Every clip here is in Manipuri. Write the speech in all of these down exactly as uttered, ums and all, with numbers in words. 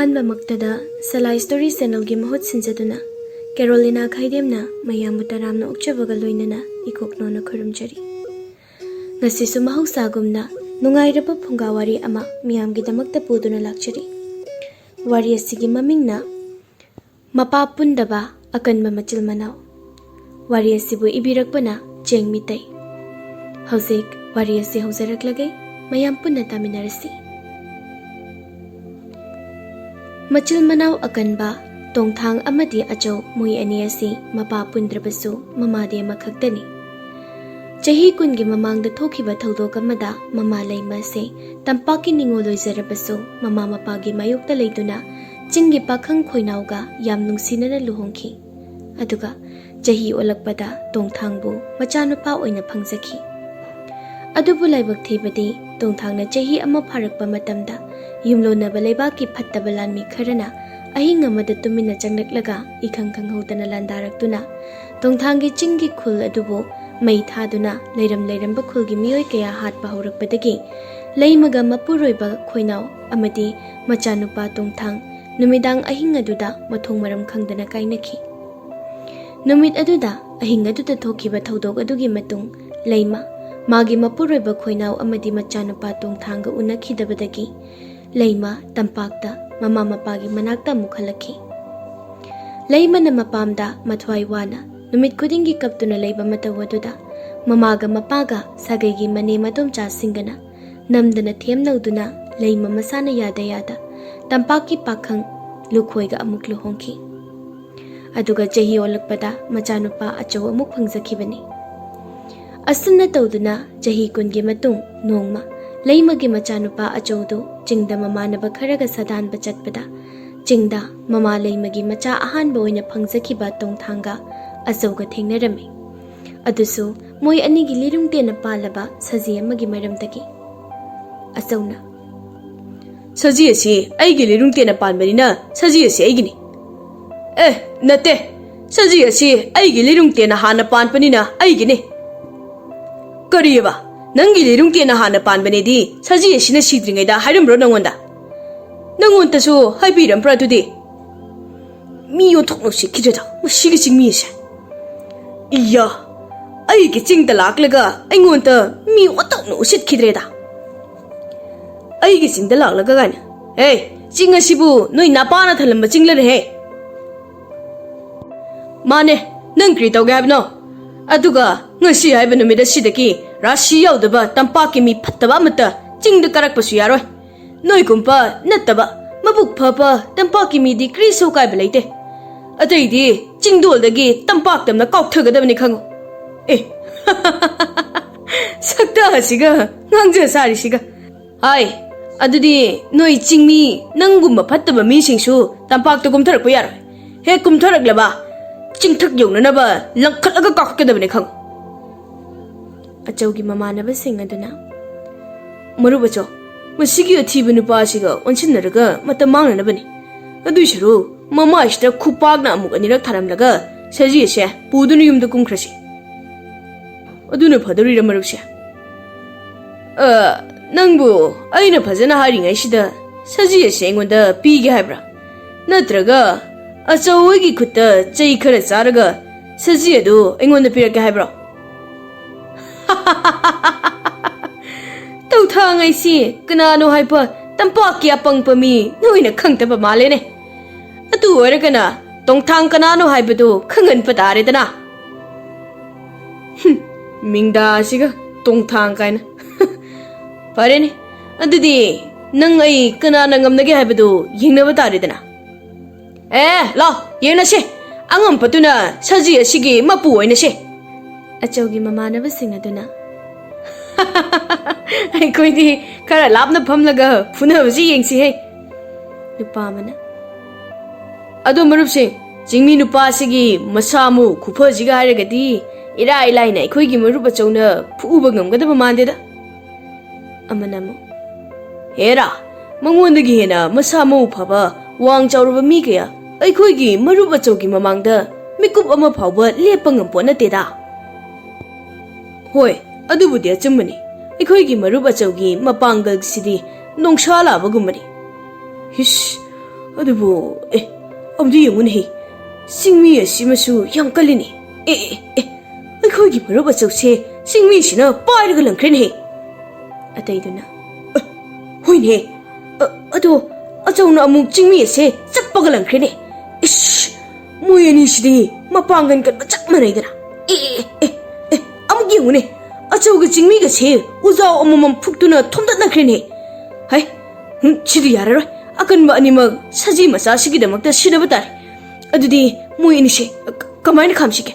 ꯑꯍꯥꯟꯕꯃꯛꯇꯗ ꯁꯂꯥꯏ ꯁ꯭ꯇꯣꯔꯤ ꯆꯦꯅꯦꯜꯒꯤ ꯃꯍꯨꯠ ꯁꯤꯟꯖꯗꯨꯅ ꯀꯦꯔꯣꯂꯤꯅꯥ ꯈꯥꯏꯗꯦꯝꯅ ꯃꯌꯥꯝꯕꯨ ꯇꯔꯥꯝꯅ ꯑꯣꯛꯆꯕꯒ ꯂꯣꯏꯅꯅ ꯏꯀꯣꯛꯅꯣꯅ ꯈꯨꯔꯨꯝꯖꯔꯤ꯫ ꯉꯁꯤꯁꯨ ꯃꯍꯧꯁꯥꯒꯨꯝꯅ ꯅꯨꯡꯉꯥꯏꯔꯕ ꯐꯨꯡꯒꯥ ꯋꯥꯔꯤ ꯑꯃ ꯃꯤꯌꯥꯝꯒꯤꯗꯃꯛꯇ ꯄꯨꯗꯨꯅ ꯂꯥꯛꯆꯔꯤ꯫ ꯋꯥꯔꯤ ꯑꯁꯤꯒꯤ ꯃꯃꯤꯡꯅ ꯃꯄꯥ ꯄꯨꯟꯗꯕ ꯑꯀꯟꯕ ꯃꯆꯤꯜ ꯃꯅꯥꯎ꯫ ꯋꯥꯔꯤ ꯑꯁꯤꯕꯨ ꯏꯕꯤꯔꯛꯄꯅ ꯆꯦꯡ ꯃꯤꯇꯩ꯫ ꯍꯧꯖꯤꯛ ꯋꯥꯔꯤ ꯑꯁꯤ ꯍꯧꯖꯔꯛꯂꯒꯦ, ꯃꯌꯥꯝ ꯄꯨꯟꯅ ꯇꯥꯃꯤꯟꯅꯔꯁꯤ꯫ ꯃꯆꯤꯜ ꯃꯅꯥꯎ ꯑꯀꯟꯕ ꯇꯣꯡꯊꯥꯡ ꯑꯃꯗꯤ ꯑꯆꯧ ꯃꯣꯏ ꯑꯅꯤ ꯑꯁꯤ ꯃꯄꯥ ꯄꯨꯟꯗ꯭ꯔꯕꯁꯨ ꯃꯃꯥꯗꯤ ꯑꯃꯈꯛꯇꯅꯤ꯫ ꯆꯍꯤ ꯀꯨꯟꯒꯤ ꯃꯃꯥꯡꯗ ꯊꯣꯛꯈꯤꯕ ꯊꯧꯗꯣꯛ ꯑꯃꯗ ꯃꯃꯥ ꯂꯩꯃ ꯑꯁꯤ ꯇꯝꯄꯥꯛꯀꯤ ꯅꯤꯉꯣꯜ ꯑꯣꯏꯖꯔꯕꯁꯨ ꯃꯃꯥ ꯃꯄꯥꯒꯤ ꯃꯥꯌꯣꯛꯇ ꯂꯩꯗꯨꯅ ꯆꯤꯡꯒꯤ ꯄꯥꯈꯪ ꯈꯣꯏꯅꯥꯎꯒ ꯌꯥꯝ ꯅꯨꯡꯁꯤꯅꯅ ꯂꯨꯍꯣꯡꯈꯤ꯫ ꯑꯗꯨꯒ ꯆꯍꯤ ꯑꯣꯜꯂꯛꯄꯗ ꯇꯣꯡꯊꯥꯡꯕꯨ ꯃꯆꯥꯅꯨꯄꯥ ꯑꯣꯏꯅ ꯐꯪꯖꯈꯤ꯫ ꯑꯗꯨꯕꯨ ꯂꯥꯏꯕꯛ ꯊꯤꯕꯗꯤ ꯇꯣꯡꯊꯥꯡꯅ ꯆꯍꯤ ꯑꯃ ꯐꯥꯔꯛꯄ ꯃꯇꯝꯗ ꯌꯨꯝꯂꯣꯟꯅꯕ ꯂꯩꯕꯥꯛꯀꯤ ꯐꯠꯇꯕ ꯂꯥꯟꯃꯤ ꯈꯔꯅ ꯑꯍꯤꯡ ꯑꯃꯗ ꯇꯨꯃꯤꯟꯅ ꯆꯪꯂꯛꯂꯒ ꯏꯈꯪ ꯈꯪꯍꯧꯗꯅ ꯂꯥꯟꯗꯥꯔꯛꯇꯨꯅ ꯇꯣꯡꯊꯥꯡꯒꯤ ꯆꯤꯡꯒꯤ ꯈꯨꯜ ꯑꯗꯨꯕꯨ ꯃꯩ ꯊꯥꯗꯨꯅ ꯂꯩꯔꯝ ꯂꯩꯔꯝꯕ ꯈꯨꯜꯒꯤ ꯃꯤꯑꯣꯏ ꯀꯌꯥ ꯍꯥꯠꯄ ꯍꯧꯔꯛꯄꯗꯒꯤ ꯂꯩꯃꯒ ꯃꯄꯨꯔꯣꯏꯕ ꯈꯣꯏꯅꯥꯎ ꯑꯃꯗꯤ ꯃꯆꯥꯅꯨꯄꯥ ꯇꯣꯡꯊꯥꯡ ꯅꯨꯃꯤꯗꯥꯡ ꯑꯍꯤꯡ ꯑꯗꯨꯗ ꯃꯊꯣꯡ ꯃꯔꯝ ꯈꯪꯗꯅ ꯀꯥꯏꯅꯈꯤ꯫ ꯅꯨꯃꯤꯠ ꯑꯗꯨꯗ ꯑꯍꯤꯡ ꯑꯗꯨꯗ ꯊꯣꯛꯈꯤꯕ ꯊꯧꯗꯣꯛ ꯑꯗꯨꯒꯤ ꯃꯇꯨꯡ ꯂꯩꯃ ꯃꯥꯒꯤ ꯃꯄꯨꯔꯣꯏꯕ ꯈꯣꯏꯅꯥꯎ ꯑꯃꯗꯤ ꯃꯆꯥꯅꯨꯄꯥ ꯇꯣꯡꯊꯥꯡꯒ ꯎꯅꯈꯤꯗꯕꯗꯒꯤ ꯂꯩꯃ ꯇꯝꯄꯥꯛꯇ ꯃꯃꯥ ꯃꯄꯥꯒꯤ ꯃꯅꯥꯛꯇ ꯑꯃꯨꯛ ꯍꯜꯂꯛꯈꯤ꯫ ꯂꯩꯃꯅ ꯃꯄꯥꯝꯗ ꯃꯊ꯭ꯋꯥꯏ ꯋꯥꯅ ꯅꯨꯃꯤꯠ ꯈꯨꯗꯤꯡꯒꯤ ꯀꯞꯇꯨꯅ ꯂꯩꯕ ꯃꯇꯧ ꯑꯗꯨꯗ ꯃꯃꯥꯒ ꯃꯄꯥꯒ ꯁꯥꯒꯩꯒꯤ ꯃꯅꯦꯝ ꯃꯗꯣꯝꯆꯥꯁꯤꯡꯒꯅ ꯅꯝꯗꯅ ꯊꯦꯝꯅꯧꯗꯨꯅ ꯂꯩꯃ ꯃꯁꯥꯅ ꯌꯥꯗ ꯌꯥꯗ ꯇꯝꯄꯥꯛꯀꯤ ꯄꯥꯈꯪ ꯂꯨꯈꯣꯏꯒ ꯑꯃꯨꯛ ꯂꯨꯍꯣꯡꯈꯤ꯫ ꯑꯗꯨꯒ ꯆꯍꯤ ꯑꯣꯜꯂꯛꯄꯗ ꯃꯆꯥꯅꯨꯄꯥ ꯑꯆꯧ ꯑꯃꯨꯛ ꯐꯪꯖꯈꯤꯕꯅꯤ꯫ ꯑꯁꯨꯝꯅ ꯇꯧꯗꯨꯅ ꯆꯍꯤ ꯀꯨꯟꯒꯤ ꯃꯇꯨꯡ ꯅꯣꯡꯃ ꯂꯩꯃꯒꯤ ꯃꯆꯥꯅꯨꯄꯥ ꯑꯆꯧꯗꯨ ꯆꯤꯡꯗ ꯃꯃꯥꯟꯅꯕ ꯈꯔꯒ ꯁꯥꯗꯥꯟꯕ ꯆꯠꯄꯗ ꯆꯤꯡꯗ ꯃꯃꯥ ꯂꯩꯃꯒꯤ ꯃꯆꯥ ꯑꯍꯥꯟꯕ ꯑꯣꯏꯅ ꯐꯪꯖꯈꯤꯕ ꯇꯣꯡꯊꯥꯡꯒ ꯑꯆꯧꯒ ꯊꯦꯡꯅꯔꯝꯃꯤ꯫ ꯑꯗꯨꯁꯨ ꯃꯣꯏ ꯑꯅꯤꯒꯤ ꯂꯤꯔꯨꯡ ꯇꯦꯟꯅ ꯄꯥꯜꯂꯕ ꯁꯖꯤ ꯑꯃꯒꯤ ꯃꯔꯝꯗꯒꯤ꯫ ꯑꯆꯧꯅ, "ꯁꯖꯤ ꯑꯁꯤ ꯑꯩꯒꯤ ꯂꯤꯔꯨꯡ ꯇꯦꯟꯅ ꯄꯥꯟꯕꯅꯤꯅ ꯁꯖꯤ ꯑꯁꯤ ꯑꯩꯒꯤꯅꯤ꯫" "ꯑꯦ, ꯅꯠꯇꯦ, ꯁꯖꯤ ꯑꯁꯤ ꯑꯩꯒꯤ ꯂꯤꯔꯨꯡ ꯇꯦꯟꯅ ꯍꯥꯟꯅ ꯄꯥꯟꯕꯅꯤꯅ ꯑꯩꯒꯤꯅꯤ꯫" "ꯀꯔꯤꯑꯕ? ꯅꯪꯒꯤ ꯂꯤꯔꯨꯡ ꯇꯦꯟꯅ ꯍꯥꯟꯅ ꯄꯥꯟꯕꯅꯦꯗꯤ ꯁꯖꯤ ꯑꯁꯤꯅ ꯁꯤꯗ꯭ꯔꯤꯉꯩꯗ ꯍꯥꯏꯔꯝꯕ꯭ꯔꯣ ꯅꯪꯉꯣꯟꯗ?" ꯅꯪꯉꯣꯟꯗꯁꯨ ꯍꯥꯏꯕꯤꯔꯝꯕ꯭ꯔꯥ ꯑꯗꯨꯗꯤ? ꯃꯤ ꯑꯣꯟꯊꯣꯛꯅ ꯎꯁꯤꯠꯈꯤꯗ꯭ꯔꯦꯗ ꯃꯁꯤꯒꯤ ꯆꯤꯡꯃꯤꯁꯦ꯫ ꯏꯌꯥ, ꯑꯩꯒꯤ ꯆꯤꯡꯗ ꯂꯥꯛꯂꯒ ꯑꯩꯉꯣꯟꯗ ꯃꯤ ꯑꯣꯟꯊꯣꯛꯅ ꯎꯁꯤꯠꯈꯤꯗ꯭ꯔꯦꯗ꯫ ꯑꯩꯒꯤ ꯆꯤꯡꯗ ꯂꯥꯛꯂꯒ ꯀꯥꯏꯅ꯫ ꯍꯦ, ꯆꯤꯡ ꯑꯁꯤꯕꯨ ꯅꯣꯏ ꯅꯄꯥꯅ ꯊꯜꯂꯝꯕ ꯆꯤꯡꯂꯅꯦꯍꯦ꯫ ꯃꯥꯅꯦ, ꯅꯪ ꯀꯔꯤ ꯇꯧꯒꯦ ꯍꯥꯏꯕꯅꯣ? ꯑꯗꯨꯒ ꯉꯁꯤ ꯍꯥꯏꯕ ꯅꯨꯃꯤꯠ ꯑꯁꯤꯗꯒꯤ ꯔꯥꯁꯤ ꯌꯥꯎꯗꯕ ꯇꯝꯄꯥꯛꯀꯤ ꯃꯤ ꯐꯠꯇꯕ ꯑꯃꯠꯇ ꯆꯤꯡꯗ ꯀꯥꯔꯛꯄꯁꯨ ꯌꯥꯔꯣꯏ꯫ ꯅꯣꯏꯒꯨꯝꯕ ꯅꯠꯇꯕ ꯃꯕꯨꯛ ꯐꯕ ꯇꯝꯄꯥꯛꯀꯤ ꯃꯤꯗꯤ ꯀꯔꯤꯁꯨ ꯑꯀꯥꯏꯕ ꯂꯩꯇꯦ꯫ ꯑꯇꯩꯗꯤ ꯆꯤꯡꯗꯣꯜꯗꯒꯤ ꯇꯝꯄꯥꯛ ꯇꯝꯅ ꯀꯥꯎꯊꯒꯗꯕꯅꯤ ꯈꯪꯉꯨ꯫ ꯑꯦ, ꯁꯛꯇ ꯑꯁꯤꯒ ꯉꯥꯡꯖ ꯁꯥꯔꯤꯁꯤꯒ꯫ ꯍꯥꯏ, ꯑꯗꯨꯗꯤ ꯅꯣꯏ ꯆꯤꯡꯃꯤ ꯅꯪꯒꯨꯝꯕ ꯐꯠꯇꯕ ꯃꯤꯁꯤꯡꯁꯨ ꯇꯝꯄꯥꯛꯇ ꯀꯨꯝꯊꯔꯛꯄ ꯌꯥꯔꯣꯏ꯫ ꯍꯦꯛ ꯀꯨꯝꯊꯔꯛꯂꯕ ꯆꯤꯡꯊꯛ ꯌꯧꯅꯅꯕ ꯂꯪꯈꯠꯂꯒ ꯀꯥꯈꯠꯀꯗꯕꯅꯤ ꯈꯪꯉꯨ꯫ ꯑꯆꯧꯒꯤ ꯃꯃꯥꯟꯅꯕꯁꯤꯡ ꯑꯗꯨꯅ, "ꯃꯔꯨꯞ ꯑꯆꯧ, ꯃꯁꯤꯒꯤ ꯑꯊꯤꯕ ꯅꯨꯄꯥ ꯑꯁꯤꯒ ꯑꯣꯟꯁꯤꯟꯅꯔꯒ ꯃꯇꯝ ꯃꯥꯡꯅꯅꯕꯅꯤ꯫ ꯑꯗꯨꯏ ꯁꯔꯨꯛ ꯃꯃꯥꯏꯁꯤꯗ ꯈꯨꯄꯥꯛꯅ ꯑꯃꯨꯛ ꯑꯅꯤꯔꯛ ꯊꯥꯔꯝꯂꯒ ꯁꯖꯤ ꯑꯁꯦ ꯄꯨꯗꯨꯅ ꯌꯨꯝꯗ ꯀꯨꯝꯈ꯭ꯔꯁꯤ꯫ ꯑꯗꯨꯅ ꯐꯗꯧꯔꯤꯔ ꯃꯔꯨꯞꯁꯦ?" "ꯑ, ꯅꯪꯕꯨ ꯑꯩꯅ ꯐꯖꯅ ꯍꯥꯏꯔꯤꯉꯩꯁꯤꯗ ꯁꯖꯤ ꯑꯁꯦ ꯑꯩꯉꯣꯟꯗ ꯄꯤꯒꯦ ꯍꯥꯏꯕ꯭ꯔꯥ? ꯅꯠꯇ꯭ꯔꯒ ꯑꯆꯧ ꯍꯣꯏꯒꯤ ꯈꯨꯠꯇ ꯆꯩ ꯈꯔ ꯆꯥꯔꯒ ꯁꯖꯤ ꯑꯗꯨ ꯑꯩꯉꯣꯟꯗ ꯄꯤꯔꯛꯀꯦ ꯍꯥꯏꯕ꯭ꯔꯣ?" "ꯇꯧꯊꯥꯡ ꯑꯩꯁꯤ ꯀꯅꯥꯅꯣ ꯍꯥꯏꯕ ꯇꯝꯄꯥꯛꯀꯤ ꯑꯄꯪꯕ ꯃꯤ ꯅꯣꯏꯅ ꯈꯪꯗꯕ ꯃꯥꯜꯂꯦꯅꯦ꯫ ꯑꯗꯨ ꯑꯣꯏꯔꯒꯅ ꯇꯣꯡꯊꯥꯡ ꯀꯅꯥꯅꯣ ꯍꯥꯏꯕꯗꯨ ꯈꯪꯍꯟꯕ ꯇꯥꯔꯦꯗꯅ꯫" ꯍꯨꯝ, ꯃꯤꯡꯗꯥ ꯑꯁꯤꯒ ꯇꯣꯡꯊꯥꯡ ꯀꯥꯏꯅ꯫ ꯐꯔꯦꯅꯦ, ꯑꯗꯨꯗꯤ ꯅꯪ ꯑꯩ ꯀꯅꯥꯅ ꯉꯝꯅꯒꯦ ꯍꯥꯏꯕꯗꯨ ꯌꯦꯡꯅꯕ ꯇꯥꯔꯦꯗꯅ꯫ ꯑꯦ, ꯂꯥꯎ, ꯌꯦꯡꯅꯁꯦ꯫ ꯑꯉꯝꯕꯗꯨꯅ ꯁꯖꯤ ꯑꯁꯤꯒꯤ ꯃꯄꯨ ꯑꯣꯏꯅꯁꯦ꯫ ꯑꯆꯧꯒꯤ ꯃꯃꯥꯟꯅꯕꯁꯤꯡ ꯑꯗꯨꯅ, "ꯑꯩꯈꯣꯏꯗꯤ ꯈꯔ ꯂꯥꯞꯅ ꯐꯝꯂꯒ ꯐꯨꯅꯕꯁꯤ ꯌꯦꯡꯁꯤꯍꯦ꯫" ꯅꯨꯄꯥ ꯑꯃꯅ, "ꯑꯗꯣ ꯃꯔꯨꯞꯁꯤꯡ, ꯆꯤꯡꯃꯤ ꯅꯨꯄꯥꯁꯤꯒꯤ ꯃꯁꯥ ꯃꯎ ꯈꯨꯐꯁꯤꯒ ꯍꯥꯏꯔꯒꯗꯤ ꯏꯔꯥꯏ ꯂꯥꯏꯅ ꯑꯩꯈꯣꯏꯒꯤ ꯃꯔꯨꯞ ꯑꯆꯧꯅ ꯐꯨꯕ ꯉꯝꯒꯗꯕ ꯃꯥꯟꯗꯦꯗ꯫" ꯑꯃꯅ ꯑꯃꯨꯛ, "ꯍꯦꯔꯥ, ꯃꯉꯣꯟꯗꯒꯤ ꯍꯦꯟꯅ ꯃꯁꯥ ꯃꯎ ꯐꯕ, ꯋꯥꯡ ꯆꯥꯎꯔꯕ ꯃꯤ ꯀꯌꯥ ꯑꯩꯈꯣꯏꯒꯤ ꯃꯔꯨꯞ ꯑꯆꯧꯒꯤ ꯃꯃꯥꯡꯗ ꯃꯤꯀꯨꯞ ꯑꯃ ꯐꯥꯎꯕ ꯂꯦꯞꯄ ꯉꯝꯄꯣꯠ ꯅꯠꯇꯦꯗ꯫" "ꯍꯣꯏ, ꯑꯗꯨꯕꯨꯗꯤ ꯑꯆꯨꯝꯕꯅꯤ꯫ ꯑꯩꯈꯣꯏꯒꯤ ꯃꯔꯨꯞ ꯑꯆꯧꯒꯤ ꯃꯄꯥꯡꯒꯜꯁꯤꯗꯤ ꯅꯣꯡꯁꯥ ꯂꯥꯕꯒꯨꯝꯕꯅꯤ꯫" ꯍꯤꯁ, ꯑꯗꯨꯕꯨ, ꯑꯦ, ꯑꯃꯗꯤ ꯌꯦꯡꯉꯨꯅꯦꯍꯦ, ꯆꯤꯡꯃꯤ ꯑꯁꯤꯃꯁꯨ ꯌꯥꯝ ꯀꯜꯂꯤꯅꯦ꯫ ꯑꯦ, ꯑꯦ, ꯑꯦ, ꯑꯩꯈꯣꯏꯒꯤ ꯃꯔꯨꯞ ꯑꯆꯧꯁꯦ ꯆꯤꯡꯃꯤꯁꯤꯅ ꯄꯥꯏꯔꯒ ꯂꯪꯈ꯭ꯔꯦꯅꯦꯍꯦ꯫ ꯑꯇꯩꯗꯨꯅ, "ꯑ, ꯍꯣꯏꯅꯦ, ꯑ, ꯑꯗꯣ ꯑꯆꯧꯅ ꯑꯃꯨꯛ ꯆꯤꯡꯃꯤ ꯑꯁꯦ ꯆꯞꯄꯒ ꯂꯪꯈ꯭ꯔꯦꯅꯦ꯫ ꯏꯁ, ꯃꯣꯏ ꯑꯅꯤꯁꯤꯗꯤ ꯃꯄꯥꯡꯒꯜ ꯀꯟꯕ ꯆꯞ ꯃꯥꯟꯅꯩꯗꯅ꯫ ꯑꯦ, ꯑꯦ, ꯑꯦ, ꯑꯦ, ꯑꯃꯨꯛ ꯌꯦꯡꯉꯨꯅꯦ, ꯑꯆꯧꯒ ꯆꯤꯡꯃꯤꯒꯁꯦ ꯎꯖꯥꯎ ꯑꯃꯃꯝ ꯐꯨꯛꯇꯨꯅ ꯊꯣꯝꯗꯠꯅꯈ꯭ꯔꯦꯅꯦ꯫ ꯍꯩ, ꯍꯨꯝ, ꯁꯤꯗꯤ ꯌꯥꯔꯔꯣꯏ꯫ ꯑꯀꯟꯕ ꯑꯅꯤꯃꯛ ꯁꯖꯤ ꯃꯆꯥꯁꯤꯒꯤꯗꯃꯛꯇ ꯁꯤꯟꯅꯕ ꯇꯥꯔꯦ꯫ ꯑꯗꯨꯗꯤ ꯃꯣꯏ ꯑꯅꯤꯁꯦ, ꯑ, ꯀ-, ꯀꯃꯥꯏꯅ ꯈꯥꯝꯁꯤꯒꯦ?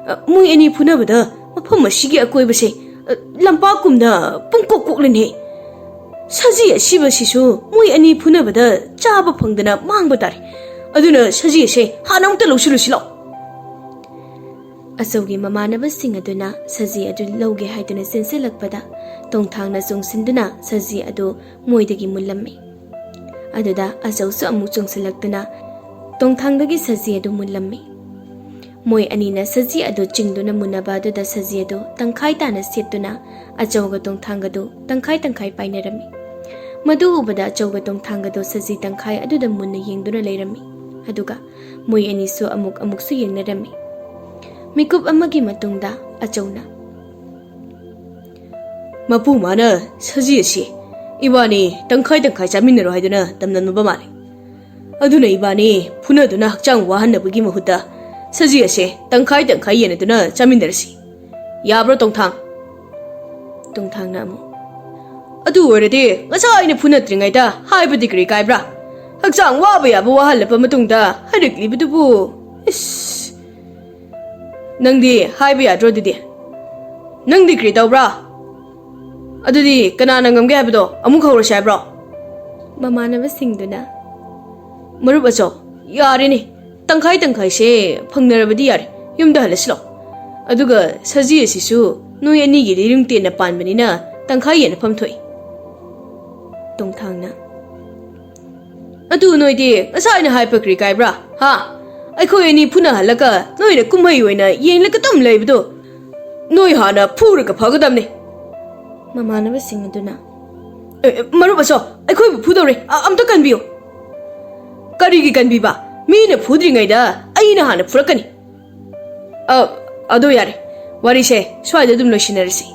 ꯑ, ꯃꯣꯏ ꯑꯅꯤ ꯐꯨꯅꯕꯗ ꯃꯐꯝ ꯑꯁꯤꯒꯤ ꯑꯀꯣꯏꯕꯁꯦ, ꯑ, ꯂꯝꯄꯥꯛꯀꯨꯝꯅ ꯄꯨꯡꯀꯣꯛ ꯀꯣꯛꯂꯅꯤ꯫ ꯁꯖꯤ ꯑꯁꯤꯕꯁꯤꯁꯨ ꯃꯣꯏ ꯑꯅꯤ ꯐꯨꯅꯕꯗ ꯆꯥꯕ ꯐꯪꯗꯅ ꯃꯥꯡꯕ ꯇꯥꯔꯦ꯫ ꯑꯗꯨꯅ ꯁꯖꯤ ꯑꯁꯦ ꯍꯥꯟꯅ ꯑꯃꯨꯛꯇ ꯂꯧꯁꯤꯜꯂꯨꯁꯤ ꯂꯥꯎ꯫" ꯑꯆꯧꯒꯤ ꯃꯃꯥꯟꯅꯕꯁꯤꯡ ꯑꯗꯨꯅ ꯁꯖꯤ ꯑꯗꯨ ꯂꯧꯒꯦ ꯍꯥꯏꯗꯨꯅ ꯆꯦꯟꯁꯤꯜꯂꯛꯄꯗ, ꯇꯣꯡꯊꯥꯡꯅ ꯆꯣꯡꯁꯤꯟꯗꯨꯅ ꯁꯖꯤ ꯑꯗꯨ ꯃꯣꯏꯗꯒꯤ ꯃꯨꯜꯂꯝꯃꯤ꯫ ꯑꯗꯨꯗ ꯑꯆꯧꯁꯨ ꯑꯃꯨꯛ ꯆꯣꯡꯁꯤꯜꯂꯛꯇꯨꯅ ꯇꯣꯡꯊꯥꯡꯗꯒꯤ ꯁꯖꯤ ꯑꯗꯨ ꯃꯨꯜꯂꯝꯃꯤ꯫ ꯃꯣꯏ ꯑꯅꯤꯅ ꯁꯖꯤ ꯑꯗꯨ ꯆꯤꯡꯗꯨꯅ ꯃꯨꯟꯅꯕ ꯑꯗꯨꯗ ꯁꯖꯤ ꯑꯗꯨ ꯇꯪꯈꯥꯏ ꯇꯥꯅ ꯁꯦꯠꯇꯨꯅ ꯑꯆꯧꯒ ꯇꯣꯡꯊꯥꯡꯒꯗꯨ ꯇꯪꯈꯥꯏ ꯇꯪꯈꯥꯏ ꯄꯥꯏꯅꯔꯝꯃꯤ꯫ ꯃꯗꯨ ꯎꯕꯗ ꯑꯆꯧꯒ ꯇꯣꯡꯊꯥꯡꯒꯗꯨ ꯁꯖꯤ ꯇꯪꯈꯥꯏ ꯑꯗꯨꯗ ꯃꯨꯟꯅ ꯌꯦꯡꯗꯨꯅ ꯂꯩꯔꯝꯃꯤ꯫ ꯑꯗꯨꯒ ꯃꯣꯏ ꯑꯅꯤꯁꯨ ꯑꯃꯨꯛ ꯑꯃꯨꯛꯁꯨ ꯌꯦꯡꯅꯔꯝꯃꯤ꯫ ꯃꯤꯀꯨꯞ ꯑꯃꯒꯤ ꯃꯇꯨꯡꯗ ꯑꯆꯧꯅ, "ꯃꯄꯨ ꯃꯥꯅ ꯁꯖꯤ ꯑꯁꯤ ꯏꯕꯥꯅꯤ ꯇꯪꯈꯥꯏ ꯇꯪꯈꯥꯏ ꯆꯥꯃꯤꯟꯅꯔꯣ ꯍꯥꯏꯗꯨꯅ ꯇꯝꯅꯕ ꯃꯥꯜꯂꯤ꯫ ꯑꯗꯨꯅ ꯏꯕꯥꯅꯤ ꯐꯨꯅꯗꯨꯅ ꯍꯛꯆꯥꯡ ꯋꯥꯍꯟꯅꯕꯒꯤ ꯃꯍꯨꯠꯇ ꯁꯖꯤ ꯑꯁꯦ ꯇꯪꯈꯥꯏ ꯇꯪꯈꯥꯏ ꯌꯦꯟꯅꯗꯨꯅ ꯆꯥꯃꯤꯟꯅꯔꯁꯤ꯫ ꯌꯥꯕ꯭ꯔꯣ, ꯇꯣꯡꯊꯥꯡ?" ꯇꯣꯡꯊꯥꯡꯅ ꯑꯃꯨꯛ, "ꯑꯗꯨ ꯑꯣꯏꯔꯗꯤ ꯉꯁꯥꯏ ꯑꯩꯅ ꯐꯨꯅꯗ꯭ꯔꯤꯉꯩꯗ ꯍꯥꯏꯕꯗꯤ ꯀꯔꯤ ꯀꯥꯏꯕ꯭ꯔꯥ? ꯍꯛꯆꯥꯡ ꯋꯥꯕ ꯌꯥꯕ ꯋꯥꯍꯜꯂꯕ ꯃꯇꯨꯡꯗ ꯍꯥꯏꯔꯛꯂꯤꯕꯗꯨꯕꯨ꯫ ꯏꯁ! ꯅꯪꯗꯤ ꯍꯥꯏꯕ ꯌꯥꯗ꯭ꯔꯣ ꯑꯗꯨꯗꯤ? ꯅꯪꯗꯤ ꯀꯔꯤ ꯇꯧꯕ꯭ꯔꯥ? ꯑꯗꯨꯗꯤ ꯀꯅꯥꯅ ꯉꯝꯒꯦ ꯍꯥꯏꯕꯗꯣ ꯑꯃꯨꯛ ꯍꯧꯔꯁꯤ ꯍꯥꯏꯕ꯭ꯔꯣ?" ꯃꯃꯥꯟꯅꯕꯁꯤꯡꯗꯨꯅ, "ꯃꯔꯨꯞ ꯑꯆꯧ, ꯌꯥꯔꯦꯅꯦ, ꯇꯪꯈꯥꯏ ꯇꯪꯈꯥꯏꯁꯦ ꯐꯪꯅꯔꯕꯗꯤ ꯌꯥꯔꯦ, ꯌꯨꯝꯗ ꯍꯜꯂꯁꯤ ꯂꯥꯎ꯫ ꯑꯗꯨꯒ ꯁꯖꯤ ꯑꯁꯤꯁꯨ ꯅꯣꯏ ꯑꯅꯤꯒꯤꯗꯤ ꯂꯤꯔꯨꯡ ꯇꯦꯟꯅ ꯄꯥꯟꯕꯅꯤꯅ ꯇꯪꯈꯥꯏ ꯌꯦꯟꯅꯐꯝ ꯊꯣꯛꯏ꯫" ꯇꯣꯡꯊꯥꯡꯅ, "ꯑꯗꯨ ꯅꯣꯏꯗꯤ ꯉꯁꯥꯏꯅ ꯍꯥꯏꯕ ꯀꯔꯤ ꯀꯥꯏꯕ꯭ꯔꯥ? ꯍꯥ? ꯑꯩꯈꯣꯏ ꯑꯅꯤ ꯐꯨꯅꯍꯜꯂꯒ ꯅꯣꯏꯅ ꯀꯨꯝꯍꯩ ꯑꯣꯏꯅ ꯌꯦꯡꯂꯒ ꯑꯗꯨꯝ ꯂꯩꯕꯗꯣ, ꯅꯣꯏ ꯍꯥꯟꯅ ꯐꯨꯔꯒ ꯐꯒꯗꯕꯅꯤ꯫" ꯃꯃꯥꯟꯅꯕꯁꯤꯡ ꯑꯗꯨꯅ, "ꯑꯦ, ꯑꯦ, ꯃꯔꯨꯞ ꯑꯆꯧ, ꯑꯩꯈꯣꯏꯕꯨ ꯐꯨꯗꯧꯔꯦ, ꯑ-, ꯑꯝꯇ ꯀꯟꯕꯤꯌꯨ꯫" ꯀꯔꯤꯒꯤ ꯀꯟꯕꯤꯕ? ꯃꯤꯅ ꯐꯨꯗ꯭ꯔꯤꯉꯩꯗ ꯑꯩꯅ ꯍꯥꯟꯅ ꯐꯨꯔꯛꯀꯅꯤ꯫ ꯑ, ꯑꯗꯣ ꯌꯥꯔꯦ, ꯋꯥꯔꯤꯁꯦ ꯁ꯭ꯋꯥꯏꯗ ꯑꯗꯨꯝ ꯂꯣꯏꯁꯤꯟꯅꯔꯁꯤ꯫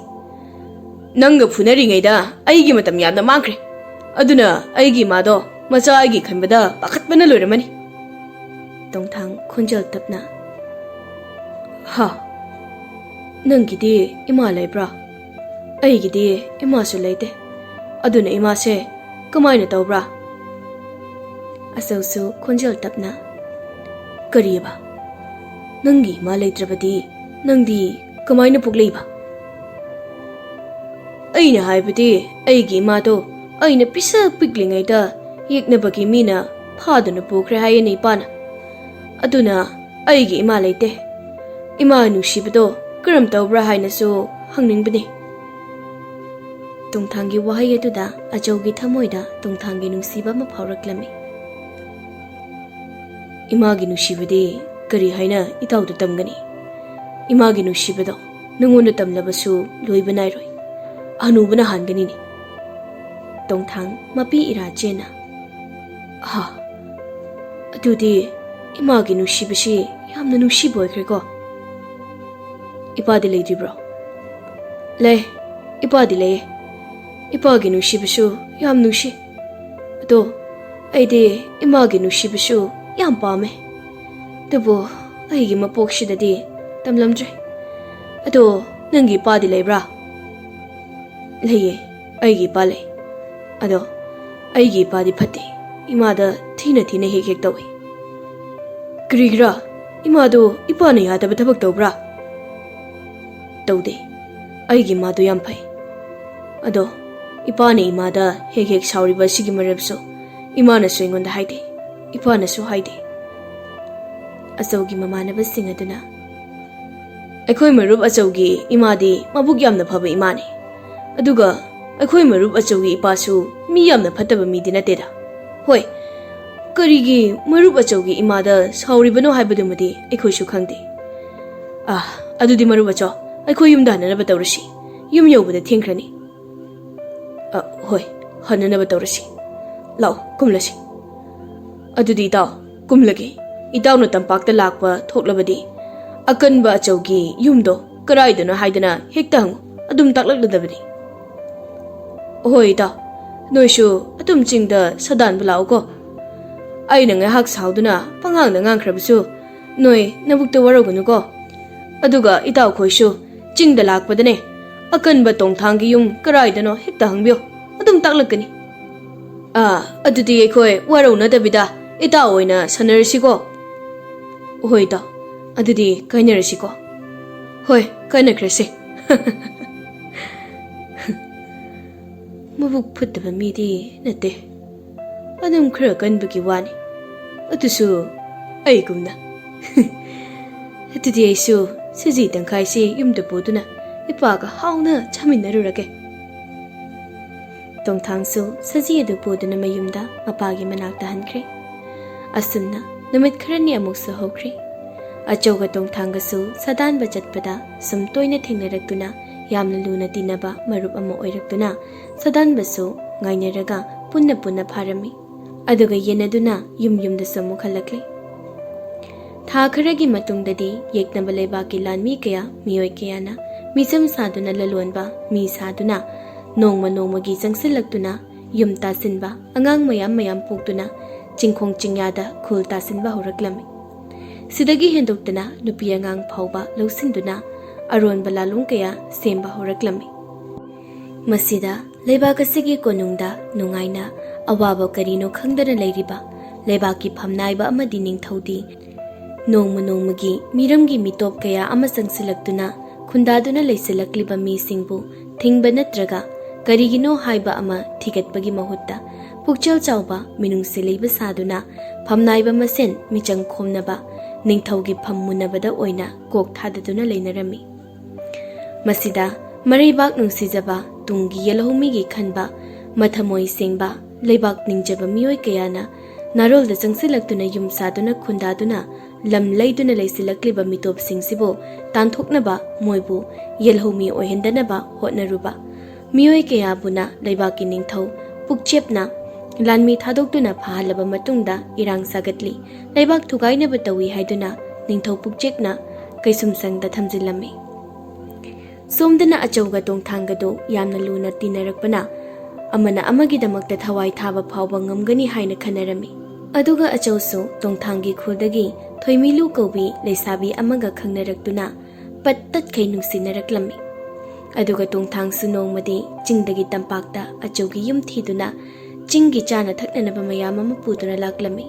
ꯅꯪꯒ ꯐꯨꯅꯔꯤꯉꯩꯗ ꯑꯩꯒꯤ ꯃꯇꯝ ꯌꯥꯝꯅ ꯃꯥꯡꯈ꯭ꯔꯦ꯫ ꯑꯗꯨꯅ ꯑꯩꯒꯤ ꯏꯃꯥꯗꯣ ꯃꯆꯥ ꯑꯩꯒꯤ ꯈꯟꯕꯗ ꯄꯥꯈꯠꯄꯅ ꯂꯣꯏꯔꯝꯃꯅꯤ꯫ ꯇꯣꯡꯊꯥꯡ ꯈꯣꯟꯖꯦꯜ ꯇꯞꯅ, "ꯍꯥ? ꯅꯪꯒꯤꯗꯤ ꯏꯃꯥ ꯂꯩꯕ꯭ꯔꯥ? ꯑꯩꯒꯤꯗꯤ ꯏꯃꯥꯁꯨ ꯂꯩꯇꯦ꯫ ꯑꯗꯨꯅ ꯏꯃꯥꯁꯦ ꯀꯃꯥꯏꯅ ꯇꯧꯕ꯭ꯔꯥ?" ꯑꯆꯧꯁꯨ ꯈꯣꯟꯖꯦꯜ ꯇꯞꯅ, "ꯀꯔꯤꯑꯕ? ꯅꯪꯒꯤ ꯏꯃꯥ ꯂꯩꯇ꯭ꯔꯕꯗꯤ ꯅꯪꯗꯤ ꯀꯃꯥꯏꯅ ꯄꯣꯛꯂꯛꯏꯕ?" "ꯑꯩꯅ ꯍꯥꯏꯕꯗꯤ, ꯑꯩꯒꯤ ꯏꯃꯥꯗꯣ ꯑꯩꯅ ꯄꯤꯁꯛ ꯄꯤꯛꯂꯤꯉꯩꯗ ꯌꯦꯛꯅꯕꯒꯤ ꯃꯤꯅ ꯐꯥꯗꯨꯅ ꯄꯨꯈ꯭ꯔꯦ ꯍꯥꯏꯌꯦꯅꯦ ꯏꯄꯥꯅ꯫ ꯑꯗꯨꯅ ꯑꯩꯒꯤ ꯏꯃꯥ ꯂꯩꯇꯦ꯫ ꯏꯃꯥ ꯅꯨꯡꯁꯤꯕꯗꯣ ꯀꯔꯝ ꯇꯧꯕ꯭ꯔꯥ ꯍꯥꯏꯅꯁꯨ ꯍꯪꯅꯤꯡꯕꯅꯤ꯫" ꯇꯣꯡꯊꯥꯡꯒꯤ ꯋꯥꯍꯩ ꯑꯗꯨꯗ ꯑꯆꯧꯒꯤ ꯊꯃꯣꯏꯗ ꯇꯣꯡꯊꯥꯡꯒꯤ ꯅꯨꯡꯁꯤꯕ ꯑꯃ ꯐꯥꯎꯔꯛꯂꯝꯃꯤ꯫ "ꯏꯃꯥꯒꯤ ꯅꯨꯡꯁꯤꯕꯗꯤ ꯀꯔꯤ ꯍꯥꯏꯅ ꯏꯇꯥꯎꯗ ꯇꯝꯒꯅꯤ? ꯏꯃꯥꯒꯤ ꯅꯨꯡꯁꯤꯕꯗꯣ ꯅꯉꯣꯟꯗ ꯇꯝꯂꯕꯁꯨ ꯂꯣꯏꯕ ꯅꯥꯏꯔꯣꯏ꯫ ꯑꯍꯅꯨꯕꯅ ꯍꯥꯟꯒꯅꯤꯅꯦ꯫" ꯇꯣꯡꯊꯥꯡ ꯃꯄꯤ ꯏꯔꯥ ꯆꯦꯟꯅ, "ꯑꯍꯥ, ꯑꯗꯨꯗꯤ ꯏꯃꯥꯒꯤ ꯅꯨꯡꯁꯤꯕꯁꯤ ꯌꯥꯝꯅ ꯅꯨꯡꯁꯤꯕ ꯑꯣꯏꯈ꯭ꯔꯦꯀꯣ꯫ ꯏꯄꯥꯗꯤ ꯂꯩꯇ꯭ꯔꯤꯕ꯭ꯔꯣ?" "ꯂꯩ, ꯏꯄꯥꯗꯤ ꯂꯩꯌꯦ꯫ ꯏꯄꯥꯒꯤ ꯅꯨꯡꯁꯤꯕꯁꯨ ꯌꯥꯝ ꯅꯨꯡꯁꯤ꯫ ꯑꯗꯣ ꯑꯩꯗꯤ ꯏꯃꯥꯒꯤ ꯅꯨꯡꯁꯤꯕꯁꯨ ꯌꯥꯝ ꯄꯥꯝꯃꯦ꯫ ꯑꯗꯨꯕꯨ ꯑꯩꯒꯤ ꯃꯄꯣꯛꯁꯤꯗꯗꯤ ꯇꯝꯂꯝꯗ꯭ꯔꯦ꯫ ꯑꯗꯣ ꯅꯪꯒꯤ ꯏꯄꯥꯗꯤ ꯂꯩꯕ꯭ꯔꯥ?" "ꯂꯩꯌꯦ, ꯑꯩꯒꯤ ꯏꯄꯥ ꯂꯩ꯫ ꯑꯗꯣ ꯑꯩꯒꯤ ꯏꯄꯥꯗꯤ ꯐꯠꯇꯦ꯫ ꯏꯃꯥꯗ ꯊꯤꯅ ꯊꯤꯅ ꯍꯦꯛ ꯍꯦꯛ ꯇꯧꯏ꯫" "ꯀꯔꯤꯒꯤꯔꯥ? ꯏꯃꯥꯗꯣ ꯏꯄꯥꯅ ꯌꯥꯗꯕ ꯊꯕꯛ ꯇꯧꯕ꯭ꯔꯥ?" "ꯇꯧꯗꯦ꯫ ꯑꯩꯒꯤ ꯏꯃꯥꯗꯣ ꯌꯥꯝ ꯐꯩ꯫ ꯑꯗꯣ ꯏꯄꯥꯅ ꯏꯃꯥꯗ ꯍꯦꯛ ꯍꯦꯛ ꯁꯥꯎꯔꯤꯕ ꯑꯁꯤꯒꯤ ꯃꯔꯝꯁꯨ ꯏꯃꯥꯅꯁꯨ ꯑꯩꯉꯣꯟꯗ ꯍꯥꯏꯗꯦ, ꯏꯄꯥꯅꯁꯨ ꯍꯥꯏꯗꯦ꯫" ꯑꯆꯧꯒꯤ ꯃꯃꯥꯟꯅꯕꯁꯤꯡ ꯑꯗꯨꯅ, "ꯑꯩꯈꯣꯏ ꯃꯔꯨꯞ ꯑꯆꯧꯒꯤ ꯏꯃꯥꯗꯤ ꯃꯕꯨꯛ ꯌꯥꯝꯅ ꯐꯕ ꯏꯃꯥꯅꯤ꯫ ꯑꯗꯨꯒ ꯑꯩꯈꯣꯏ ꯃꯔꯨꯞ ꯑꯆꯧꯒꯤ ꯏꯄꯥꯁꯨ ꯃꯤ ꯌꯥꯝꯅ ꯐꯠꯇꯕ ꯃꯤꯗꯤ ꯅꯠꯇꯦꯗ꯫ ꯍꯣꯏ, ꯀꯔꯤꯒꯤ ꯃꯔꯨꯞ ꯑꯆꯧꯒꯤ ꯏꯃꯥꯗ ꯁꯥꯎꯔꯤꯕꯅꯣ ꯍꯥꯏꯕꯗꯨꯃꯗꯤ ꯑꯩꯈꯣꯏꯁꯨ ꯈꯪꯗꯦ꯫ ꯑꯥ, ꯑꯗꯨꯗꯤ ꯃꯔꯨꯞ ꯑꯆꯧ, ꯑꯩꯈꯣꯏ ꯌꯨꯝꯗ ꯍꯟꯅꯅꯕ ꯇꯧꯔꯁꯤ꯫ ꯌꯨꯝ ꯌꯧꯕꯗ ꯊꯦꯡꯈ꯭ꯔꯅꯤ꯫" "ꯑ, ꯍꯣꯏ, ꯍꯟꯅꯅꯕ ꯇꯧꯔꯁꯤ꯫ ꯂꯥꯛꯑꯣ, ꯀꯨꯝꯂꯁꯤ꯫" ꯑꯗꯨꯗꯤ ꯏꯇꯥꯎ, ꯀꯨꯝꯂꯒꯦ꯫ ꯏꯇꯥꯎꯅ ꯇꯝꯄꯥꯛꯇ ꯂꯥꯛꯄ ꯊꯣꯛꯂꯕꯗꯤ ꯑꯀꯟꯕ ꯑꯆꯧꯒꯤ ꯌꯨꯝꯗꯣ ꯀꯔꯥꯏꯗꯅꯣ ꯍꯥꯏꯗꯅ ꯍꯦꯛꯇ ꯍꯪꯉꯨ, ꯑꯗꯨꯝ ꯇꯥꯛꯂꯛꯂꯗꯕꯅꯤ꯫ ꯍꯣꯏ ꯏꯇꯥꯎ, ꯅꯣꯏꯁꯨ ꯑꯗꯨꯝ ꯆꯤꯡꯗ ꯁꯥꯗꯥꯟꯕ ꯂꯥꯛꯎꯀꯣ꯫ ꯑꯩꯅ ꯉꯥꯏꯍꯥꯛ ꯁꯥꯎꯗꯨꯅ ꯄꯉꯥꯡꯗ ꯉꯥꯡꯈ꯭ꯔꯕꯁꯨ ꯅꯣꯏ ꯅꯕꯨꯛꯇ ꯋꯥꯔꯧꯒꯅꯨꯀꯣ꯫ ꯑꯗꯨꯒ ꯏꯇꯥꯎꯈꯣꯏꯁꯨ ꯆꯤꯡꯗ ꯂꯥꯛꯄꯗꯅꯦ, ꯑꯀꯟꯕ ꯇꯣꯡꯊꯥꯡꯒꯤ ꯌꯨꯝ ꯀꯔꯥꯏꯗꯅꯣ ꯍꯦꯛꯇ ꯍꯪꯕꯤꯌꯨ, ꯑꯗꯨꯝ ꯇꯥꯛꯂꯛꯀꯅꯤ꯫ ꯑꯥ, ꯑꯗꯨꯗꯤ ꯑꯩꯈꯣꯏ ꯋꯥꯔꯧꯅꯗꯕꯤꯗ ꯏꯇꯥꯎ ꯑꯣꯏꯅ ꯁꯥꯟꯅꯔꯁꯤꯀꯣ꯫ ꯍꯣꯏ ꯏꯇꯥꯎ, ꯑꯗꯨꯗꯤ ꯀꯥꯏꯅꯔꯁꯤꯀꯣ꯫ ꯍꯣꯏ, ꯀꯥꯏꯅꯈ꯭ꯔꯁꯤ꯫ ꯃꯕꯨꯛ ꯐꯠꯇꯕ ꯃꯤꯗꯤ ꯅꯠꯇꯦ, ꯑꯗꯨꯝ ꯈꯔ ꯀꯟꯕꯒꯤ ꯋꯥꯅꯤ, ꯑꯗꯨꯁꯨ ꯑꯩꯒꯨꯝꯅ꯫ ꯑꯗꯨꯗꯤ ꯑꯩꯁꯨ ꯁꯖꯤ ꯇꯪꯈꯥꯏꯁꯤ ꯌꯨꯝꯗ ꯄꯨꯗꯨꯅ ꯏꯄꯥꯒ ꯍꯥꯎꯅ ꯆꯥꯃꯤꯟꯅꯔꯨꯔꯒꯦ꯫ ꯇꯣꯡꯊꯥꯡꯁꯨ ꯁꯖꯤ ꯑꯗꯨ ꯄꯨꯗꯨꯅ ꯃꯌꯨꯝꯗ ꯃꯄꯥꯒꯤ ꯃꯅꯥꯛꯇ ꯍꯟꯈ꯭ꯔꯦ꯫ ꯑꯁꯨꯝꯅ ꯅꯨꯃꯤꯠ ꯈꯔꯅꯤ ꯑꯃꯨꯛꯁꯨ ꯍꯧꯈ꯭ꯔꯦ꯫ ꯑꯆꯧꯒ ꯇꯣꯡꯊꯥꯡꯒꯁꯨ ꯁꯥꯗꯥꯟꯕ ꯆꯠꯄꯗ ꯁꯨꯝ ꯇꯣꯏꯅ ꯊꯦꯡꯅꯔꯛꯇꯨꯅ, ꯌꯥꯝꯅ ꯂꯨꯅ ꯇꯤꯟꯅꯕ ꯃꯔꯨꯞ ꯑꯃ ꯑꯣꯏꯔꯛꯇꯨꯅ, ꯁꯥꯗꯥꯟꯕꯁꯨ ꯉꯥꯏꯅꯔꯒ ꯄꯨꯟꯅ ꯄꯨꯟꯅ ꯐꯥꯔꯝꯃꯤ꯫ ꯑꯗꯨꯒ ꯌꯦꯟꯅꯗꯨꯅ ꯌꯨꯝ ꯌꯨꯝꯗꯁꯨ ꯑꯃꯨꯛ ꯍꯜꯂꯛꯂꯦ꯫ ꯊꯥ ꯈꯔꯒꯤ ꯃꯇꯨꯡꯗꯗꯤ ꯌꯦꯛꯅꯕ ꯂꯩꯕꯥꯛꯀꯤ ꯂꯥꯟꯃꯤ ꯀꯌꯥ, ꯃꯤꯑꯣꯏ ꯀꯌꯥꯅ ꯃꯤꯆꯝ ꯁꯥꯗꯨꯅ, ꯂꯂꯣꯟꯕ ꯃꯤ ꯁꯥꯗꯨꯅ, ꯅꯣꯡꯃ ꯅꯣꯡꯃꯒꯤ ꯆꯪꯁꯤꯜꯂꯛꯇꯨꯅ, ꯌꯨꯝ ꯇꯥꯁꯤꯟꯕ, ꯑꯉꯥꯡ ꯃꯌꯥꯝ ꯃꯌꯥꯝ ꯄꯣꯛꯇꯨꯅ, ꯆꯤꯡꯈꯣꯡ ꯆꯤꯡꯌꯥꯗ ꯈꯨꯜ ꯇꯥꯁꯤꯟꯕ ꯍꯧꯔꯛꯂꯝꯃꯤ꯫ ꯁꯤꯗꯒꯤ ꯍꯦꯟꯗꯣꯛꯇꯅ ꯅꯨꯄꯤ ꯑꯉꯥꯡ ꯐꯥꯎꯕ ꯂꯧꯁꯤꯟꯗꯨꯅ ꯑꯔꯣꯟꯕ ꯂꯥꯂꯣꯡ ꯀꯌꯥ ꯁꯦꯝꯕ ꯍꯧꯔꯛꯂꯝꯃꯤ꯫ ꯃꯁꯤꯗ ꯂꯩꯕꯥꯛ ꯑꯁꯤꯒꯤ ꯀꯣꯅꯨꯡꯗ ꯅꯨꯡꯉꯥꯏꯅ, ꯑꯋꯥꯕ ꯀꯔꯤꯅꯣ ꯈꯪꯗꯅ ꯂꯩꯔꯤꯕ ꯂꯩꯕꯥꯛꯀꯤ ꯐꯝꯅꯥꯏꯕ ꯑꯃꯗꯤ ꯅꯤꯡꯊꯧꯗꯤ ꯅꯣꯡꯃ ꯅꯣꯡꯃꯒꯤ ꯃꯤꯔꯝꯒꯤ ꯃꯤꯇꯣꯞ ꯀꯌꯥ ꯑꯃ ꯆꯪꯁꯤꯜꯂꯛꯇꯨꯅ, ꯈꯨꯟꯗꯥꯗꯨꯅ ꯂꯩꯁꯤꯜꯂꯛꯂꯤꯕ ꯃꯤꯁꯤꯡꯕꯨ ꯊꯤꯡꯕ ꯅꯠꯇ꯭ꯔꯒ ꯀꯔꯤꯒꯤꯅꯣ ꯍꯥꯏꯕ ꯑꯃ ꯊꯤꯒꯠꯄꯒꯤ ꯃꯍꯨꯠꯇ, ꯄꯨꯛꯆꯦꯜ ꯆꯥꯎꯕ, ꯃꯤꯅꯨꯡꯁꯤ ꯂꯩꯕ ꯁꯥꯗꯨꯅ, ꯐꯝꯅꯥꯏꯕ ꯃꯁꯦꯟ ꯃꯤꯆꯪ ꯈꯣꯝꯅꯕ, ꯅꯤꯡꯊꯧꯒꯤ ꯐꯝ ꯃꯨꯟꯅꯕꯗ ꯑꯣꯏꯅ ꯀꯣꯛ ꯊꯥꯗꯗꯨꯅ ꯂꯩꯅꯔꯝꯃꯤ꯫ ꯃꯁꯤꯗ ꯃꯔꯩꯕꯥꯛ ꯅꯨꯡꯁꯤꯖꯕ, ꯇꯨꯡꯒꯤ ꯌꯦꯜꯍꯧꯃꯤꯒꯤ ꯈꯟꯕ, ꯃꯊꯃꯣꯏ ꯁꯦꯡꯕ, ꯂꯩꯕꯥꯛ ꯅꯤꯡꯖꯕ ꯃꯤꯑꯣꯏ ꯀꯌꯥꯅ ꯅꯥꯔꯣꯜꯗ ꯆꯪꯁꯤꯜꯂꯛꯇꯨꯅ, ꯌꯨꯝ ꯁꯥꯗꯨꯅ, ꯈꯨꯟꯗꯥꯗꯨꯅ, ꯂꯝ ꯂꯩꯗꯨꯅ ꯂꯩꯁꯤꯜꯂꯛꯂꯤꯕ ꯃꯤꯇꯣꯞꯁꯤꯡꯁꯤꯕꯨ ꯇꯥꯟꯊꯣꯛꯅꯕ, ꯃꯣꯏꯕꯨ ꯌꯦꯜꯍꯧꯃꯤ ꯑꯣꯏꯍꯟꯗꯅꯕ ꯍꯣꯠꯅꯔꯨꯕ ꯃꯤꯑꯣꯏ ꯀꯌꯥꯕꯨꯅ ꯂꯩꯕꯥꯛꯀꯤ ꯅꯤꯡꯊꯧ ꯄꯨꯛꯆꯦꯞꯅ ꯂꯥꯟꯃꯤ ꯊꯥꯗꯣꯛꯇꯨꯅ ꯐꯥꯍꯜꯂꯕ ꯃꯇꯨꯡꯗ ꯏꯔꯥꯡ ꯁꯥꯒꯠꯂꯤ꯫ ꯂꯩꯕꯥꯛ ꯊꯨꯒꯥꯏꯅꯕ ꯇꯧꯏ ꯍꯥꯏꯗꯨꯅ ꯅꯤꯡꯊꯧ ꯄꯨꯛꯆꯦꯛꯅ ꯀꯩꯁꯨꯝꯁꯪꯗ ꯊꯝꯖꯤꯜꯂꯝꯃꯤ꯫ ꯁꯣꯝꯗꯅ ꯑꯆꯧꯒ ꯇꯣꯡꯊꯥꯡꯒꯗꯨ ꯌꯥꯝꯅ ꯂꯨꯅ ꯇꯤꯟꯅꯔꯛꯄꯅ ꯑꯃꯅ ꯑꯃꯒꯤꯗꯃꯛꯇ ꯊꯋꯥꯏ ꯊꯥꯕ ꯐꯥꯎꯕ ꯉꯝꯒꯅꯤ ꯍꯥꯏꯅ ꯈꯟꯅꯔꯝꯃꯤ꯫ ꯑꯗꯨꯒ ꯑꯆꯧꯁꯨ ꯇꯣꯡꯊꯥꯡꯒꯤ ꯈꯨꯜꯗꯒꯤ ꯊꯣꯏꯃꯤꯂꯨ ꯀꯧꯕꯤ ꯂꯩꯁꯥꯕꯤ ꯑꯃꯒ ꯈꯪꯅꯔꯛꯇꯨꯅ ꯄꯠ ꯇꯠꯈꯩ ꯅꯨꯡꯁꯤꯅꯔꯛꯂꯝꯃꯤ꯫ ꯑꯗꯨꯒ ꯇꯣꯡꯊꯥꯡꯁꯨ ꯅꯣꯡꯃꯗꯤ ꯆꯤꯡꯗꯒꯤ ꯇꯝꯄꯥꯛꯇ ꯑꯆꯧꯒꯤ ꯌꯨꯝ ꯊꯤꯗꯨꯅ ꯆꯤꯡꯒꯤ ꯆꯥꯅ ꯊꯛꯅꯅꯕ ꯃꯌꯥꯝ ꯑꯃ ꯄꯨꯗꯨꯅ ꯂꯥꯛꯂꯝꯃꯤ꯫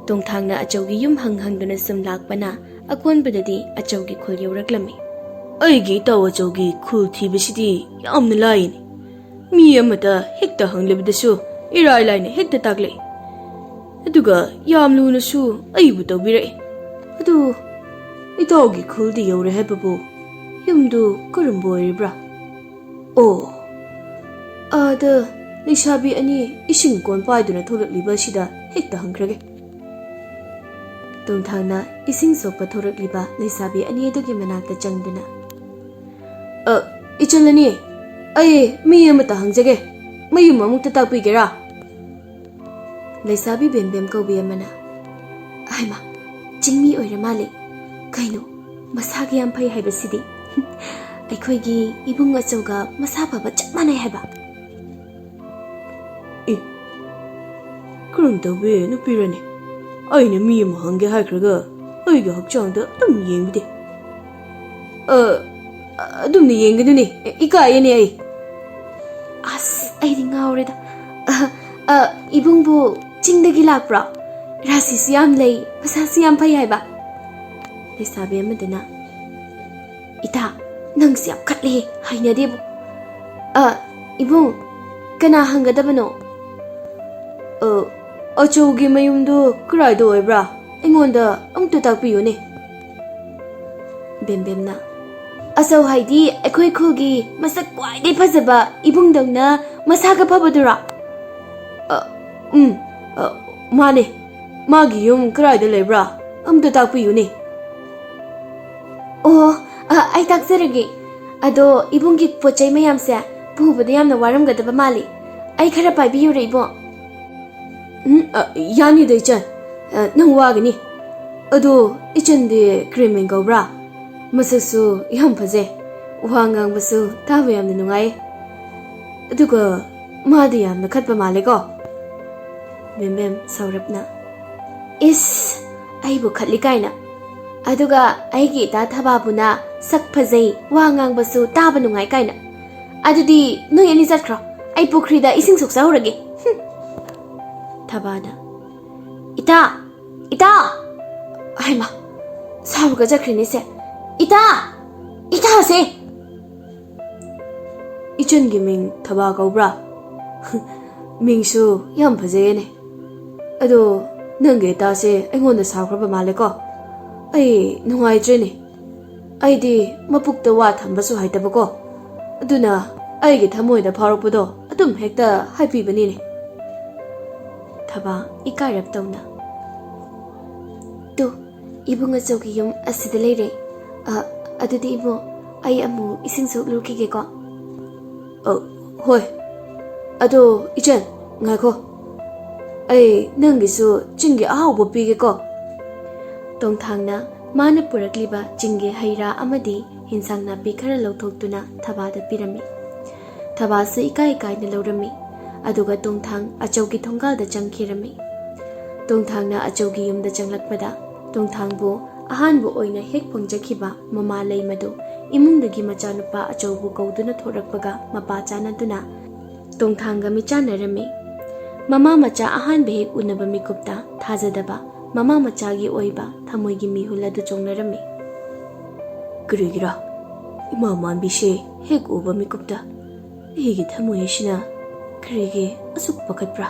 ꯇꯣꯡꯊꯥꯡꯅ ꯑꯆꯧꯒꯤ ꯌꯨꯝ ꯍꯪ ꯍꯪꯗꯨꯅ ꯁꯨꯝ ꯂꯥꯛꯄꯅ ꯑꯀꯣꯟꯕꯗꯗꯤ ꯑꯆꯧꯒꯤ ꯈꯨꯜ ꯌꯧꯔꯛꯂꯝꯃꯤ꯫ "ꯑꯩꯒꯤ ꯏꯇꯥꯎ ꯑꯆꯧꯒꯤ ꯈꯨꯜ ꯊꯤꯕꯁꯤꯗꯤ ꯌꯥꯝꯅ ꯂꯥꯏꯅꯤ꯫ ꯃꯤ ꯑꯃꯗ ꯍꯦꯛꯇ ꯍꯪꯂꯕꯗꯁꯨ ꯏꯔꯥꯏ ꯂꯥꯏꯅ ꯍꯦꯛꯇ ꯇꯥꯛꯂꯛꯏ꯫ ꯑꯗꯨꯒ ꯌꯥꯝ ꯂꯨꯅꯁꯨ ꯑꯩꯕꯨ ꯇꯧꯕꯤꯔꯛꯏ꯫ ꯑꯗꯨ ꯏꯇꯥꯎꯒꯤ ꯈꯨꯜꯗꯤ ꯌꯧꯔꯦ ꯍꯥꯏꯕꯕꯨ ꯌꯨꯝꯗꯨ ꯀꯔꯝꯕ ꯑꯣꯏꯔꯤꯕ꯭ꯔꯥ?" "ꯑꯣ, ꯑꯥꯗ ꯂꯩꯁꯥꯕꯤ ꯑꯅꯤ ꯏꯁꯤꯡ ꯀꯣꯟ ꯄꯥꯏꯗꯨꯅ ꯊꯣꯛꯂꯛꯂꯤꯕ ꯑꯁꯤꯗ ꯍꯦꯛꯇ ꯍꯪꯈ꯭ꯔꯒꯦ꯫" ꯇꯣꯡꯊꯥꯡꯅ ꯏꯁꯤꯡ ꯁꯣꯛꯄ ꯊꯣꯔꯛꯂꯤꯕ ꯂꯩꯁꯥꯕꯤ ꯑꯅꯤ ꯑꯗꯨꯒꯤ ꯃꯅꯥꯛꯇ ꯆꯪꯗꯨꯅ, "ꯑ, ꯏꯆꯜ ꯑꯅꯤ, ꯑꯩ ꯃꯤ ꯑꯃꯇ ꯍꯪꯖꯒꯦ, ꯃꯌꯨꯝ ꯑꯃꯨꯛꯇ ꯇꯥꯛꯄꯤꯒꯦꯔꯥ?" ꯂꯩꯁꯥꯕꯤ ꯕꯦꯝꯕꯦꯝ ꯀꯧꯕꯤ ꯑꯃꯅ, "ꯍꯥꯏꯃ, ꯆꯤꯡꯃꯤ ꯑꯣꯏꯔ ꯃꯥꯜꯂꯦ꯫ ꯀꯩꯅꯣ, ꯃꯁꯥꯒ ꯌꯥꯝ ꯐꯩ ꯍꯥꯏꯕꯁꯤꯗꯤ꯫ ꯑꯩꯈꯣꯏꯒꯤ ꯏꯕꯨꯡ ꯑꯆꯧꯒ ꯃꯁꯥ ꯐꯕ ꯆꯞ ꯃꯥꯟꯅꯩ ꯍꯥꯏꯕ꯫" "ꯑꯦ, ꯀꯔꯝ ꯇꯧꯕꯤ ꯅꯨꯄꯤꯔꯅꯦ? ꯑꯩꯅ ꯃꯤ ꯑꯃ ꯍꯪꯒꯦ ꯍꯥꯏꯈ꯭ꯔꯒ ꯑꯩꯒꯤ ꯍꯛꯆꯥꯡꯗ ꯑꯗꯨꯝ ꯌꯦꯡꯕꯗꯤ?" "ꯑ, ꯑꯗꯨꯝꯅ ꯌꯦꯡꯒꯅꯨꯅꯦ, ꯏꯀꯥꯏꯌꯦꯅꯦ ꯑꯩ꯫" "ꯑꯁ, ꯑꯩꯗꯤ ꯉꯥꯎꯔꯦꯗ꯫ ꯑ, ꯑ, ꯏꯕꯨꯡꯕꯨ ꯆꯤꯡꯗꯒꯤ ꯂꯥꯛꯄ꯭ꯔꯣ? ꯔꯥꯁꯤꯁꯨ ꯌꯥꯝ ꯂꯩ, ꯃꯁꯥꯁꯨ ꯌꯥꯝ ꯐꯩ ꯍꯥꯏꯕ꯫" ꯂꯩꯁꯥꯕꯤ ꯑꯃꯗꯨꯅ, "ꯏꯇꯥ, ꯅꯪꯁꯦ ꯌꯥꯝ ꯈꯠꯂꯦꯍꯦ, ꯍꯩꯅꯗꯦꯕꯨ꯫ ꯑ, ꯏꯕꯨꯡ, ꯀꯅꯥ ꯍꯪꯒꯗꯕꯅꯣ?" "ꯑ, ꯑꯆꯧꯒꯤ ꯃꯌꯨꯝꯗꯨ ꯀꯗꯥꯏꯗ ꯑꯣꯏꯕ꯭ꯔꯥ? ꯑꯩꯉꯣꯟꯗ ꯑꯃꯨꯛꯇ ꯇꯥꯛꯄꯤꯌꯨꯅꯦ꯫" ꯕꯦꯝꯕꯦꯝꯅ, "ꯑꯆꯧ ꯍꯥꯏꯗꯤ ꯑꯩꯈꯣꯏ ꯈꯨꯜꯒꯤ ꯃꯁꯛ ꯈ꯭ꯋꯥꯏꯗꯒꯤ ꯐꯖꯕ ꯏꯕꯨꯡꯗꯧꯅ ꯃꯁꯥꯒ ꯐꯕꯗꯨꯔꯣ?" "ꯑ, ꯎꯝ, ꯑ, ꯃꯥꯅꯦ꯫ ꯃꯥꯒꯤ ꯌꯨꯝ ꯀꯗꯥꯏꯗ ꯂꯩꯕ꯭ꯔꯥ? ꯑꯃꯨꯛꯇ ꯇꯥꯛꯄꯤꯌꯨꯅꯦ꯫" "ꯑꯣ, ꯑ, ꯑꯩ ꯇꯥꯛꯆꯔꯒꯦ꯫ ꯑꯗꯣ ꯏꯕꯨꯡꯒꯤ ꯄꯣꯠ ꯆꯩ ꯃꯌꯥꯝꯁꯦ ꯄꯨꯕꯗ ꯌꯥꯝꯅ ꯋꯥꯔꯝꯒꯗꯕ ꯃꯥꯜꯂꯤ꯫ ꯑꯩ ꯈꯔ ꯄꯥꯏꯕꯤꯌꯨꯔ, ꯏꯕꯨꯡ?" ꯎꯝ, ꯑ, ꯌꯥꯅꯤꯗ, ꯏꯆꯟ꯫ ꯑ, ꯅꯪ ꯋꯥꯒꯅꯤ꯫ ꯑꯗꯣ, ꯏꯆꯟꯗꯤ ꯀꯔꯤ ꯃꯤꯡ ꯀꯧꯕ꯭ꯔꯥ? ꯃꯁꯛꯁꯨ ꯌꯥꯝ ꯐꯖꯩ, ꯋꯥ ꯉꯥꯡꯕꯁꯨ ꯇꯥꯕ ꯌꯥꯝꯅ ꯅꯨꯡꯉꯥꯏ꯫ ꯑꯗꯨꯒ ꯃꯥꯗꯤ ꯌꯥꯝꯅ ꯈꯠꯄ ꯃꯥꯜꯂꯦꯀꯣ? ꯕꯦꯝꯕꯦꯝ ꯁꯧꯔꯞꯅ, "ꯏꯁ, ꯑꯩꯕꯨ ꯈꯠꯂꯤ ꯀꯥꯏꯅ꯫ ꯑꯗꯨꯒ ꯑꯩꯒꯤ ꯏꯇꯥ ꯊꯕꯥꯕꯨꯅ ꯁꯛ ꯐꯖꯩ, ꯋꯥ ꯉꯥꯡꯕꯁꯨ ꯇꯥꯕ ꯅꯨꯡꯉꯥꯏ ꯀꯥꯏꯅ꯫ ꯑꯗꯨꯗꯤ ꯅꯣꯏ ꯑꯅꯤ ꯆꯠꯈ꯭ꯔꯣ, ꯑꯩ ꯄꯨꯈ꯭ꯔꯤꯗ ꯏꯁꯤꯡ ꯁꯣꯛꯆꯍꯧꯔꯒꯦ꯫" ꯍꯨꯝ꯫ ꯊꯕꯥꯅ, "ꯏꯇꯥ! ꯏꯇꯥ!" ꯍꯩꯃꯥ, ꯁꯥꯎꯔꯒ ꯆꯠꯈ꯭ꯔꯦꯅꯦꯁꯦ꯫ "ꯏꯇꯥ! ꯏꯇꯥꯁꯦ!" "ꯏꯆꯟꯒꯤ ꯃꯤꯡ ꯊꯕꯥ ꯀꯧꯕ꯭ꯔꯥ? ꯃꯤꯡꯁꯨ ꯌꯥꯝ ꯐꯖꯩꯌꯦꯅꯦ꯫ ꯑꯗꯣ, ꯅꯪꯒꯤ ꯏꯇꯥꯁꯦ ꯑꯩꯉꯣꯟꯗ ꯁꯥꯎꯈ꯭ꯔꯕ ꯃꯥꯜꯂꯦꯀꯣ? ꯑꯩ ꯅꯨꯡꯉꯥꯏꯇ꯭ꯔꯦꯅꯦ꯫ ꯑꯩꯗꯤ ꯃꯄꯨꯛꯇ ꯋꯥ ꯊꯝꯕꯁꯨ ꯍꯩꯇꯕꯀꯣ꯫ ꯑꯗꯨꯅ ꯑꯩꯒꯤ ꯊꯃꯣꯏꯗ ꯐꯥꯎꯔꯛꯄꯗꯣ ꯑꯗꯨꯝ ꯍꯦꯛꯇ ꯍꯥꯏꯕꯤꯕꯅꯤꯅꯦ꯫" ꯊꯕꯥ ꯏꯀꯥꯏꯔꯞ ꯇꯧꯅ, "ꯇꯨ, ꯏꯕꯨꯡ ꯑꯆꯧꯒꯤ ꯌꯨꯝ ꯑꯁꯤꯗ ꯂꯩꯔꯦ꯫ ꯑ, ꯑꯗꯨꯗꯤ ꯏꯕꯨꯡ, ꯑꯩ ꯑꯃꯨꯛ ꯏꯁꯤꯡ ꯁꯣꯛꯂꯨꯈꯤꯒꯦꯀꯣ꯫" "ꯑ, ꯍꯣꯏ꯫ ꯑꯗꯣ, ꯏꯆꯟ, ꯉꯥꯏꯈꯣ꯫ ꯑꯩ ꯅꯪꯒꯤꯁꯨ ꯆꯤꯡꯒꯤ ꯑꯍꯥꯎꯕ ꯄꯤꯒꯦꯀꯣ꯫" ꯇꯣꯡꯊꯥꯡꯅ ꯃꯥꯅ ꯄꯨꯔꯛꯂꯤꯕ ꯆꯤꯡꯒꯤ ꯍꯩ ꯔꯥ ꯑꯃꯗꯤ ꯍꯤꯟꯁꯥꯡ ꯅꯥꯄꯤ ꯈꯔ ꯂꯧꯊꯣꯛꯇꯨꯅ ꯊꯕꯥꯗ ꯄꯤꯔꯝꯃꯤ꯫ ꯊꯕꯥꯁꯨ ꯏꯀꯥꯏ ꯀꯥꯏꯅ ꯂꯧꯔꯝꯃꯤ꯫ ꯑꯗꯨꯒ ꯇꯣꯡꯊꯥꯡ ꯑꯆꯧꯒꯤ ꯊꯣꯡꯒꯥꯜꯗ ꯆꯪꯈꯤꯔꯝꯃꯤ꯫ ꯇꯣꯡꯊꯥꯡꯅ ꯑꯆꯧꯒꯤ ꯌꯨꯝꯗ ꯆꯪꯂꯛꯄꯗ, ꯇꯣꯡꯊꯥꯡꯕꯨ ꯑꯍꯥꯟꯕ ꯑꯣꯏꯅ ꯍꯦꯛ ꯐꯪꯖꯈꯤꯕ ꯃꯃꯥ ꯂꯩꯃꯗꯨ ꯏꯃꯨꯡꯗꯒꯤ ꯃꯆꯥꯅꯨꯄꯥ ꯑꯆꯧꯕꯨ ꯀꯧꯗꯨꯅ ꯊꯣꯔꯛꯄꯒ ꯃꯄꯥ ꯆꯥꯟꯅꯗꯨꯅ ꯇꯣꯡꯊꯥꯡꯒ ꯃꯤꯆꯥꯟꯅꯔꯝꯃꯤ꯫ ꯃꯃꯥ ꯃꯆꯥ ꯑꯍꯥꯟꯕ ꯍꯦꯛ ꯎꯅꯕ ꯃꯤꯀꯨꯞꯇ ꯊꯥꯖꯗꯕ ꯃꯃꯥ ꯃꯆꯥꯒꯤ ꯑꯣꯏꯕ ꯊꯃꯣꯏꯒꯤ ꯃꯤꯍꯨꯜ ꯑꯗꯨ ꯆꯣꯡꯅꯔꯝꯃꯤ꯫ "ꯀꯔꯤꯒꯤꯔꯥ? ꯏꯃꯥ ꯃꯥꯟꯕꯤꯁꯦ ꯍꯦꯛ ꯎꯕ ꯃꯤꯀꯨꯞꯇ ꯑꯩꯒꯤ ꯊꯃꯣꯏ ꯑꯁꯤꯅ ꯀꯔꯤꯒꯤ ꯑꯁꯨꯛ ꯄꯥꯈꯠꯄ꯭ꯔꯥ?"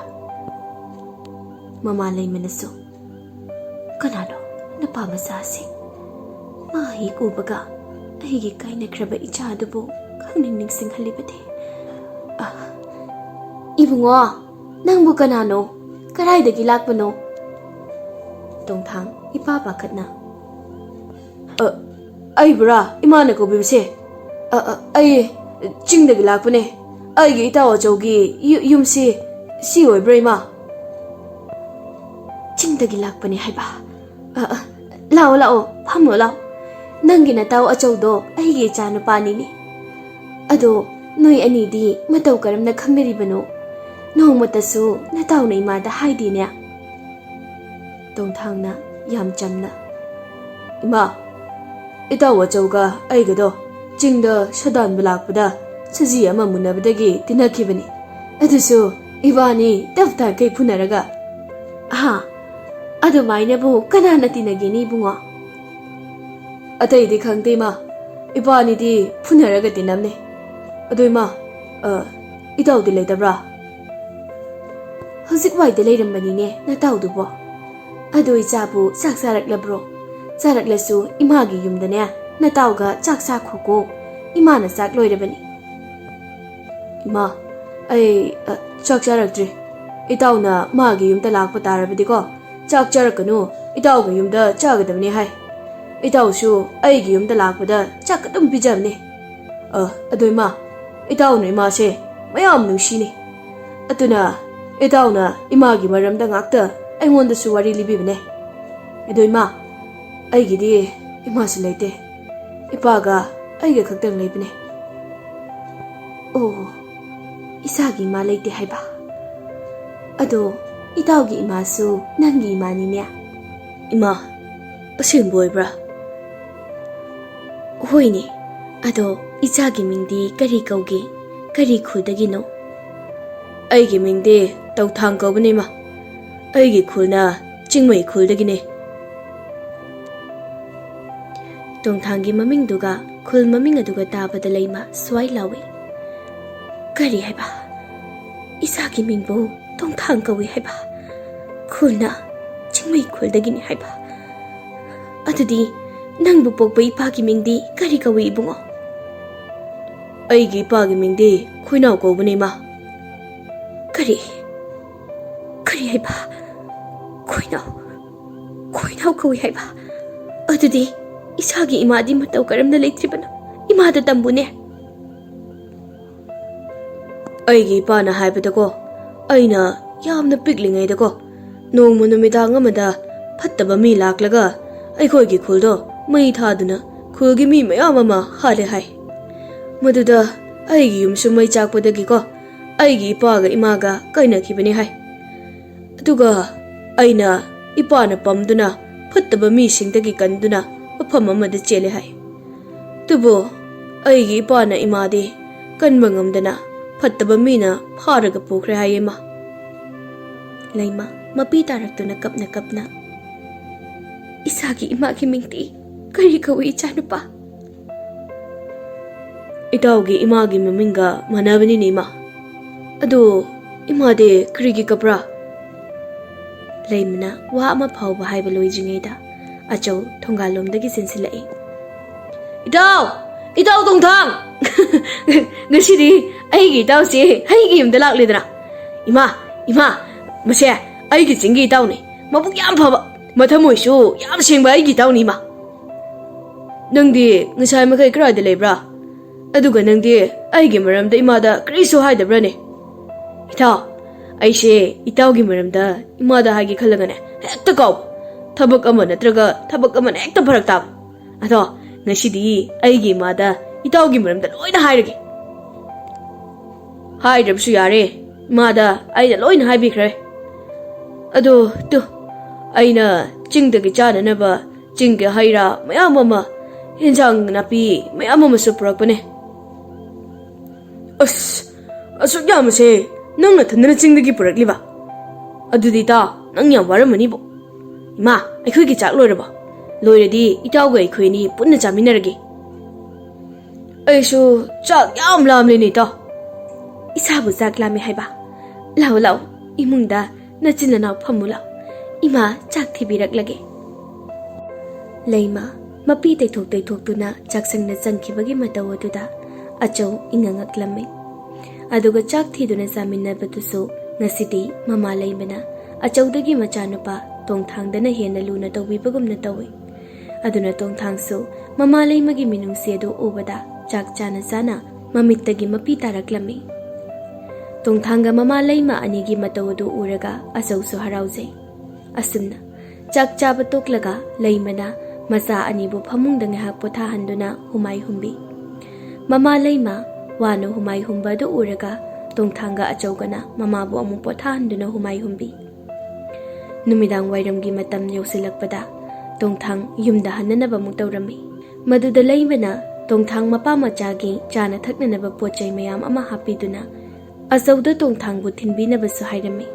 ꯃꯃꯥ ꯂꯩꯃꯅꯁꯨ, "ꯀꯅꯥꯅꯣ ꯅꯄꯥ ꯃꯆꯥꯁꯦ? ꯃꯥ ꯍꯦꯛ ꯎꯕꯒ ꯑꯩꯒꯤ ꯀꯥꯏꯅꯈ꯭ꯔꯕ ꯏꯆꯥ ꯑꯗꯨꯕꯨ ꯈꯪꯅꯤꯡ ꯅꯤꯡꯁꯤꯡꯍꯜꯂꯤꯕꯗꯤ꯫" "ꯑ, ꯏꯕꯨꯡꯉꯣ, ꯅꯪꯕꯨ ꯀꯅꯥꯅꯣ? ꯀꯗꯥꯏꯗꯒꯤ ꯂꯥꯛꯄꯅꯣ?" ꯇꯣꯡꯊꯥꯡ ꯏꯄꯥ ꯄꯥꯈꯠꯅ, "ꯑ, ꯑꯩꯕꯨꯔꯥ ꯏꯃꯥꯅ ꯀꯧꯕꯤꯕꯁꯦ? ꯑ, ꯑ, ꯑꯩ ꯆꯤꯡꯗꯒꯤ ꯂꯥꯛꯄꯅꯦ꯫ ꯑꯩꯒꯤ ꯏꯇꯥꯎ ꯑꯆꯧꯒꯤ ꯌꯨ-, ꯌꯨꯝꯁꯤ ꯁꯤ ꯑꯣꯏꯕ꯭ꯔꯥ, ꯏꯃꯥ?" ꯇꯒꯤ ꯂꯥꯛꯄꯅꯦ ꯍꯥꯏꯕ꯫ ꯑ, ꯑ, ꯂꯥꯛꯑꯣ, ꯂꯥꯛꯑꯣ, ꯐꯝꯃꯣ, ꯂꯥꯛꯑꯣ꯫ ꯅꯪꯒꯤ ꯅꯇꯥꯎ ꯑꯆꯧꯗꯣ ꯑꯩꯒꯤ ꯏꯆꯥ ꯅꯨꯄꯥꯅꯤꯅꯦ꯫ ꯑꯗꯣ ꯅꯣꯏ ꯑꯅꯤꯗꯤ ꯃꯇꯧ ꯀꯔꯝꯅ ꯈꯪꯅꯔꯤꯕꯅꯣ? ꯅꯣꯡꯃꯇꯁꯨ ꯅꯇꯥꯎꯅ ꯏꯃꯥꯗ ꯍꯥꯏꯗꯦꯅꯦ꯫ ꯇꯣꯡꯊꯥꯡꯅ ꯌꯥꯝ ꯆꯝꯅ, "ꯏꯃꯥ, ꯏꯇꯥꯎ ꯑꯆꯧꯒ ꯑꯩꯒꯗꯣ ꯆꯤꯡꯗ ꯁꯥꯗꯥꯟꯕ ꯂꯥꯛꯄꯗ ꯁꯖꯤ ꯑꯃ ꯃꯨꯟꯅꯕꯗꯒꯤ ꯇꯤꯟꯅꯈꯤꯕꯅꯤ꯫ ꯑꯗꯨꯁꯨ ꯏꯕꯥꯅꯤ ꯇꯞ ꯇꯥꯈꯩ ꯐꯨꯅꯔꯒ꯫" "ꯑꯍꯥ, ꯑꯗꯨꯃꯥꯏꯅꯕꯨ ꯀꯅꯥꯅ ꯇꯤꯟꯅꯒꯦꯅꯤ, ꯏꯕꯨꯡꯉꯣ?" "ꯑꯇꯩꯗꯤ ꯈꯪꯗꯦ, ꯏꯃꯥ꯫ ꯏꯕꯥꯅꯤꯗꯤ ꯐꯨꯅꯔꯒ ꯇꯤꯟꯅꯝꯅꯦ꯫ ꯑꯗꯣ ꯏꯃꯥ, ꯑ, ꯏꯇꯥꯎꯗꯤ ꯂꯩꯇꯕ꯭ꯔꯥ?" "ꯍꯧꯖꯤꯛ ꯋꯥꯏꯗ ꯂꯩꯔꯝꯕꯅꯤꯅꯦ ꯅꯇꯥꯎꯗꯨꯕꯣ꯫ ꯑꯗꯣ ꯏꯆꯥꯕꯨ ꯆꯥꯛ ꯆꯥꯔꯛꯂꯕ꯭ꯔꯣ? ꯆꯥꯔꯛꯂꯁꯨ ꯏꯃꯥꯒꯤ ꯌꯨꯝꯗꯅꯦ ꯅꯇꯥꯎꯒ ꯆꯥꯛ ꯆꯥꯈꯣꯀꯣ꯫ ꯏꯃꯥꯅ ꯆꯥꯛ ꯂꯣꯏꯔꯕꯅꯤ꯫" "ꯏꯃꯥ, ꯑꯩ, ꯑ, ꯆꯥꯛ ꯆꯥꯔꯛꯇ꯭ꯔꯤ꯫ ꯏꯇꯥꯎꯅ ꯃꯥꯒꯤ ꯌꯨꯝꯗ ꯂꯥꯛꯄ ꯇꯥꯔꯕꯗꯤꯀꯣ, ꯆꯥꯛ ꯆꯥꯔꯛꯀꯅꯨ, ꯏꯇꯥꯎꯒꯤ ꯌꯨꯝꯗ ꯆꯥꯒꯗꯕꯅꯤ ꯍꯥꯏ꯫ ꯏꯇꯥꯎꯁꯨ ꯑꯩꯒꯤ ꯌꯨꯝꯗ ꯂꯥꯛꯄꯗ ꯆꯥꯛ ꯑꯗꯨꯝ ꯄꯤꯖꯕꯅꯦ꯫ ꯑ, ꯑꯗꯣ ꯏꯃꯥ, ꯏꯇꯥꯎꯅ ꯏꯃꯥꯁꯦ ꯃꯌꯥꯝ ꯅꯨꯡꯁꯤꯅꯦ꯫ ꯑꯗꯨꯅ ꯏꯇꯥꯎꯅ ꯏꯃꯥꯒꯤ ꯃꯔꯝꯗ ꯉꯥꯛꯇ ꯑꯩꯉꯣꯟꯗꯁꯨ ꯋꯥꯔꯤ ꯂꯤꯕꯤꯕꯅꯦ꯫ ꯑꯗꯣ ꯏꯃꯥ, ꯑꯩꯒꯤꯗꯤ ꯏꯃꯥꯁꯨ ꯂꯩꯇꯦ꯫ ꯏꯄꯥꯒ ꯑꯩꯒ ꯈꯛꯇꯪ ꯂꯩꯕꯅꯦ꯫" "ꯑꯣ, ꯏꯆꯥꯒꯤ ꯏꯃꯥ ꯂꯩꯇꯦ ꯍꯥꯏꯕ? ꯑꯗꯣ ꯏꯇꯥꯎꯒꯤ ꯏꯃꯥꯁꯨ ꯅꯪꯒꯤ ꯏꯃꯥꯅꯤꯅꯦ꯫" "ꯏꯃꯥ, ꯑꯁꯦꯡꯕ ꯑꯣꯏꯕ꯭ꯔꯥ?" "ꯍꯣꯏꯅꯦ꯫ ꯑꯗꯣ ꯏꯆꯥꯒꯤ ꯃꯤꯡꯗꯤ ꯀꯔꯤ ꯀꯧꯒꯦ? ꯀꯔꯤ ꯈꯨꯜꯗꯒꯤꯅꯣ?" "ꯑꯩꯒꯤ ꯃꯤꯡꯗꯤ ꯇꯧꯊꯥꯡ ꯀꯧꯕꯅꯦ, ꯏꯃꯥ꯫ ꯑꯩꯒꯤ ꯈꯨꯜꯅ ꯆꯤꯡꯃꯩ ꯈꯨꯜꯗꯒꯤꯅꯦ꯫" ꯇꯣꯡꯊꯥꯡꯒꯤ ꯃꯃꯤꯡꯗꯨꯒ ꯈꯨꯜ ꯃꯃꯤꯡ ꯑꯗꯨꯒ ꯇꯥꯕꯗ ꯂꯩꯃ ꯁ꯭ꯋꯥꯏ ꯂꯥꯎꯏ꯫ "ꯀꯔꯤ ꯍꯥꯏꯕ? ꯏꯆꯥꯒꯤ ꯃꯤꯡꯕꯨ ꯇꯣꯡꯊꯥꯡ ꯀꯧꯏ ꯍꯥꯏꯕ? ꯈꯨꯜꯅ ꯆꯤꯡꯃꯩ ꯈꯨꯜꯗꯒꯤꯅꯤ ꯍꯥꯏꯕ? ꯑꯗꯨꯗꯤ ꯅꯪꯕꯨ ꯄꯣꯛꯄ ꯏꯄꯥꯒꯤ ꯃꯤꯡꯗꯤ ꯀꯔꯤ ꯀꯧꯏ, ꯏꯕꯨꯡꯉꯣ?" "ꯑꯩꯒꯤ ꯏꯄꯥꯒꯤ ꯃꯤꯡꯗꯤ ꯈꯣꯏꯅꯥꯎ ꯀꯧꯕꯅꯦ, ꯏꯃꯥ꯫" "ꯀꯔꯤ? ꯀꯔꯤ ꯍꯥꯏꯕ? ꯈꯣꯏꯅꯥꯎ, ꯈꯣꯏꯅꯥꯎ ꯀꯧꯏ ꯍꯥꯏꯕ? ꯑꯗꯨꯗꯤ ꯏꯆꯥꯒꯤ ꯏꯃꯥꯗꯤ ꯃꯇꯧ ꯀꯔꯝꯅ ꯂꯩꯇ꯭ꯔꯤꯕꯅꯣ? ꯏꯃꯥꯗ ꯇꯝꯕꯨꯅꯦ꯫" "ꯑꯩꯒꯤ ꯏꯄꯥꯅ ꯍꯥꯏꯕꯗꯀꯣ, ꯑꯩꯅ ꯌꯥꯝꯅ ꯄꯤꯛꯂꯤꯉꯩꯗꯀꯣ, ꯅꯣꯡꯃ ꯅꯨꯃꯤꯗꯥꯡ ꯑꯃꯗ ꯐꯠꯇꯕ ꯃꯤ ꯂꯥꯛꯂꯒ ꯑꯩꯈꯣꯏꯒꯤ ꯈꯨꯜꯗꯣ ꯃꯩ ꯊꯥꯗꯨꯅ ꯈꯨꯜꯒꯤ ꯃꯤ ꯃꯌꯥꯝ ꯑꯃ ꯍꯥꯠꯂꯦ ꯍꯥꯏ꯫ ꯃꯗꯨꯗ ꯑꯩꯒꯤ ꯌꯨꯝꯁꯨ ꯃꯩ ꯆꯥꯛꯄꯗꯒꯤꯀꯣ ꯑꯩꯒꯤ ꯏꯄꯥꯒ ꯏꯃꯥꯒ ꯀꯥꯏꯅꯈꯤꯕꯅꯤ ꯍꯥꯏ꯫ ꯑꯗꯨꯒ ꯑꯩꯅ ꯏꯄꯥꯅ ꯄꯝꯗꯨꯅ ꯐꯠꯇꯕ ꯃꯤꯁꯤꯡꯗꯒꯤ ꯀꯟꯗꯨꯅ ꯃꯐꯝ ꯑꯃꯗ ꯆꯦꯜꯂꯦ ꯍꯥꯏ꯫ ꯑꯗꯨꯕꯨ ꯑꯩꯒꯤ ꯏꯄꯥꯅ ꯏꯃꯥꯗꯤ ꯀꯟꯕ ꯉꯝꯗꯅ ꯐꯠꯇꯕ ꯃꯤꯅ ꯐꯥꯔꯒ ꯄꯨꯈ꯭ꯔꯦ ꯍꯥꯏꯌꯦ ꯏꯃꯥ꯫ ꯂꯩꯃ, ꯃꯄꯤ ꯇꯥꯔꯛꯇꯨꯅ ꯀꯞꯅ ꯀꯞꯅ, "ꯏꯁꯥꯒꯤ ꯏꯃꯥꯒꯤ ꯃꯤꯡꯗꯤ ꯀꯔꯤ ꯀꯧꯏ, ꯏꯆꯥꯅꯨꯄꯥ?" "ꯏꯇꯥꯎꯒꯤ ꯏꯃꯥꯒꯤ ꯃꯃꯤꯡꯒ ꯃꯥꯟꯅꯕꯅꯤꯅꯦ ꯏꯃꯥ꯫ ꯑꯗꯨ ꯏꯃꯥꯗꯤ ꯀꯔꯤꯒꯤ ꯀꯞꯄ꯭ꯔꯥ?" ꯂꯩꯃꯅ ꯋꯥ ꯑꯃ ꯐꯥꯎꯕ ꯍꯥꯏꯕ ꯂꯣꯏꯗ꯭ꯔꯤꯉꯩꯗ ꯑꯆꯧ ꯊꯣꯡꯒꯥꯜꯂꯣꯝꯗꯒꯤ ꯆꯦꯟꯁꯤꯜꯂꯛꯏ꯫ "ꯏꯇꯥꯎ! ꯏꯇꯥꯎ ꯇꯣꯡꯊꯥꯡ!" "ꯉꯁꯤꯗꯤ ꯑꯩꯒꯤ ꯏꯇꯥꯎꯁꯦ ꯑꯩꯒꯤ ꯌꯨꯝꯗ ꯂꯥꯛꯂꯦꯗꯅ꯫ ꯏꯃꯥ, ꯏꯃꯥ, ꯃꯁꯦ ꯑꯩꯒꯤ ꯆꯤꯡꯒꯤ ꯏꯇꯥꯎꯅꯤ꯫ ꯃꯕꯨꯛ ꯌꯥꯝ ꯐꯕ, ꯃꯊꯃꯣꯏꯁꯨ ꯌꯥꯝ ꯁꯦꯡꯕ ꯑꯩꯒꯤ ꯏꯇꯥꯎꯅꯤ, ꯏꯃꯥ꯫ ꯅꯪꯗꯤ ꯉꯁꯥꯏ ꯃꯈꯩ ꯀꯗꯥꯏꯗ ꯂꯩꯕ꯭ꯔꯥ? ꯑꯗꯨꯒ ꯅꯪꯗꯤ ꯑꯩꯒꯤ ꯃꯔꯝꯗ ꯏꯃꯥꯗ ꯀꯔꯤꯁꯨ ꯍꯥꯏꯗꯕ꯭ꯔꯥꯅꯦ?" "ꯏꯇꯥꯎ, ꯑꯩꯁꯦ ꯏꯇꯥꯎꯒꯤ ꯃꯔꯝꯗ ꯏꯃꯥꯗ ꯍꯥꯏꯒꯦ ꯈꯜꯂꯒꯅꯦ ꯍꯦꯛꯇ ꯀꯥꯎꯕ꯫ ꯊꯕꯛ ꯑꯃ ꯅꯠꯇ꯭ꯔꯒ ꯊꯕꯛ ꯑꯃꯅ ꯍꯦꯛꯇ ꯐꯔꯛ ꯇꯥꯕ꯫ ꯑꯗꯣ ꯉꯁꯤꯗꯤ ꯑꯩꯒꯤ ꯏꯃꯥꯗ ꯏꯇꯥꯎꯒꯤ ꯃꯔꯝꯗ ꯂꯣꯏꯅ ꯍꯥꯏꯔꯒꯦ꯫" "ꯍꯥꯏꯗ꯭ꯔꯕꯁꯨ ꯌꯥꯔꯦ, ꯏꯃꯥꯗ ꯑꯩꯅ ꯂꯣꯏꯅ ꯍꯥꯏꯕꯤꯈ꯭ꯔꯦ꯫ ꯑꯗꯣ ꯇꯨ, ꯑꯩꯅ ꯆꯤꯡꯗꯒꯤ ꯆꯥꯅꯅꯕ ꯆꯤꯡꯒꯤ ꯍꯩ ꯔꯥ ꯃꯌꯥꯝ ꯑꯃ, ꯏꯟꯁꯥꯡ ꯅꯥꯄꯤ ꯃꯌꯥꯝ ꯑꯃꯁꯨ ꯄꯨꯔꯛꯄꯅꯦ꯫" "ꯑꯁ, ꯑꯁꯨꯛ ꯌꯥꯝꯕꯁꯦ ꯅꯪ ꯅꯊꯟꯗꯅ ꯆꯤꯡꯗꯒꯤ ꯄꯨꯔꯛꯂꯤꯕ? ꯑꯗꯨꯗꯤ ꯏꯇꯥꯎ, ꯅꯪ ꯌꯥꯝ ꯋꯥꯔꯝꯃꯅꯤꯕꯣ꯫ ꯏꯃꯥ, ꯑꯩꯈꯣꯏꯒꯤ ꯆꯥꯛ ꯂꯣꯏꯔꯕꯣ? ꯂꯣꯏꯔꯗꯤ ꯏꯇꯥꯎꯒ ꯑꯩꯈꯣꯏ ꯑꯅꯤ ꯄꯨꯟꯅ ꯆꯥꯃꯤꯟꯅꯔꯒꯦ꯫" "ꯑꯩꯁꯨ ꯆꯥꯛ ꯌꯥꯝ ꯂꯥꯝꯂꯦꯅꯦ ꯏꯇꯥꯎ꯫" "ꯏꯁꯥꯕꯨ ꯆꯥꯛ ꯂꯥꯝꯃꯦ ꯍꯥꯏꯕ? ꯂꯥꯛꯑꯣ, ꯂꯥꯛꯑꯣ, ꯏꯃꯨꯡꯗ ꯅꯆꯤꯟ ꯅꯅꯥꯎ ꯐꯝꯃꯨ ꯂꯥꯛꯑꯣ꯫ ꯏꯃꯥ ꯆꯥꯛ ꯊꯤꯕꯤꯔꯛꯂꯒꯦ꯫" ꯂꯩꯃ ꯃꯄꯤ ꯇꯩꯊꯣꯛ ꯇꯩꯊꯣꯛꯇꯨꯅ ꯆꯥꯛꯁꯪꯗ ꯆꯪꯈꯤꯕꯒꯤ ꯃꯇꯧ ꯑꯗꯨꯗ ꯑꯆꯧ ꯏꯉꯛ ꯉꯛꯂꯝꯃꯤ꯫ ꯑꯗꯨꯒ ꯆꯥꯛ ꯊꯤꯗꯨꯅ ꯆꯥꯃꯤꯟꯅꯕꯗꯨꯁꯨ ꯉꯁꯤꯗꯤ ꯃꯃꯥ ꯂꯩꯃꯅ ꯑꯆꯧꯗꯒꯤ ꯃꯆꯥꯅꯨꯄꯥ ꯇꯣꯡꯊꯥꯡꯗꯅ ꯍꯦꯟꯅ ꯂꯨꯅ ꯇꯧꯕꯤꯕꯒꯨꯝꯅ ꯇꯧꯏ꯫ ꯑꯗꯨꯅ ꯇꯣꯡꯊꯥꯡꯁꯨ ꯃꯃꯥ ꯂꯩꯃꯒꯤ ꯃꯤꯅꯨꯡꯁꯤ ꯑꯗꯨ ꯎꯕꯗ ꯆꯥꯛ ꯆꯥꯅ ꯆꯥꯅ ꯃꯃꯤꯠꯇꯒꯤ ꯃꯄꯤ ꯇꯥꯔꯛꯂꯝꯃꯤ꯫ ꯇꯣꯡꯊꯥꯡꯒ ꯃꯃꯥ ꯂꯩꯃ ꯑꯅꯤꯒꯤ ꯃꯇꯧ ꯑꯗꯨ ꯎꯔꯒ ꯑꯆꯧꯁꯨ ꯍꯔꯥꯎꯖꯩ꯫ ꯑꯁꯨꯝꯅ ꯆꯥꯛ ꯆꯥꯕ ꯇꯣꯛꯂꯒ ꯂꯩꯃꯅ ꯃꯆꯥ ꯑꯅꯤꯕꯨ ꯐꯃꯨꯡꯗ ꯉꯥꯏꯍꯥꯛ ꯄꯣꯊꯥꯍꯟꯗꯨꯅ ꯍꯨꯃꯥꯏ ꯍꯨꯝꯕꯤ꯫ ꯃꯃꯥ ꯂꯩꯃ ꯋꯥꯅ ꯍꯨꯃꯥꯏ ꯍꯨꯝꯕ ꯑꯗꯨ ꯎꯔꯒ ꯇꯣꯡꯊꯥꯡꯒ ꯑꯆꯧꯒꯅ ꯃꯃꯥꯕꯨ ꯑꯃꯨꯛ ꯄꯣꯊꯥꯍꯟꯗꯨꯅ ꯍꯨꯃꯥꯏ ꯍꯨꯝꯕꯤ꯫ ꯅꯨꯃꯤꯗꯥꯡ ꯋꯥꯏꯔꯝꯒꯤ ꯃꯇꯝ ꯌꯧꯁꯤꯜꯂꯛꯄꯗ ꯇꯣꯡꯊꯥꯡ ꯌꯨꯝꯗ ꯍꯟꯅꯅꯕ ꯑꯃꯨꯛ ꯇꯧꯔꯝꯃꯤ꯫ ꯃꯗꯨꯗ ꯂꯩꯃꯅ ꯇꯣꯡꯊꯥꯡ ꯃꯄꯥ ꯃꯆꯥꯒꯤ ꯆꯥꯅ ꯊꯛꯅꯅꯕ ꯄꯣꯠ ꯆꯩ ꯃꯌꯥꯝ ꯑꯃ ꯍꯥꯞꯄꯤꯗꯨꯅ ꯑꯆꯧꯗ ꯇꯣꯡꯊꯥꯡꯕꯨ ꯊꯤꯟꯕꯤꯅꯕꯁꯨ ꯍꯥꯏꯔꯝꯃꯤ꯫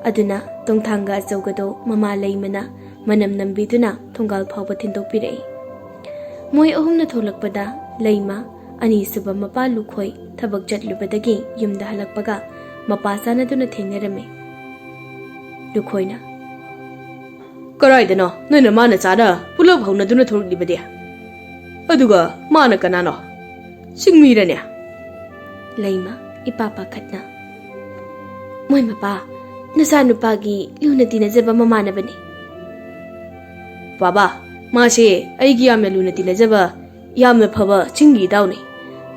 ꯑꯗꯨꯅ ꯇꯣꯡꯊꯥꯡꯒ ꯑꯆꯧꯒꯗꯣ ꯃꯃꯥ ꯂꯩꯃꯅ ꯃꯅꯝ ꯅꯝꯕꯤꯗꯨꯅ ꯊꯣꯡꯒꯥꯜ ꯐꯥꯎꯕ ꯊꯤꯟꯗꯣꯛꯄꯤꯔꯛꯏ꯫ ꯃꯣꯏ ꯑꯍꯨꯝꯅ ꯊꯣꯛꯂꯛꯄꯗ ꯂꯩꯃ, ꯑꯅꯤꯁꯨꯕ ꯃꯄꯥ ꯂꯨꯈꯣꯏ ꯊꯕꯛ ꯆꯠꯂꯨꯕꯗꯒꯤ ꯌꯨꯝꯗ ꯍꯜꯂꯛꯄꯒ ꯃꯄꯥ ꯆꯥꯟꯅꯗꯨꯅ ꯊꯦꯡꯅꯔꯝꯃꯤ꯫ ꯂꯨꯈꯣꯏꯅ, "ꯀꯔꯥꯏꯗꯅꯣ ꯅꯣꯏꯅ ꯃꯥꯅ ꯆꯥꯅ ꯄꯨꯂꯞ ꯍꯧꯅꯗꯨꯅ ꯊꯣꯛꯂꯛꯂꯤꯕꯗꯤ? ꯑꯗꯨꯒ ꯃꯥꯅ ꯀꯅꯥꯅꯣ? ꯆꯤꯡꯃꯤꯔꯅꯦ?" ꯂꯩꯃ ꯏꯄꯥ ꯄꯥꯈꯠꯅ, "ꯃꯣꯏ ꯃꯄꯥ, ꯅꯆꯥꯅꯨꯄꯥꯒꯤ ꯂꯨꯅ ꯇꯤꯟꯅꯖꯕ ꯃꯃꯥꯟꯅꯕꯅꯤ꯫" "ꯕꯥꯕꯥ, ꯃꯥꯁꯦ ꯑꯩꯒꯤ ꯌꯥꯝꯅ ꯂꯨꯅ ꯇꯤꯟꯅꯖꯕ, ꯌꯥꯝꯅ ꯐꯕ ꯆꯤꯡꯒꯤ ꯏꯇꯥꯎꯅꯤ꯫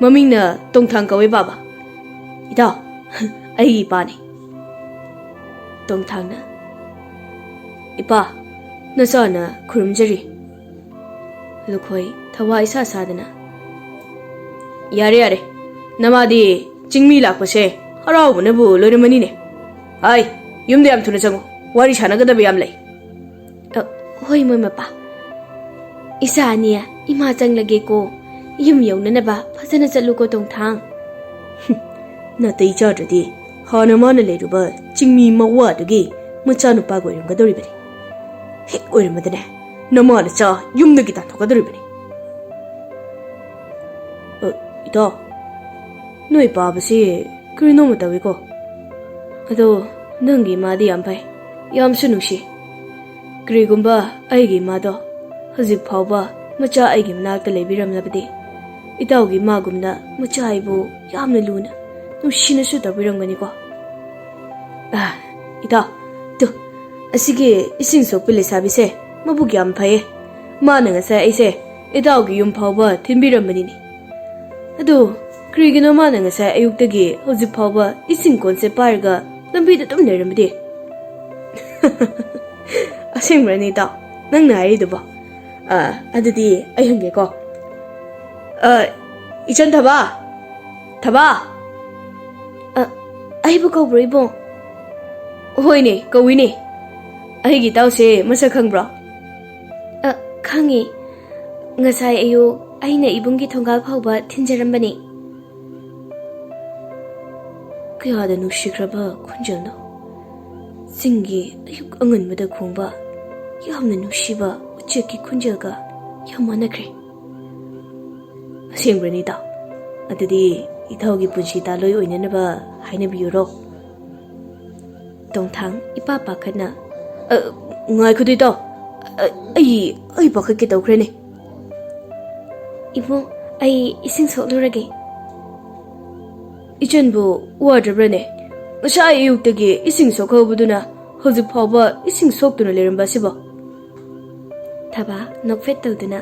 ꯃꯃꯤꯡꯅ ꯇꯣꯡꯊꯥꯡ ꯀꯧꯋꯦ ꯕꯥꯕꯥ꯫ ꯏꯇꯥꯎ, ꯑꯩꯒꯤ ꯏꯄꯥꯅꯤ꯫" ꯇꯣꯡꯊꯥꯡꯅ, "ꯏꯄꯥ, ꯅꯆꯥꯅ ꯈꯨꯔꯨꯝꯖꯔꯤ꯫" ꯂꯨꯈꯣꯏ ꯊꯋꯥꯏ ꯏꯁꯥ ꯁꯥꯗꯅ, "ꯌꯥꯔꯦ, ꯌꯥꯔꯦ, ꯅꯃꯥꯗꯤ ꯆꯤꯡꯃꯤ ꯂꯥꯛꯄꯁꯦ ꯍꯔꯥꯎꯕꯅꯕꯨ ꯂꯣꯏꯔꯝꯃꯅꯤꯅꯦ꯫ ꯍꯥꯏ, ꯌꯨꯝꯗ ꯌꯥꯝ ꯊꯨꯅ ꯆꯪꯉꯨ, ꯋꯥꯔꯤ ꯁꯥꯟꯅꯒꯗꯕ ꯌꯥꯝ ꯂꯩ꯫" "ꯑ, ꯍꯣꯏ, ꯃꯣꯏ ꯃꯄꯥ꯫ ꯏꯆꯥ ꯑꯅꯤ, ꯏꯃꯥ ꯆꯪꯂꯒꯦꯀꯣ꯫ ꯌꯨꯝ ꯌꯧꯅꯅꯕ ꯐꯖꯅ ꯆꯠꯂꯨꯀꯣ, ꯇꯣꯡꯊꯥꯡ꯫" "ꯅꯥꯇꯩ ꯆꯥꯗ꯭ꯔꯗꯤ ꯍꯥꯟꯅ ꯃꯥꯅ ꯂꯩꯔꯨꯕ ꯆꯤꯡꯃꯤ ꯃꯋꯥꯗꯨꯒꯤ ꯃꯆꯥꯅꯨꯄꯥꯒ ꯑꯣꯏꯔꯝꯒꯗꯧꯔꯤꯕꯅꯤ꯫ ꯍꯦꯛ ꯑꯣꯏꯔꯝꯃꯗꯅꯦ, ꯅꯃꯥ ꯅꯆꯥ ꯌꯨꯝꯗꯒꯤ ꯇꯥꯟꯊꯣꯛꯀꯗꯧꯔꯤꯕꯅꯤ꯫" "ꯑ, ꯏꯇꯥꯎ, ꯅꯣꯏ ꯄꯥꯕꯁꯤ ꯀꯔꯤꯅꯣꯃ ꯇꯧꯏꯀꯣ꯫ ꯑꯗꯣ ꯅꯪꯒꯤ ꯏꯃꯥꯗꯤ ꯌꯥꯝ ꯐꯩ, ꯌꯥꯝꯁꯨ ꯅꯨꯡꯁꯤ꯫ ꯀꯔꯤꯒꯨꯝꯕ ꯑꯩꯒꯤ ꯏꯃꯥꯗꯣ ꯍꯧꯖꯤꯛ ꯐꯥꯎꯕ ꯃꯆꯥ ꯑꯩꯒꯤ ꯃꯅꯥꯛꯇ ꯂꯩꯕꯤꯔꯝꯂꯕꯗꯤ, ꯏꯇꯥꯎꯒꯤ ꯏꯃꯥꯒꯨꯝꯅ ꯃꯆꯥ ꯑꯩꯕꯨ ꯌꯥꯝꯅ ꯂꯨꯅ, ꯅꯨꯡꯁꯤꯅꯁꯨ ꯇꯧꯕꯤꯔꯝꯒꯅꯤꯀꯣ꯫ ꯑꯥ, ꯏꯇꯥꯎ, ꯇꯨ, ꯑꯁꯤꯒꯤ ꯏꯁꯤꯡ ꯁꯣꯛꯄꯤ ꯂꯩꯁꯥꯕꯤꯁꯦ ꯃꯕꯨꯛ ꯌꯥꯝ ꯐꯩꯌꯦ꯫ ꯃꯥꯅ ꯉꯁꯥꯏ ꯑꯩꯁꯦ ꯏꯇꯥꯎꯒꯤ ꯌꯨꯝ ꯐꯥꯎꯕ ꯊꯤꯟꯕꯤꯔꯝꯕꯅꯤꯅꯦ꯫ ꯑꯗꯨ ꯀꯔꯤꯒꯤꯅꯣ ꯃꯥꯅ ꯉꯁꯥꯏ ꯑꯌꯨꯛꯇꯒꯤ ꯍꯧꯖꯤꯛ ꯐꯥꯎꯕ ꯏꯁꯤꯡ ꯀꯣꯟꯁꯦ ꯄꯥꯏꯔꯒ ꯂꯝꯕꯤꯗ ꯑꯗꯨꯝ ꯂꯩꯔꯝꯕꯗꯤ?" ꯑꯁꯦꯡꯕ꯭ꯔꯅꯦ ꯏꯇꯥꯎ, ꯅꯪꯅ ꯍꯥꯏꯔꯤꯗꯨꯕꯣ? ꯑ, ꯑꯗꯨꯗꯤ ꯑꯩ ꯍꯪꯒꯦꯀꯣ꯫ ꯑ, ꯏꯆꯟ ꯊꯕꯥ? ꯊꯕꯥ? ꯑ, ꯑꯩꯕꯨ ꯀꯧꯕ꯭ꯔꯣ, ꯏꯕꯨꯡ? ꯍꯣꯏꯅꯦ, ꯀꯧꯏꯅꯦ꯫ ꯑꯩꯒꯤ ꯏꯇꯥꯎꯁꯦ ꯃꯁꯛ ꯈꯪꯕ꯭ꯔꯣ? ꯑ, ꯈꯪꯉꯤ꯫ ꯉꯁꯥꯏ ꯑꯌꯨꯛ ꯑꯩꯅ ꯏꯕꯨꯡꯒꯤ ꯊꯣꯡꯒꯥꯜ ꯐꯥꯎꯕ ꯊꯤꯟꯖꯔꯝꯕꯅꯤ꯫ ꯀꯌꯥꯗ ꯅꯨꯡꯁꯤꯈ꯭ꯔꯕ ꯈꯣꯟꯖꯦꯜꯅꯣ! ꯆꯤꯡꯒꯤ ꯑꯌꯨꯛ ꯑꯉꯟꯕꯗ ꯈꯣꯡꯕ ꯌꯥꯝꯅ ꯅꯨꯡꯁꯤꯕ ꯎꯆꯦꯛꯀꯤ ꯈꯣꯟꯖꯦꯜꯒ ꯌꯥꯝ ꯃꯥꯟꯅꯈ꯭ꯔꯦ꯫ ꯑꯁꯦꯡꯕ꯭ꯔꯅꯤ ꯏꯇꯥꯎ? ꯑꯗꯨꯗꯤ ꯏꯇꯥꯎꯒꯤ ꯄꯨꯟꯁꯤ ꯇꯥꯂꯣꯏ ꯑꯣꯏꯅꯅꯕ ꯍꯥꯏꯅꯕꯤꯌꯨꯔꯣ? ꯇꯣꯡꯊꯥꯡ ꯏꯄꯥ ꯄꯥꯈꯠꯅ, "ꯑ, ꯉꯥꯏꯈꯣꯗ ꯏꯇꯥꯎ, ꯑ, ꯑꯩ, ꯑꯩ ꯄꯥꯈꯠꯀꯦ ꯇꯧꯈ꯭ꯔꯦꯅꯦ꯫ ꯏꯕꯨꯡ, ꯑꯩ ꯏꯁꯤꯡ ꯁꯣꯛꯂꯨꯔꯒꯦ꯫" "ꯏꯆꯟꯕꯨ ꯋꯥꯗ꯭ꯔꯕ꯭ꯔꯅꯦ? ꯉꯁꯥꯏ ꯑꯌꯨꯛꯇꯒꯤ ꯏꯁꯤꯡ ꯁꯣꯛꯍꯧꯕꯗꯨꯅ ꯍꯧꯖꯤꯛ ꯐꯥꯎꯕ ꯏꯁꯤꯡ ꯁꯣꯛꯇꯨꯅ ꯂꯩꯔꯝꯕ ꯑꯁꯤꯕꯣ?" ꯊꯕꯥ ꯅꯣꯛꯐꯦꯠ ꯇꯧꯗꯨꯅ,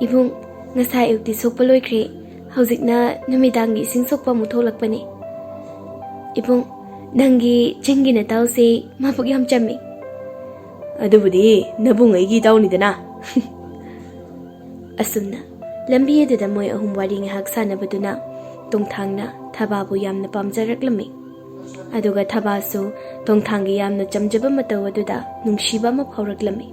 "ꯏꯕꯨꯡ, ꯉꯁꯥꯏ ꯑꯌꯨꯛꯇꯤ ꯁꯣꯛꯄ ꯂꯣꯏꯈ꯭ꯔꯦ꯫ ꯍꯧꯖꯤꯛꯅ ꯅꯨꯃꯤꯗꯥꯡꯒꯤ ꯏꯁꯤꯡ ꯁꯣꯛꯄ ꯑꯃꯨꯛ ꯊꯣꯛꯂꯛꯄꯅꯦ꯫ ꯏꯕꯨꯡ, ꯅꯪꯒꯤ ꯆꯤꯡꯒꯤ ꯅꯇꯥꯎꯁꯦ ꯃꯕꯨꯛ ꯌꯥꯝ ꯆꯝꯃꯤ꯫" "ꯑꯗꯨꯕꯨꯗꯤ ꯅꯕꯨꯡ ꯑꯩꯒꯤ ꯏꯇꯥꯎꯅꯤꯗꯅ꯫" ꯑꯁꯨꯝꯅ ꯂꯝꯕꯤ ꯑꯗꯨꯗ ꯃꯣꯏ ꯑꯍꯨꯝ ꯋꯥꯔꯤ ꯉꯥꯏꯍꯥꯛ ꯁꯥꯟꯅꯕꯗꯨꯅ ꯇꯣꯡꯊꯥꯡꯅ ꯊꯕꯥꯕꯨ ꯌꯥꯝꯅ ꯄꯥꯝꯖꯔꯛꯂꯝꯃꯤ꯫ ꯑꯗꯨꯒ ꯊꯕꯥꯁꯨ ꯇꯣꯡꯊꯥꯡꯒꯤ ꯌꯥꯝꯅ ꯆꯝꯖꯕ ꯃꯇꯧ ꯑꯗꯨꯗ ꯅꯨꯡꯁꯤꯕ ꯑꯃ ꯐꯥꯎꯔꯛꯂꯝꯃꯤ꯫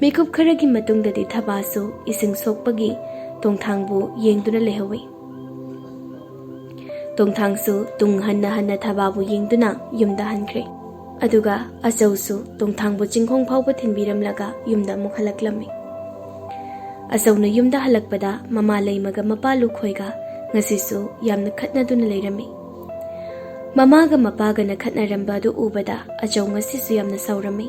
ꯃꯤꯀꯨꯞ ꯈꯔꯒꯤ ꯃꯇꯨꯡꯗꯗꯤ ꯊꯕꯥꯁꯨ ꯏꯁꯤꯡ ꯁꯣꯛꯄꯒꯤ ꯇꯣꯡꯊꯥꯡꯕꯨ ꯌꯦꯡꯗꯨꯅ ꯂꯩꯍꯧꯏ꯫ ꯇꯣꯡꯊꯥꯡꯁꯨ ꯇꯨꯡ ꯍꯟꯅ ꯍꯟꯅ ꯊꯕꯥꯕꯨ ꯌꯦꯡꯗꯨꯅ ꯌꯨꯝꯗ ꯍꯟꯈ꯭ꯔꯦ꯫ ꯑꯗꯨꯒ ꯑꯆꯧꯁꯨ ꯇꯣꯡꯊꯥꯡꯕꯨ ꯆꯤꯡꯈꯣꯡ ꯐꯥꯎꯕ ꯊꯤꯟꯕꯤꯔꯝꯂꯒ ꯌꯨꯝꯗ ꯑꯃꯨꯛ ꯍꯜꯂꯛꯂꯝꯃꯤ꯫ ꯑꯆꯧꯅ ꯌꯨꯝꯗ ꯍꯜꯂꯛꯄꯗ ꯃꯃꯥ ꯂꯩꯃꯒ ꯃꯄꯥ ꯂꯨꯈꯣꯏꯒ ꯉꯁꯤꯁꯨ ꯌꯥꯝꯅ ꯈꯠꯅꯗꯨꯅ ꯂꯩꯔꯝꯃꯤ꯫ ꯃꯃꯥꯒ ꯃꯄꯥꯒꯅ ꯈꯠꯅꯔꯝꯕ ꯑꯗꯨ ꯎꯕꯗ ꯑꯆꯧ ꯉꯁꯤꯁꯨ ꯌꯥꯝꯅ ꯁꯥꯎꯔꯝꯃꯤ꯫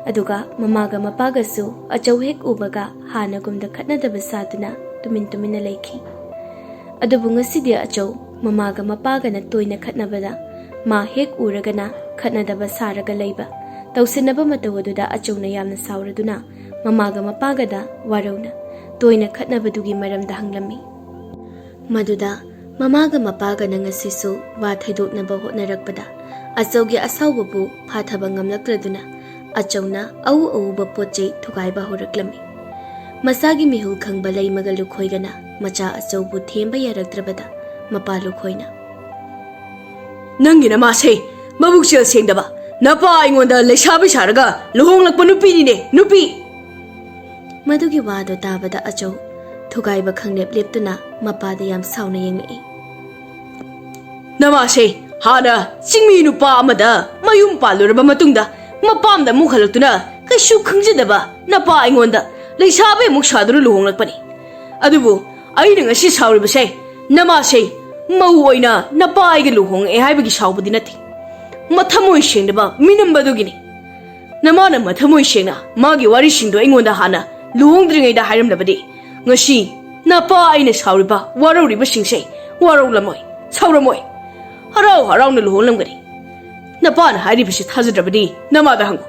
ꯑꯗꯨꯒ ꯃꯃꯥꯒ ꯃꯄꯥꯒꯁꯨ ꯑꯆꯧ ꯍꯦꯛ ꯎꯕꯒ ꯍꯥꯟꯅꯒꯨꯝꯗ ꯈꯠꯅꯗꯕ ꯁꯥꯗꯨꯅ ꯇꯨꯃꯤꯟ ꯇꯨꯃꯤꯟꯅ ꯂꯩꯈꯤ꯫ ꯑꯗꯨꯕꯨ ꯉꯁꯤꯗꯤ ꯑꯆꯧ ꯃꯃꯥꯒ ꯃꯄꯥꯒꯅ ꯇꯣꯏꯅ ꯈꯠꯅꯕꯗ ꯃꯥ ꯍꯦꯛ ꯎꯔꯒꯅ ꯈꯠꯅꯗꯕ ꯁꯥꯔꯒ ꯂꯩꯕ, ꯇꯧꯁꯤꯟꯅꯕ ꯃꯇꯧ ꯑꯗꯨꯗ ꯑꯆꯧꯅ ꯌꯥꯝꯅ ꯁꯥꯎꯔꯗꯨꯅ ꯃꯃꯥꯒ ꯃꯄꯥꯒꯗ ꯋꯥꯔꯧꯅ ꯇꯣꯏꯅ ꯈꯠꯅꯕꯗꯨꯒꯤ ꯃꯔꯝꯗ ꯍꯪꯂꯝꯃꯤ꯫ ꯃꯗꯨꯗ ꯃꯃꯥꯒ ꯃꯄꯥꯒꯅ ꯉꯁꯤꯁꯨ ꯋꯥ ꯊꯩꯗꯣꯛꯅꯕ ꯍꯣꯠꯅꯔꯛꯄꯗ ꯑꯆꯧꯒꯤ ꯑꯁꯥꯎꯕꯕꯨ ꯐꯥꯊꯕ ꯉꯝꯂꯛꯇ꯭ꯔꯗꯨꯅ ꯑꯆꯧꯅ ꯑꯎ ꯑꯎꯕ ꯄꯣꯠ ꯆꯩ ꯊꯨꯒꯥꯏꯕ ꯍꯧꯔꯛꯂꯝꯃꯤ꯫ ꯃꯁꯥꯒꯤ ꯃꯤꯍꯨꯜ ꯈꯪꯕ ꯂꯩꯃꯒ ꯂꯨꯈꯣꯏꯒꯅ ꯃꯆꯥ ꯑꯆꯧꯕꯨ ꯊꯦꯝꯕ ꯌꯥꯔꯛꯇ꯭ꯔꯕꯗ ꯃꯄꯥ ꯂꯨꯈꯣꯏꯅ, "ꯅꯪꯒꯤ ꯅꯃꯥꯁꯦ ꯃꯕꯨꯛꯆꯦꯜ ꯁꯦꯡꯗꯕ, ꯅꯄꯥ ꯑꯩꯉꯣꯟꯗ ꯂꯩꯁꯥꯕꯤ ꯁꯥꯔꯒ ꯂꯨꯍꯣꯡꯂꯛꯄ ꯅꯨꯄꯤꯅꯤꯅꯦ, ꯅꯨꯄꯤ!" ꯃꯗꯨꯒꯤ ꯋꯥꯗꯨ ꯇꯥꯕꯗ ꯑꯆꯧ ꯊꯨꯒꯥꯏꯕ ꯈꯪꯂꯦꯞ ꯂꯦꯞꯇꯨꯅ ꯃꯄꯥꯗ ꯌꯥꯝ ꯁꯥꯎꯅ ꯌꯦꯡꯂꯛꯏ꯫ "ꯅꯃꯥꯁꯦ ꯍꯥꯟꯅ ꯆꯤꯡꯃꯤ ꯅꯨꯄꯥ ꯑꯃꯗ ꯃꯌꯨꯝ ꯄꯥꯜꯂꯨꯔꯕ ꯃꯇꯨꯡꯗ ꯃꯄꯥꯝꯗ ꯑꯃꯨꯛ ꯍꯜꯂꯛꯇꯨꯅ ꯀꯩꯁꯨ ꯈꯪꯖꯗꯕ ꯅꯄꯥ ꯑꯩꯉꯣꯟꯗ ꯂꯩꯁꯥꯕꯤ ꯑꯃꯨꯛ ꯁꯥꯗꯨꯅ ꯂꯨꯍꯣꯡꯂꯛꯄꯅꯤ꯫ ꯑꯗꯨꯕꯨ ꯑꯩꯅ ꯉꯁꯤ ꯁꯥꯎꯔꯤꯕꯁꯦ ꯅꯃꯥꯁꯦ ꯃꯧ ꯑꯣꯏꯅ ꯅꯄꯥ ꯑꯩꯒ ꯂꯨꯍꯣꯡꯉꯛꯑꯦ ꯍꯥꯏꯕꯒꯤ ꯁꯥꯎꯕꯗꯤ ꯅꯠꯇꯦ꯫ ꯃꯊꯃꯣꯏ ꯁꯦꯡꯗꯕ ꯃꯤꯅꯝꯕꯗꯨꯒꯤꯅꯤ꯫ ꯅꯃꯥꯅ ꯃꯊꯃꯣꯏ ꯁꯦꯡꯅ ꯃꯥꯒꯤ ꯋꯥꯔꯤꯁꯤꯡꯗꯣ ꯑꯩꯉꯣꯟꯗ ꯍꯥꯟꯅ ꯂꯨꯍꯣꯡꯗ꯭ꯔꯤꯉꯩꯗ ꯍꯥꯏꯔꯝꯂꯕꯗꯤ ꯉꯁꯤ ꯅꯄꯥ ꯑꯩꯅ ꯁꯥꯎꯔꯤꯕ ꯋꯥꯔꯧꯔꯤꯕꯁꯤꯡꯁꯦ ꯋꯥꯔꯧꯂꯝꯃꯣꯏ, ꯁꯥꯎꯔꯝꯃꯣꯏ꯫ ꯍꯔꯥꯎ ꯍꯔꯥꯎꯅ ꯂꯨꯍꯣꯡꯂꯝꯒꯅꯤ꯫ ꯅꯄꯥꯅ ꯍꯥꯏꯔꯤꯕꯁꯤ ꯊꯥꯖꯗ꯭ꯔꯕꯗꯤ ꯅꯃꯥꯗ ꯍꯪꯉꯨ꯫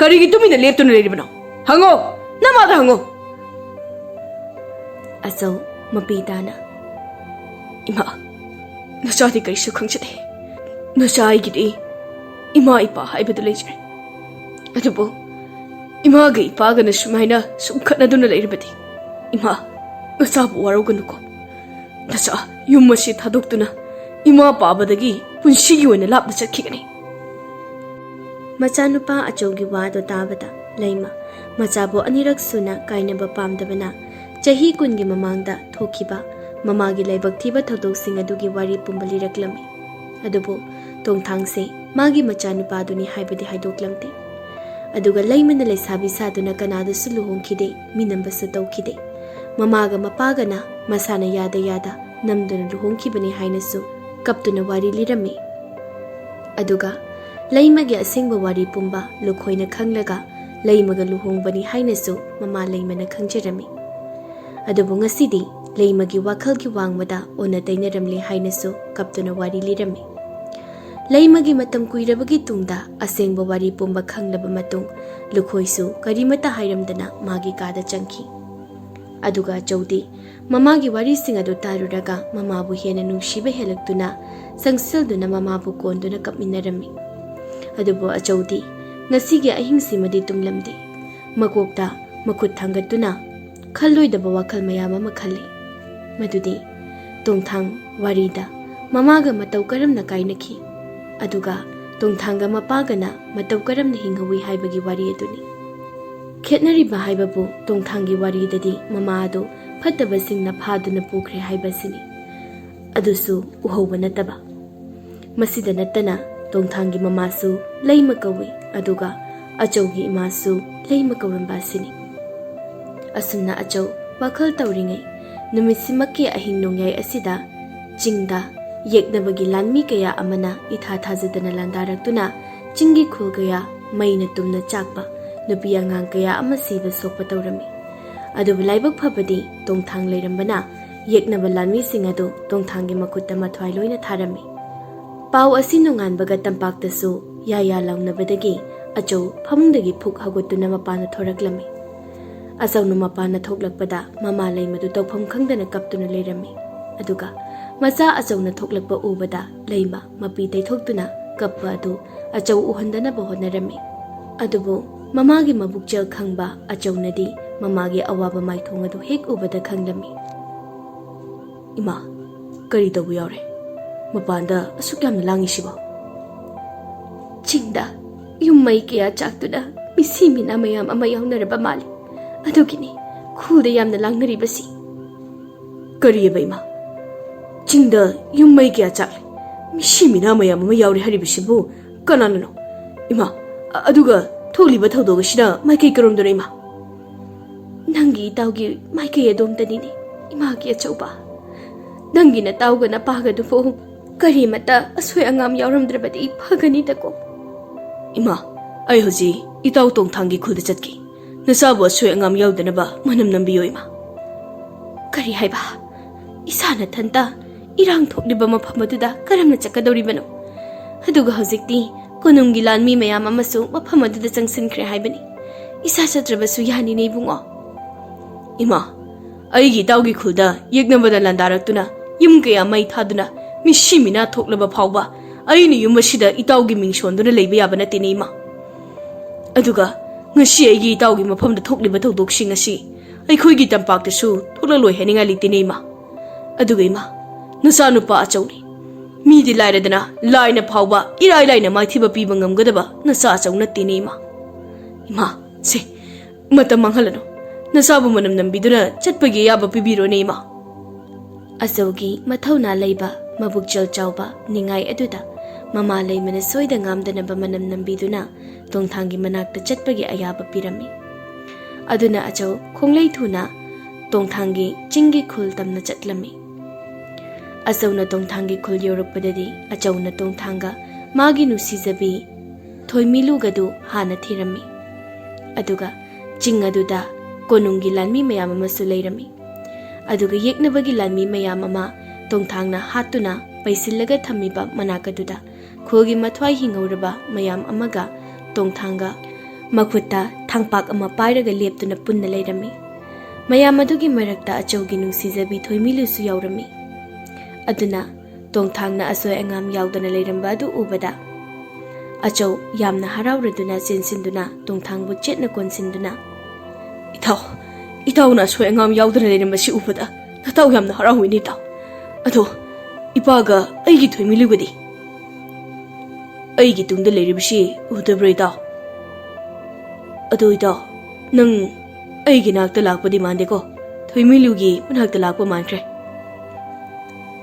ꯀꯔꯤꯒꯤ ꯇꯨꯃꯤꯟꯅ ꯂꯦꯞꯇꯨꯅ ꯂꯩꯔꯤꯕꯅꯣ? ꯍꯪꯉꯣ, ꯅꯃꯥꯗ ꯍꯪꯉꯣ!" ꯑꯆꯧ ꯃꯄꯤ ꯇꯥꯅ, "ꯏꯃꯥ, ꯅꯆꯥꯗꯤ ꯀꯔꯤꯁꯨ ꯈꯪꯖꯗꯦ꯫ ꯅꯆꯥ ꯑꯩꯒꯤꯗꯤ ꯏꯃꯥ ꯏꯄꯥ ꯍꯥꯏꯕꯗꯨ ꯂꯩꯖꯔꯦ꯫ ꯑꯗꯨꯕꯨ ꯏꯃꯥꯒ ꯏꯄꯥꯒꯅ ꯁꯨꯃꯥꯏꯅ ꯁꯨꯝ ꯈꯠꯅꯗꯨꯅ ꯂꯩꯔꯕꯗꯤ ꯏꯃꯥ, ꯅꯆꯥꯕꯨ ꯋꯥꯔꯧꯒꯅꯨꯀꯣ꯫ ꯅꯆꯥ ꯌꯨꯝ ꯑꯁꯤ ꯊꯥꯗꯣꯛꯇꯨꯅ ꯏꯃꯥ ꯄꯥꯕꯗꯒꯤ ꯄꯨꯟꯁꯤꯒꯤ ꯑꯣꯏꯅ ꯂꯥꯞꯅ ꯆꯠꯈꯤꯒꯅꯤ꯫" ꯃꯆꯥꯅꯨꯄꯥ ꯑꯆꯧꯒꯤ ꯋꯥꯗꯣ ꯇꯥꯕꯗ ꯂꯩꯃ ꯃꯆꯥꯕꯨ ꯑꯅꯤꯔꯛ ꯁꯨꯅ ꯀꯥꯏꯅꯕ ꯄꯥꯝꯗꯕꯅ ꯆꯍꯤ ꯀꯨꯟꯒꯤ ꯃꯃꯥꯡꯗ ꯊꯣꯛꯈꯤꯕ ꯃꯃꯥꯒꯤ ꯂꯥꯏꯕꯛ ꯊꯤꯕ ꯊꯧꯗꯣꯛꯁꯤꯡ ꯑꯗꯨꯒꯤ ꯋꯥꯔꯤ ꯄꯨꯝꯕ ꯂꯤꯔꯛꯂꯝꯃꯤ꯫ ꯑꯗꯨꯕꯨ ꯇꯣꯡꯊꯥꯡꯁꯦ ꯃꯥꯒꯤ ꯃꯆꯥꯅꯨꯄꯥꯗꯨꯅꯤ ꯍꯥꯏꯕꯗꯤ ꯍꯥꯏꯗꯣꯛꯂꯝꯗꯦ꯫ ꯑꯗꯨꯒ ꯂꯩꯃꯅ ꯂꯩꯁꯥꯕꯤ ꯁꯥꯗꯨꯅ ꯀꯅꯥꯗꯁꯨ ꯂꯨꯍꯣꯡꯈꯤꯗꯦ, ꯃꯤꯅꯝꯕꯁꯨ ꯇꯧꯈꯤꯗꯦ꯫ ꯃꯃꯥꯒ ꯃꯄꯥꯒꯅ ꯃꯁꯥꯅ ꯌꯥꯗ ꯌꯥꯗ ꯅꯝꯗꯨꯅ ꯂꯨꯍꯣꯡꯈꯤꯕꯅꯤ ꯍꯥꯏꯅꯁꯨ ꯀꯞꯇꯨꯅ ꯋꯥꯔꯤ ꯂꯤꯔꯝꯃꯤ꯫ ꯑꯗꯨꯒ ꯂꯩꯃꯒꯤ ꯑꯁꯦꯡꯕ ꯋꯥꯔꯤ ꯄꯨꯝꯕ ꯂꯨꯈꯣꯏꯅ ꯈꯪꯂꯒ ꯂꯩꯃꯒ ꯂꯨꯍꯣꯡꯕꯅꯤ ꯍꯥꯏꯅꯁꯨ ꯃꯃꯥ ꯂꯩꯃꯅ ꯈꯪꯖꯔꯝꯃꯤ꯫ ꯑꯗꯨꯕꯨ ꯉꯁꯤꯗꯤ ꯂꯩꯃꯒꯤ ꯋꯥꯈꯜꯒꯤ ꯋꯥꯡꯃꯗ ꯑꯣꯟꯅ ꯇꯩꯅꯔꯝꯂꯦ ꯍꯥꯏꯅꯁꯨ ꯀꯞꯇꯨꯅ ꯋꯥꯔꯤ ꯂꯤꯔꯝꯃꯤ꯫ ꯂꯩꯃꯒꯤ ꯃꯇꯝ ꯀꯨꯏꯔꯕꯒꯤ ꯇꯨꯡꯗ ꯑꯁꯦꯡꯕ ꯋꯥꯔꯤ ꯄꯨꯝꯕ ꯈꯪꯂꯕ ꯃꯇꯨꯡ ꯂꯨꯈꯣꯏꯁꯨ ꯀꯔꯤꯃꯠꯇ ꯍꯥꯏꯔꯝꯗꯅ ꯃꯥꯒꯤ ꯀꯥꯗ ꯆꯪꯈꯤ꯫ ꯑꯗꯨꯒ ꯑꯆꯧꯗꯤ ꯃꯃꯥꯒꯤ ꯋꯥꯔꯤꯁꯤꯡ ꯑꯗꯨ ꯇꯥꯔꯨꯔꯒ ꯃꯃꯥꯕꯨ ꯍꯦꯟꯅ ꯅꯨꯡꯁꯤꯕ ꯍꯦꯜꯂꯛꯇꯨꯅ ꯆꯪꯁꯤꯜꯗꯨꯅ ꯃꯃꯥꯕꯨ ꯀꯣꯟꯗꯨꯅ ꯀꯞꯃꯤꯟꯅꯔꯝꯃꯤ꯫ ꯑꯗꯨꯕꯨ ꯑꯆꯧꯗꯤ ꯉꯁꯤꯒꯤ ꯑꯍꯤꯡꯁꯤꯃꯗꯤ ꯇꯨꯝꯂꯝꯗꯦ꯫ ꯃꯀꯣꯛꯇ ꯃꯈꯨꯠ ꯊꯥꯡꯒꯠꯇꯨꯅ ꯈꯜꯂꯣꯏꯗꯕ ꯋꯥꯈꯜ ꯃꯌꯥꯝ ꯑꯃ ꯈꯜꯂꯤ꯫ ꯃꯗꯨꯗꯤ ꯇꯣꯡꯊꯥꯡ ꯋꯥꯔꯤꯗ ꯃꯃꯥꯒ ꯃꯇꯧ ꯀꯔꯝꯅ ꯀꯥꯏꯅꯈꯤ, ꯑꯗꯨꯒ ꯇꯣꯡꯊꯥꯡꯒ ꯃꯄꯥꯒꯅ ꯃꯇꯧ ꯀꯔꯝꯅ ꯍꯤꯡꯍꯧꯏ ꯍꯥꯏꯕꯒꯤ ꯋꯥꯔꯤ ꯑꯗꯨꯅꯤ꯫ ꯈꯦꯠꯅꯔꯤꯕ ꯍꯥꯏꯕꯕꯨ ꯇꯣꯡꯊꯥꯡꯒꯤ ꯋꯥꯔꯤꯗꯗꯤ ꯃꯃꯥ ꯑꯗꯨ ꯐꯠꯇꯕꯁꯤꯡꯅ ꯐꯥꯗꯨꯅ ꯄꯨꯈ꯭ꯔꯦ ꯍꯥꯏꯕꯁꯤꯅꯤ꯫ ꯑꯗꯨꯁꯨ ꯎꯍꯧꯕ ꯅꯠꯇꯕ꯫ ꯃꯁꯤꯗ ꯅꯠꯇꯅ ꯇꯣꯡꯊꯥꯡꯒꯤ ꯃꯃꯥꯁꯨ ꯂꯩꯃ ꯀꯧꯏ, ꯑꯗꯨꯒ ꯑꯆꯧꯒꯤ ꯏꯃꯥꯁꯨ ꯂꯩꯃ ꯀꯧꯔꯝꯕ ꯑꯁꯤꯅꯤ꯫ ꯑꯁꯨꯝꯅ ꯑꯆꯧ ꯋꯥꯈꯜ ꯇꯧꯔꯤꯉꯩ ꯅꯨꯃꯤꯠꯁꯤꯃꯛꯀꯤ ꯑꯍꯤꯡ ꯅꯣꯡꯌꯥꯏ ꯑꯁꯤꯗ ꯆꯤꯡꯗ ꯌꯦꯛꯅꯕꯒꯤ ꯂꯥꯟꯃꯤ ꯀꯌꯥ ꯑꯃꯅ ꯏꯊꯥ ꯊꯥꯖꯗꯅ ꯂꯥꯟꯗꯥꯔꯛꯇꯨꯅ ꯆꯤꯡꯒꯤ ꯈꯨꯜ ꯀꯌꯥ ꯃꯩꯅ ꯇꯨꯝꯅ ꯆꯥꯛꯄ, ꯅꯨꯄꯤ ꯑꯉꯥꯡ ꯀꯌꯥ ꯑꯃ ꯁꯤꯕ ꯁꯣꯛꯄ ꯇꯧꯔꯝꯃꯤ꯫ ꯑꯗꯨꯕꯨ ꯂꯥꯏꯕꯛ ꯐꯕꯗꯤ ꯇꯣꯡꯊꯥꯡ ꯂꯩꯔꯝꯕꯅ ꯌꯦꯛꯅꯕ ꯂꯥꯟꯃꯤꯁꯤꯡ ꯑꯗꯨ ꯇꯣꯡꯊꯥꯡꯒꯤ ꯃꯈꯨꯠꯇ ꯃꯊ꯭ꯋꯥꯏ ꯂꯣꯏꯅ ꯊꯥꯔꯝꯃꯤ꯫ ꯄꯥꯎ ꯑꯁꯤ ꯅꯣꯡꯉꯥꯟꯕꯒ ꯇꯝꯄꯥꯛꯇꯁꯨ ꯌꯥ ꯌꯥ ꯂꯥꯎꯅꯕꯗꯒꯤ ꯑꯆꯧ ꯐꯃꯨꯡꯗꯒꯤ ꯐꯨꯛ ꯍꯧꯒꯠꯇꯨꯅ ꯃꯄꯥꯟꯗ ꯊꯣꯔꯛꯂꯝꯃꯤ꯫ ꯑꯆꯧꯅ ꯃꯄꯥꯟꯗ ꯊꯣꯛꯂꯛꯄꯗ ꯃꯃꯥ ꯂꯩꯃꯗꯨ ꯇꯧꯐꯝ ꯈꯪꯗꯅ ꯀꯞꯇꯨꯅ ꯂꯩꯔꯝꯃꯤ꯫ ꯑꯗꯨꯒ ꯃꯆꯥ ꯑꯆꯧꯅ ꯊꯣꯛꯂꯛꯄ ꯎꯕꯗ ꯂꯩꯃ ꯃꯄꯤ ꯇꯩꯊꯣꯛꯇꯨꯅ ꯀꯞꯄ ꯑꯗꯨ ꯑꯆꯧ ꯎꯍꯟꯗꯅꯕ ꯍꯣꯠꯅꯔꯝꯃꯤ꯫ ꯑꯗꯨꯕꯨ ꯃꯃꯥꯒꯤ ꯃꯕꯨꯛꯆꯦꯜ ꯈꯪꯕ ꯑꯆꯧꯅꯗꯤ ꯃꯃꯥꯒꯤ ꯑꯋꯥꯕ ꯃꯥꯏꯊꯣꯡ ꯑꯗꯨ ꯍꯦꯛ ꯎꯕꯗ ꯈꯪꯂꯝꯃꯤ꯫ "ꯏꯃꯥ, ꯀꯔꯤ ꯇꯧꯕ ꯌꯥꯎꯔꯦ? ꯃꯄꯥꯟꯗ ꯑꯁꯨꯛ ꯌꯥꯝꯅ ꯂꯥꯡꯉꯤꯁꯤꯕꯣ?" "ꯆꯤꯡꯗ ꯌꯨꯝ ꯃꯩ ꯀꯌꯥ ꯆꯥꯛꯇꯨꯅ ꯃꯤꯁꯤ ꯃꯤꯅꯥ ꯃꯌꯥꯝ ꯑꯃ ꯌꯥꯎꯅꯔꯕ ꯃꯥꯜꯂꯤ꯫ ꯑꯗꯨꯒꯤꯅꯤ ꯈꯨꯜꯗ ꯌꯥꯝꯅ ꯂꯥꯡꯅꯔꯤꯕꯁꯤ꯫" "ꯀꯔꯤꯑꯕ ꯏꯃꯥ? ꯆꯤꯡꯗ ꯌꯨꯝ ꯃꯩ ꯀꯌꯥ ꯆꯥꯛꯂꯤ? ꯃꯤꯁꯤ ꯃꯤꯅꯥ ꯃꯌꯥꯝ ꯑꯃ ꯌꯥꯎꯔꯤ ꯍꯥꯏꯔꯤꯕꯁꯤꯕꯨ ꯀꯅꯥꯅꯅꯣ? ꯏꯃꯥ, ꯑ-, ꯑꯗꯨꯒ ꯊꯣꯛꯂꯤꯕ ꯊꯧꯗꯣꯛ ꯑꯁꯤꯅ ꯃꯥꯏꯀꯩ ꯀꯔꯣꯝꯗꯅꯣ ꯏꯃꯥ?" "ꯅꯪꯒꯤ ꯏꯇꯥꯎꯒꯤ ꯃꯥꯏꯀꯩ ꯑꯗꯣꯝꯗꯅꯤꯅꯦ ꯏꯃꯥꯒꯤ ꯑꯆꯧꯕ꯫ ꯅꯪꯒꯤ ꯅꯇꯥꯎꯒ ꯅꯄꯥꯒꯗꯨꯕꯨ ꯀꯔꯤꯃꯠꯇ ꯑꯁꯣꯏ ꯑꯉꯥꯝ ꯌꯥꯎꯔꯝꯗ꯭ꯔꯕꯗꯤ ꯐꯒꯅꯤꯗꯀꯣ꯫" "ꯏꯃꯥ, ꯑꯩ ꯍꯧꯖꯤꯛ ꯏꯇꯥꯎ ꯇꯣꯡꯊꯥꯡꯒꯤ ꯈꯨꯜꯗ ꯆꯠꯀꯦ꯫ ꯅꯆꯥꯕꯨ ꯑꯁꯣꯏ ꯑꯉꯥꯝ ꯌꯥꯎꯗꯅꯕ ꯃꯅꯝ ꯅꯝꯕꯤꯌꯣ ꯏꯃꯥ꯫" "ꯀꯔꯤ ꯍꯥꯏꯕ? ꯏꯁꯥ ꯅꯊꯟꯇ ꯏꯔꯥꯡ ꯊꯣꯛꯂꯤꯕ ꯃꯐꯝ ꯑꯗꯨꯗ ꯀꯔꯝꯅ ꯆꯠꯀꯗꯧꯔꯤꯕꯅꯣ? ꯑꯗꯨꯒ ꯍꯧꯖꯤꯛꯇꯤ ꯀꯣꯅꯨꯡꯒꯤ ꯂꯥꯟꯃꯤ ꯃꯌꯥꯝ ꯑꯃꯁꯨ ꯃꯐꯝ ꯑꯗꯨꯗ ꯆꯪꯁꯤꯟꯈ꯭ꯔꯦ ꯍꯥꯏꯕꯅꯤ꯫ ꯏꯁꯥ ꯆꯠꯇ꯭ꯔꯕꯁꯨ ꯌꯥꯅꯤꯅꯦ ꯏꯕꯨꯡꯉꯣ꯫" "ꯏꯃꯥ, ꯑꯩꯒꯤ ꯏꯇꯥꯎꯒꯤ ꯈꯨꯜꯗ ꯌꯦꯛꯅꯕꯗ ꯂꯥꯟꯗꯥꯔꯛꯇꯨꯅ, ꯌꯨꯝ ꯀꯌꯥ ꯃꯩ ꯊꯥꯗꯨꯅ, ꯃꯤꯁꯤ ꯃꯤꯅꯥ ꯊꯣꯛꯂꯕ ꯐꯥꯎꯕ ꯑꯩꯅ ꯌꯨꯝ ꯑꯁꯤꯗ ꯏꯇꯥꯎꯒꯤ ꯃꯤꯡ ꯁꯣꯟꯗꯨꯅ ꯂꯩꯕ ꯌꯥꯕ ꯅꯠꯇꯦꯅꯦ, ꯏꯃꯥ꯫ ꯑꯗꯨꯒ ꯉꯁꯤ ꯑꯩꯒꯤ ꯏꯇꯥꯎꯒꯤ ꯃꯐꯝꯗ ꯊꯣꯛꯂꯤꯕ ꯊꯧꯗꯣꯛꯁꯤꯡ ꯑꯁꯤ ꯑꯩꯈꯣꯏꯒꯤ ꯇꯝꯄꯥꯛꯇꯁꯨ ꯊꯣꯛꯂꯛꯂꯣꯏ ꯍꯥꯏꯅꯤꯡꯉꯥꯏ ꯂꯩꯇꯦꯅꯦ, ꯏꯃꯥ꯫ ꯑꯗꯨꯒ ꯏꯃꯥ, ꯅꯆꯥꯅꯨꯄꯥ ꯑꯆꯧꯅꯤ꯫ ꯃꯤꯗꯤ ꯂꯥꯏꯔꯗꯅ, ꯂꯥꯏꯅ ꯐꯥꯎꯕ ꯏꯔꯥꯏ ꯂꯥꯏꯅ ꯃꯥꯏꯊꯤꯕ ꯄꯤꯕ ꯉꯝꯒꯗꯕ ꯅꯆꯥ ꯑꯆꯧ ꯅꯠꯇꯦꯅꯦ, ꯏꯃꯥ꯫ ꯏꯃꯥ, ꯁꯦ, ꯃꯇꯝ ꯃꯥꯡꯍꯜꯂꯅꯨ꯫ ꯅꯆꯥꯕꯨ ꯃꯅꯝ ꯅꯝꯕꯤꯗꯨꯅ ꯆꯠꯄꯒꯤ ꯑꯌꯥꯕ ꯄꯤꯕꯤꯔꯣꯅꯦ, ꯏꯃꯥ꯫ ꯑꯆꯧꯒꯤ ꯃꯊꯧꯅꯥ ꯂꯩꯕ, ꯃꯕꯨꯛꯆꯦꯜ ꯆꯥꯎꯕ ꯅꯤꯡꯉꯥꯏ ꯑꯗꯨꯗ ꯃꯃꯥ ꯂꯩꯃꯅ ꯁꯣꯏꯗ ꯉꯥꯝꯗꯅꯕ ꯃꯅꯝ ꯅꯝꯕꯤꯗꯨꯅ ꯇꯣꯡꯊꯥꯡꯒꯤ ꯃꯅꯥꯛꯇ ꯆꯠꯄꯒꯤ ꯑꯌꯥꯕ ꯄꯤꯔꯝꯃꯤ꯫ ꯑꯗꯨꯅ ꯑꯆꯧ ꯈꯣꯡꯂꯩ ꯊꯨꯅ ꯇꯣꯡꯊꯥꯡꯒꯤ ꯆꯤꯡꯒꯤ ꯈꯨꯜ ꯇꯝꯅ ꯆꯠꯂꯝꯃꯤ꯫ ꯑꯆꯧꯅ ꯇꯣꯡꯊꯥꯡꯒꯤ ꯈꯨꯜ ꯌꯧꯔꯛꯄꯗꯗꯤ ꯑꯆꯧꯅ ꯇꯣꯡꯊꯥꯡꯒ ꯃꯥꯒꯤ ꯅꯨꯡꯁꯤꯖꯕꯤ ꯊꯣꯏꯃꯤꯂꯨꯒꯗꯨ ꯍꯥꯟꯅ ꯊꯤꯔꯝꯃꯤ꯫ ꯑꯗꯨꯒ ꯆꯤꯡ ꯑꯗꯨꯗ ꯀꯣꯅꯨꯡꯒꯤ ꯂꯥꯟꯃꯤ ꯃꯌꯥꯝ ꯑꯃꯁꯨ ꯂꯩꯔꯝꯃꯤ꯫ ꯑꯗꯨꯒ ꯌꯦꯛꯅꯕꯒꯤ ꯂꯥꯟꯃꯤ ꯃꯌꯥꯝ ꯑꯃ ꯇꯣꯡꯊꯥꯡꯅ ꯍꯥꯠꯇꯨꯅ ꯄꯩꯁꯤꯜꯂꯒ ꯊꯝꯃꯤꯕ ꯃꯅꯥꯛ ꯑꯗꯨꯗ ꯈꯨꯜꯒꯤ ꯃꯊ꯭ꯋꯥꯏ ꯍꯤꯡꯍꯧꯔꯕ ꯃꯌꯥꯝ ꯑꯃꯒ ꯇꯣꯡꯊꯥꯡꯒ ꯃꯈꯨꯠꯇ ꯊꯥꯡꯄꯥꯛ ꯑꯃ ꯄꯥꯏꯔꯒ ꯂꯦꯞꯇꯨꯅ ꯄꯨꯟꯅ ꯂꯩꯔꯝꯃꯤ꯫ ꯃꯌꯥꯝ ꯑꯗꯨꯒꯤ ꯃꯔꯛꯇ ꯑꯆꯧꯒꯤ ꯅꯨꯡꯁꯤꯖꯕꯤ ꯊꯣꯏꯃꯤꯂꯨꯁꯨ ꯌꯥꯎꯔꯝꯃꯤ꯫ ꯑꯗꯨꯅ ꯇꯣꯡꯊꯥꯡꯅ ꯑꯁꯣꯏ ꯑꯉꯥꯝ ꯌꯥꯎꯗꯅ ꯂꯩꯔꯝꯕ ꯑꯗꯨ ꯎꯕꯗ ꯑꯆꯧ ꯌꯥꯝꯅ ꯍꯔꯥꯎꯔꯗꯨꯅ ꯆꯦꯟꯁꯤꯟꯗꯨꯅ ꯇꯣꯡꯊꯥꯡꯕꯨ ꯆꯦꯠꯅ ꯀꯣꯟꯁꯤꯟꯗꯨꯅ, "ꯏꯇꯥꯎ, ꯏꯇꯥꯎꯅ ꯑꯁꯣꯏ ꯑꯉꯥꯝ ꯌꯥꯎꯗꯅ ꯂꯩꯔꯝꯕꯁꯤ ꯎꯕꯗ ꯅꯇꯥꯎ ꯌꯥꯝꯅ ꯍꯔꯥꯎꯏꯅꯦ, ꯏꯇꯥꯎ꯫ ꯑꯗꯣ ꯏꯄꯥꯒ ꯑꯩꯒꯤ ꯊꯣꯏꯃꯤꯂꯨꯒꯗꯤ?" "ꯑꯩꯒꯤ ꯇꯨꯡꯗ ꯂꯩꯔꯤꯕꯁꯤ ꯎꯗꯕ꯭ꯔꯥ, ꯏꯇꯥꯎ? ꯑꯗꯣ ꯏꯇꯥꯎ, ꯅꯪ ꯑꯩꯒꯤ ꯅꯥꯛꯇ ꯂꯥꯛꯄꯗꯤ ꯃꯥꯟꯗꯦꯀꯣ, ꯊꯣꯏꯃꯤꯂꯨꯒꯤ ꯃꯅꯥꯛꯇ ꯂꯥꯛꯄ ꯃꯥꯟꯈ꯭ꯔꯦ꯫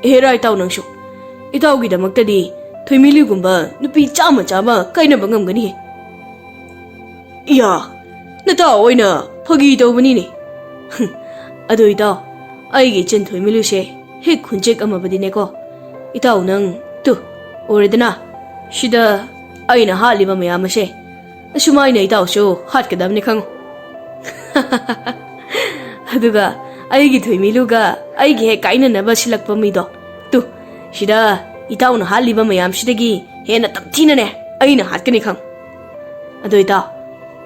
ꯑꯦꯔꯥ ꯏꯇꯥꯎ, ꯅꯪꯁꯨ ꯏꯇꯥꯎꯒꯤꯗꯃꯛꯇꯗꯤ ꯊꯣꯏꯃꯤꯂꯨꯒꯨꯝꯕ ꯅꯨꯄꯤ ꯆꯥꯝꯃ ꯆꯥꯝꯃ ꯀꯥꯏꯅꯕ ꯉꯝꯒꯅꯤ꯫ ꯏꯌꯥ, ꯅꯇꯥꯎ ꯑꯣꯏꯅ ꯐꯥꯒꯤ ꯇꯧꯕꯅꯤꯅꯦ꯫ ꯑꯗꯣ ꯏꯇꯥꯎ, ꯑꯩꯒꯤ ꯏꯆꯟ ꯊꯣꯏꯃꯤꯂꯨꯁꯦ ꯍꯦꯛ ꯈꯨꯟꯆꯦꯛ ꯑꯃꯕꯗꯤꯅꯦꯀꯣ꯫ ꯏꯇꯥꯎ ꯅꯪ, ꯇꯨ, ꯎꯔꯦꯗꯅ, ꯁꯤꯗ ꯑꯩꯅ ꯍꯥꯠꯂꯤꯕ ꯃꯌꯥꯝ ꯑꯁꯦ ꯑꯁꯨꯃꯥꯏꯅ ꯏꯇꯥꯎꯁꯨ ꯍꯥꯠꯀꯗꯕꯅꯤ ꯈꯪꯉꯨ꯫ ꯑꯗꯨꯒ ꯑꯩꯒꯤ ꯊꯣꯏꯃꯤꯂꯨꯒ ꯑꯩꯒꯤ ꯍꯦꯛ ꯀꯥꯏꯅꯅꯕ ꯁꯤꯜꯂꯛꯄ ꯃꯤꯗꯣ, ꯇꯨ, ꯁꯤꯗ ꯏꯇꯥꯎꯅ ꯍꯥꯠꯂꯤꯕ ꯃꯌꯥꯝꯁꯤꯗꯒꯤ ꯍꯦꯟꯅ ꯇꯝꯊꯤꯅꯅꯦ ꯑꯩꯅ ꯍꯥꯠꯀꯅꯤ ꯈꯪꯉꯨ꯫ ꯑꯗꯣ ꯏꯇꯥꯎ,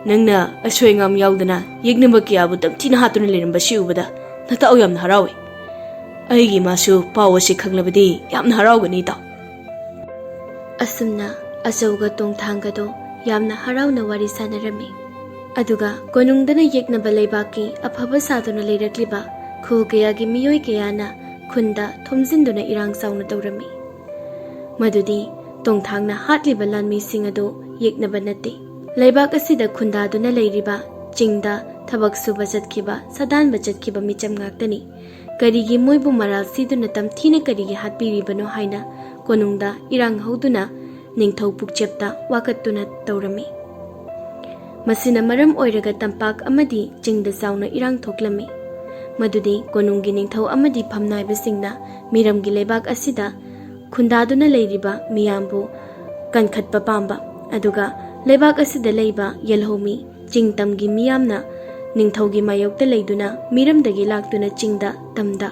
ꯅꯪꯅ ꯑꯁꯣꯏ ꯑꯉꯥꯝ ꯌꯥꯎꯗꯅ ꯌꯦꯛꯅꯕ ꯀꯌꯥꯕꯨ ꯇꯝꯊꯤꯅ ꯍꯥꯠꯇꯨꯅ ꯂꯩꯔꯝꯕꯁꯤ ꯎꯕꯗ ꯅꯇꯥꯎ ꯌꯥꯝꯅ ꯍꯔꯥꯎꯏ꯫ ꯑꯩꯒꯤ ꯏꯃꯥꯁꯨ ꯄꯥꯎ ꯑꯁꯤ ꯈꯪꯂꯕꯗꯤ ꯌꯥꯝꯅ ꯍꯔꯥꯎꯒꯅꯤ, ꯏꯇꯥꯎ꯫ ꯑꯁꯨꯝꯅ ꯑꯆꯧꯒ ꯇꯣꯡꯊꯥꯡꯒꯗꯣ ꯌꯥꯝꯅ ꯍꯔꯥꯎꯅ ꯋꯥꯔꯤ ꯁꯥꯟꯅꯔꯝꯃꯤ꯫ ꯑꯗꯨꯒ ꯀꯣꯅꯨꯡꯗꯅ ꯌꯦꯛꯅꯕ ꯂꯩꯕꯥꯛꯀꯤ ꯑꯐꯕ ꯁꯥꯗꯨꯅ ꯂꯩꯔꯛꯂꯤꯕ ꯈꯨꯜ ꯀꯌꯥꯒꯤ ꯃꯤꯑꯣꯏ ꯀꯌꯥꯅ ꯈꯨꯟꯗ ꯊꯣꯝꯖꯤꯟꯗꯨꯅ ꯏꯔꯥꯡ ꯆꯥꯎꯅ ꯇꯧꯔꯝꯃꯤ꯫ ꯃꯗꯨꯗꯤ ꯇꯣꯡꯊꯥꯡꯅ ꯍꯥꯠꯂꯤꯕ ꯂꯥꯟꯃꯤꯁꯤꯡ ꯑꯗꯨ ꯌꯦꯛꯅꯕ ꯅꯠꯇꯦ, ꯂꯩꯕꯥꯛ ꯑꯁꯤꯗ ꯈꯨꯟꯗꯥꯗꯨꯅ ꯂꯩꯔꯤꯕ ꯆꯤꯡꯗ ꯊꯕꯛ ꯁꯨꯕ ꯆꯠꯈꯤꯕ, ꯁꯥꯗꯥꯟꯕ ꯆꯠꯈꯤꯕ ꯃꯤꯆꯝ ꯉꯥꯛꯇꯅꯤ꯫ ꯀꯔꯤꯒꯤ ꯃꯣꯏꯕꯨ ꯃꯔꯥꯜ ꯁꯤꯗꯨꯅ ꯇꯝꯊꯤꯅ ꯀꯔꯤꯒꯤ ꯍꯥꯠꯄꯤꯔꯤꯕꯅꯣ ꯍꯥꯏꯅ ꯀꯣꯅꯨꯡꯗ ꯏꯔꯥꯡ ꯍꯧꯗꯨꯅ ꯅꯤꯡꯊꯧ ꯄꯨꯛꯆꯦꯞꯇ ꯋꯥꯀꯠꯇꯨꯅ ꯇꯧꯔꯝꯃꯤ꯫ ꯃꯁꯤꯅ ꯃꯔꯝ ꯑꯣꯏꯔꯒ ꯇꯝꯄꯥꯛ ꯑꯃꯗꯤ ꯆꯤꯡꯗ ꯆꯥꯎꯅ ꯏꯔꯥꯡ ꯊꯣꯛꯂꯝꯃꯤ꯫ ꯃꯗꯨꯗꯤ ꯀꯣꯅꯨꯡꯒꯤ ꯅꯤꯡꯊꯧ ꯑꯃꯗꯤ ꯐꯝꯅꯥꯏꯕꯁꯤꯡꯅ ꯃꯤꯔꯝꯒꯤ ꯂꯩꯕꯥꯛ ꯑꯁꯤꯗ ꯈꯨꯟꯗꯥꯗꯨꯅ ꯂꯩꯔꯤꯕ ꯃꯤꯌꯥꯝꯕꯨ ꯀꯟꯈꯠꯄ ꯄꯥꯝꯕ, ꯑꯗꯨꯒ ꯂꯩꯕꯥꯛ ꯑꯁꯤꯗ ꯂꯩꯕ ꯌꯦꯜꯍꯧꯃꯤ ꯆꯤꯡ ꯇꯝꯒꯤ ꯃꯤꯌꯥꯝꯅ ꯅꯤꯡꯊꯧꯒꯤ ꯃꯥꯌꯣꯛꯇ ꯂꯩꯗꯨꯅ ꯃꯤꯔꯝꯗꯒꯤ ꯂꯥꯛꯇꯨꯅ ꯆꯤꯡꯗ ꯇꯝꯗ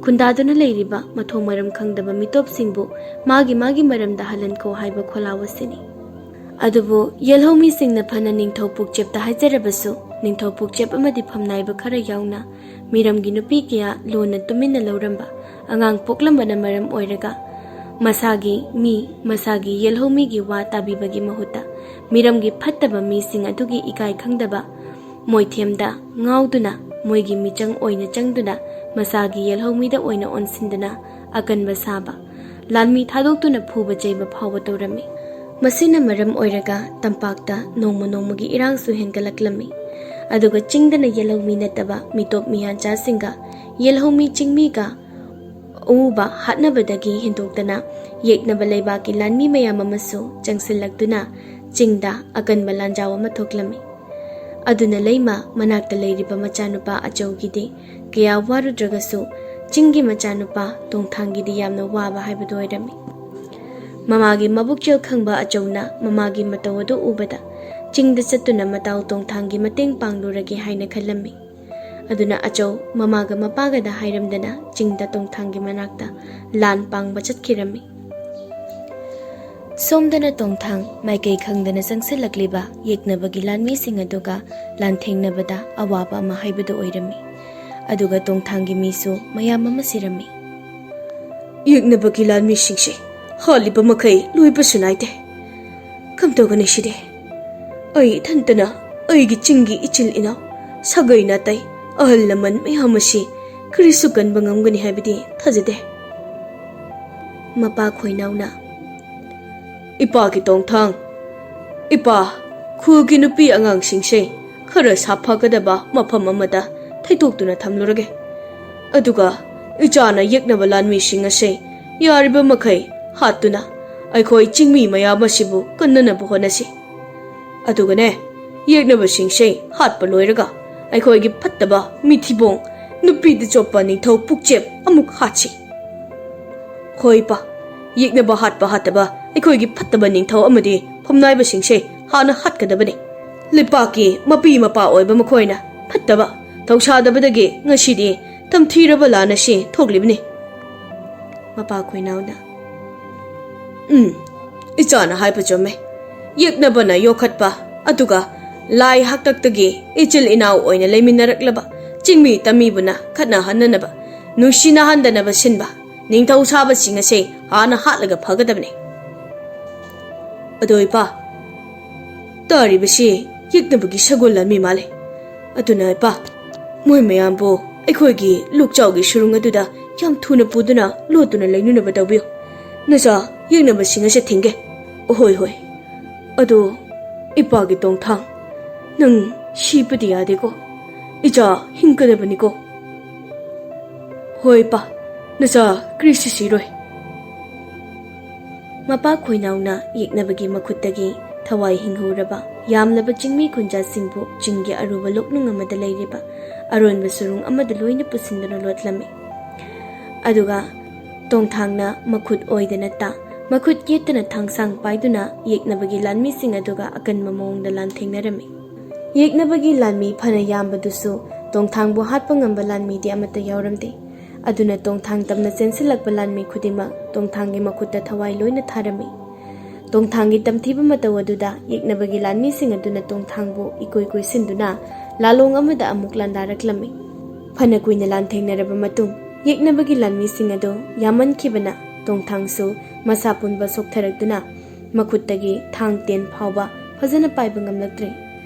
ꯈꯨꯟꯗꯥꯗꯨꯅ ꯂꯩꯔꯤꯕ ꯃꯊꯣꯡ ꯃꯔꯝ ꯈꯪꯗꯕ ꯃꯤꯇꯣꯞꯁꯤꯡꯕꯨ ꯃꯥꯒꯤ ꯃꯥꯒꯤ ꯃꯔꯝꯗ ꯍꯜꯍꯟꯈꯣ ꯍꯥꯏꯕ ꯈꯣꯜꯂꯥꯎ ꯑꯁꯤꯅꯤ꯫ ꯑꯗꯨꯕꯨ ꯌꯦꯜꯍꯧꯃꯤꯁꯤꯡꯅ ꯐꯅ ꯅꯤꯡꯊꯧ ꯄꯨꯛꯆꯦꯞꯇ ꯍꯥꯏꯖꯔꯕꯁꯨ, ꯅꯤꯡꯊꯧ ꯄꯨꯛꯆꯦꯞ ꯑꯃꯗꯤ ꯐꯝꯅꯥꯏꯕ ꯈꯔ ꯌꯥꯎꯅ ꯃꯤꯔꯝꯒꯤ ꯅꯨꯄꯤ ꯀꯌꯥ ꯂꯣꯟꯅ ꯇꯨꯃꯤꯟꯅ ꯂꯧꯔꯝꯕ, ꯑꯉꯥꯡ ꯄꯣꯛꯂꯝꯕꯅ ꯃꯔꯝ ꯑꯣꯏꯔꯒ ꯃꯁꯥꯒꯤ ꯃꯤ, ꯃꯁꯥꯒꯤ ꯌꯦꯜꯍꯧꯃꯤꯒꯤ ꯋꯥ ꯇꯥꯕꯤꯕꯒꯤ ꯃꯍꯨꯠꯇ ꯃꯤꯔꯝꯒꯤ ꯐꯠꯇꯕ ꯃꯤꯁꯤꯡ ꯑꯗꯨꯒꯤ ꯏꯀꯥꯏ ꯈꯪꯗꯕ ꯃꯣꯏꯊꯦꯝꯗ ꯉꯥꯎꯗꯨꯅ ꯃꯣꯏꯒꯤ ꯃꯤꯆꯪ ꯑꯣꯏꯅ ꯆꯪꯗꯨꯅ ꯃꯁꯥꯒꯤ ꯌꯦꯜꯍꯧꯃꯤꯗ ꯑꯣꯏꯅ ꯑꯣꯟꯁꯤꯟꯗꯨꯅ ꯑꯀꯟꯕ ꯁꯥꯕ, ꯂꯥꯟꯃꯤ ꯊꯥꯗꯣꯛꯇꯨꯅ ꯐꯨꯕ ꯆꯩꯕ ꯐꯥꯎꯕ ꯇꯧꯔꯝꯃꯤ꯫ ꯃꯁꯤꯅ ꯃꯔꯝ ꯑꯣꯏꯔꯒ ꯇꯝꯄꯥꯛꯇ ꯅꯣꯡꯃ ꯅꯣꯡꯃꯒꯤ ꯏꯔꯥꯡꯁꯨ ꯍꯦꯟꯒꯠꯂꯛꯂꯝꯃꯤ꯫ ꯑꯗꯨꯒ ꯆꯤꯡꯗꯅ ꯌꯦꯜꯍꯧꯃꯤ ꯅꯠꯇꯕ ꯃꯤꯇꯣꯞ ꯃꯤꯌꯥꯟꯆꯥꯁꯤꯡꯒ ꯌꯦꯜꯍꯧꯃꯤ ꯆꯤꯡꯃꯤꯒ ꯑꯎꯕ ꯍꯥꯠꯅꯕꯗꯒꯤ ꯍꯦꯟꯗꯣꯛꯇꯅ ꯌꯦꯛꯅꯕ ꯂꯩꯕꯥꯛꯀꯤ ꯂꯥꯟꯃꯤ ꯃꯌꯥꯝ ꯑꯃꯁꯨ ꯆꯪꯁꯤꯜꯂꯛꯇꯨꯅ ꯆꯤꯡꯗ ꯑꯀꯟꯕ ꯂꯥꯟꯖꯥꯎ ꯑꯃ ꯊꯣꯛꯂꯝꯃꯤ꯫ ꯑꯗꯨꯅ ꯂꯩꯃ ꯃꯅꯥꯛꯇ ꯂꯩꯔꯤꯕ ꯃꯆꯥꯅꯨꯄꯥ ꯑꯆꯧꯒꯤꯗꯤ ꯀꯌꯥ ꯋꯥꯔꯨꯗ꯭ꯔꯒꯁꯨ ꯆꯤꯡꯒꯤ ꯃꯆꯥꯅꯨꯄꯥ ꯇꯣꯡꯊꯥꯡꯒꯤꯗꯤ ꯌꯥꯝꯅ ꯋꯥꯕ ꯍꯥꯏꯕꯗꯨ ꯑꯣꯏꯔꯝꯃꯤ꯫ ꯃꯃꯥꯒꯤ ꯃꯕꯨꯛꯆꯦꯜ ꯈꯪꯕ ꯑꯆꯧꯅ ꯃꯃꯥꯒꯤ ꯃꯇꯧ ꯑꯗꯨ ꯎꯕꯗ ꯆꯤꯡꯗ ꯆꯠꯇꯨꯅ ꯃꯇꯥꯎ ꯇꯣꯡꯊꯥꯡꯒꯤ ꯃꯇꯦꯡ ꯄꯥꯡꯂꯨꯔꯒꯦ ꯍꯥꯏꯅ ꯈꯜꯂꯝꯃꯤ꯫ ꯑꯗꯨꯅ ꯑꯆꯧ ꯃꯃꯥꯒ ꯃꯄꯥꯒꯗ ꯍꯥꯏꯔꯝꯗꯅ ꯆꯤꯡꯗ ꯇꯣꯡꯊꯥꯡꯒꯤ ꯃꯅꯥꯛꯇ ꯂꯥꯟ ꯄꯥꯡꯕ ꯆꯠꯈꯤꯔꯝꯃꯤ꯫ ꯁꯣꯝꯗꯅ ꯇꯣꯡꯊꯥꯡ ꯃꯥꯏꯀꯩ ꯈꯪꯗꯅ ꯆꯪꯁꯤꯜꯂꯛꯂꯤꯕ ꯌꯦꯛꯅꯕꯒꯤ ꯂꯥꯟꯃꯤꯁꯤꯡ ꯑꯗꯨꯒ ꯂꯥꯟꯊꯦꯡꯅꯕꯗ ꯑꯋꯥꯕ ꯑꯃ ꯍꯥꯏꯕꯗꯨ ꯑꯣꯏꯔꯝꯃꯤ꯫ ꯑꯗꯨꯒ ꯇꯣꯡꯊꯥꯡꯒꯤ ꯃꯤꯁꯨ ꯃꯌꯥꯝ ꯑꯃ ꯁꯤꯔꯝꯃꯤ꯫ ꯌꯦꯛꯅꯕꯒꯤ ꯂꯥꯟꯃꯤꯁꯤꯡꯁꯦ ꯍꯥꯠꯂꯤꯕ ꯃꯈꯩ ꯂꯣꯏꯕꯁꯨ ꯅꯥꯏꯗꯦ꯫ ꯀꯝꯗꯧꯒꯅꯤ ꯁꯤꯗꯤ? ꯑꯩ ꯏꯊꯟꯇꯅ ꯑꯩꯒꯤ ꯆꯤꯡꯒꯤ ꯏꯆꯤꯜ ꯏꯅꯥꯎ, ꯁꯥꯒꯩ ꯅꯥꯇꯩ, ꯑꯍꯜ ꯂꯃꯟ ꯃꯌꯥꯝ ꯑꯁꯤ ꯀꯔꯤꯁꯨ ꯀꯟꯕ ꯉꯝꯒꯅꯤ ꯍꯥꯏꯕꯗꯤ ꯊꯥꯖꯗꯦ꯫ ꯃꯄꯥ ꯈꯣꯏꯅꯥꯎꯅ, "ꯏꯄꯥꯒꯤ ꯇꯣꯡꯊꯥꯡ, ꯏꯄꯥ, ꯈꯨꯜꯒꯤ ꯅꯨꯄꯤ ꯑꯉꯥꯡꯁꯤꯡꯁꯦ ꯈꯔ ꯁꯥꯐꯒꯗꯕ ꯃꯐꯝ ꯑꯃꯗ ꯊꯩꯗꯣꯛꯇꯨꯅ ꯊꯝꯂꯨꯔꯒꯦ꯫ ꯑꯗꯨꯒ ꯏꯆꯥꯅ ꯌꯦꯛꯅꯕ ꯂꯥꯟꯃꯤꯁꯤꯡ ꯑꯁꯦ ꯌꯥꯔꯤꯕ ꯃꯈꯩ ꯍꯥꯠꯇꯨꯅ ꯑꯩꯈꯣꯏ ꯆꯤꯡꯃꯤ ꯃꯌꯥꯝ ꯑꯁꯤꯕꯨ ꯀꯟꯅꯅꯕ ꯍꯣꯠꯅꯁꯤ꯫ ꯑꯗꯨꯒꯅꯦ, ꯌꯦꯛꯅꯕꯁꯤꯡꯁꯦ ꯍꯥꯠꯄ ꯂꯣꯏꯔꯒ ꯑꯩꯈꯣꯏꯒꯤ ꯐꯠꯇꯕ ꯃꯤꯊꯤꯕꯣꯡ ꯅꯨꯄꯤꯗ ꯆꯣꯞꯄ ꯅꯤꯡꯊꯧ ꯄꯨꯛꯆꯦꯞ ꯑꯃꯨꯛ ꯍꯥꯠꯁꯤ꯫ ꯍꯣꯏ ꯏꯄꯥ, ꯌꯦꯛꯅꯕ ꯍꯥꯠꯄ ꯍꯥꯠꯇꯕ ꯑꯩꯈꯣꯏꯒꯤ ꯐꯠꯇꯕ ꯅꯤꯡꯊꯧ ꯑꯃꯗꯤ ꯐꯝꯅꯥꯏꯕꯁꯤꯡꯁꯦ ꯍꯥꯟꯅ ꯍꯥꯠꯀꯗꯕꯅꯤ꯫ ꯂꯩꯄꯥꯛꯀꯤ ꯃꯄꯤ ꯃꯄꯥ ꯑꯣꯏꯕ ꯃꯈꯣꯏꯅ ꯐꯠꯇꯕ ꯊꯧꯁꯥꯗꯕꯗꯒꯤ ꯉꯁꯤꯗꯤ ꯇꯝꯊꯤꯔꯕ ꯂꯥꯟ ꯑꯁꯤ ꯊꯣꯛꯂꯤꯕꯅꯤ꯫" ꯃꯄꯥ ꯈꯣꯏꯅꯥꯎꯅ, "ꯎꯝ, ꯏꯆꯥꯅ ꯍꯥꯏꯕ ꯆꯨꯝꯃꯦ꯫ ꯌꯦꯛꯅꯕꯅ ꯌꯣꯛꯈꯠꯄ, ꯑꯗꯨꯒ ꯂꯥꯏ ꯍꯥꯛꯇꯛꯇꯒꯤ ꯏꯆꯤꯜ ꯏꯅꯥꯎ ꯑꯣꯏꯅ ꯂꯩꯃꯤꯟꯅꯔꯛꯂꯕ ꯆꯤꯡꯃꯤ ꯇꯝꯃꯤꯕꯨꯅ ꯈꯠꯅꯍꯟꯅꯅꯕ, ꯅꯨꯡꯁꯤꯅꯍꯟꯗꯅꯕ ꯁꯤꯟꯕ ꯅꯤꯡꯊꯧ ꯁꯥꯕꯁꯤꯡ ꯑꯁꯦ ꯍꯥꯟꯅ ꯍꯥꯠꯂꯒ ꯐꯒꯗꯕꯅꯤ꯫" ꯑꯗꯣ ꯏꯄꯥ, ꯇꯥꯔꯤꯕꯁꯤ ꯌꯦꯛꯅꯕꯒꯤ ꯁꯒꯣꯜ ꯂꯥꯟꯃꯤ ꯃꯥꯜꯂꯦ꯫ ꯑꯗꯨꯅ ꯏꯄꯥ, ꯃꯣꯏ ꯃꯌꯥꯝꯕꯨ ꯑꯩꯈꯣꯏꯒꯤ ꯂꯨꯛꯆꯥꯎꯒꯤ ꯁꯨꯔꯨꯡ ꯑꯗꯨꯗ ꯌꯥꯝ ꯊꯨꯅ ꯄꯨꯗꯨꯅ ꯂꯣꯠꯇꯨꯅ ꯂꯩꯅꯅꯕ ꯇꯧꯕꯤꯌꯨ꯫ ꯅꯆꯥ ꯌꯦꯛꯅꯕꯁꯤꯡ ꯑꯁꯦ ꯊꯤꯡꯒꯦ꯫ ꯑꯍꯣꯏ, ꯍꯣꯏ꯫ ꯑꯗꯣ ꯏꯄꯥꯒꯤ ꯇꯣꯡꯊꯥꯡ, ꯅꯪ ꯁꯤꯕꯗꯤ ꯌꯥꯗꯦꯀꯣ꯫ ꯏꯆꯥ ꯍꯤꯡꯒꯗꯕꯅꯤꯀꯣ꯫ ꯍꯣꯏ ꯏꯄꯥ, ꯅꯆꯥ ꯀ꯭ꯔꯤꯁꯨ ꯁꯤꯔꯣꯏ꯫ ꯃꯄꯥ ꯈꯣꯏꯅꯥꯎꯅ ꯌꯦꯛꯅꯕꯒꯤ ꯃꯈꯨꯠꯇꯒꯤ ꯊꯋꯥꯏ ꯍꯤꯡꯍꯧꯔꯕ ꯌꯥꯝꯂꯕ ꯆꯤꯡꯃꯤ ꯈꯨꯟꯖꯥꯁꯤꯡꯕꯨ ꯆꯤꯡꯒꯤ ꯑꯔꯨꯕ ꯂꯣꯛꯅꯨꯡ ꯑꯃꯗ ꯂꯩꯔꯤꯕ ꯑꯔꯣꯟꯕ ꯁꯨꯔꯨꯡ ꯑꯃꯗ ꯂꯣꯏꯅ ꯄꯨꯁꯤꯟꯗꯨꯅ ꯂꯣꯠꯂꯝꯃꯤ꯫ ꯑꯗꯨꯒ ꯇꯣꯡꯊꯥꯡꯅ ꯃꯈꯨꯠ ꯑꯣꯏꯗꯅ ꯇꯥ, ꯃꯈꯨꯠ ꯌꯦꯠꯇꯅ ꯊꯥꯡꯁꯥꯡ ꯄꯥꯏꯗꯨꯅ ꯌꯦꯛꯅꯕꯒꯤ ꯂꯥꯟꯃꯤꯁꯤꯡ ꯑꯗꯨꯒ ꯑꯀꯟꯕ ꯃꯑꯣꯡꯗ ꯂꯥꯟꯊꯦꯡꯅꯔꯝꯃꯤ꯫ ꯌꯦꯛꯅꯕꯒꯤ ꯂꯥꯟꯃꯤ ꯐꯅ ꯌꯥꯝꯕꯗꯨꯁꯨ ꯇꯣꯡꯊꯥꯡꯕꯨ ꯍꯥꯠꯄ ꯉꯝꯕ ꯂꯥꯟꯃꯤꯗꯤ ꯑꯃꯠꯇ ꯌꯥꯎꯔꯝꯗꯦ꯫ ꯑꯗꯨꯅ ꯇꯣꯡꯊꯥꯡ ꯇꯝꯅ ꯆꯦꯟꯁꯤꯜꯂꯛꯄ ꯂꯥꯟꯃꯤ ꯈꯨꯗꯤꯡꯃꯛ ꯇꯣꯡꯊꯥꯡꯒꯤ ꯃꯈꯨꯠꯇ ꯊꯋꯥꯏ ꯂꯣꯏꯅ ꯊꯥꯔꯝꯃꯤ꯫ ꯇꯣꯡꯊꯥꯡꯒꯤ ꯇꯝꯊꯤꯕ ꯃꯇꯧ ꯑꯗꯨꯗ ꯌꯦꯛꯅꯕꯒꯤ ꯂꯥꯟꯃꯤꯁꯤꯡ ꯑꯗꯨꯅ ꯇꯣꯡꯊꯥꯡꯕꯨ ꯏꯀꯣꯏ ꯀꯣꯏꯁꯤꯟꯗꯨꯅ ꯂꯥꯂꯣꯡ ꯑꯃꯗ ꯑꯃꯨꯛ ꯂꯥꯟꯗꯥꯔꯛꯂꯝꯃꯤ꯫ ꯐꯅ ꯀꯨꯏꯅ ꯂꯥꯟꯊꯦꯡꯅꯔꯕ ꯃꯇꯨꯡ, ꯌꯦꯛꯅꯕꯒꯤ ꯂꯥꯟꯃꯤꯁꯤꯡ ꯑꯗꯨ ꯌꯥꯝꯃꯟꯈꯤꯕꯅ ꯇꯣꯡꯊꯥꯡꯁꯨ ꯃꯁꯥ ꯄꯨꯝꯕ ꯁꯣꯛꯊꯔꯛꯇꯨꯅ ꯃꯈꯨꯠꯇꯒꯤ ꯊꯥꯡ ꯇꯦꯟ ꯐꯥꯎꯕ ꯐꯖꯅ ꯄꯥꯏꯕ ꯉꯝꯂꯛꯇ꯭ꯔꯦ꯫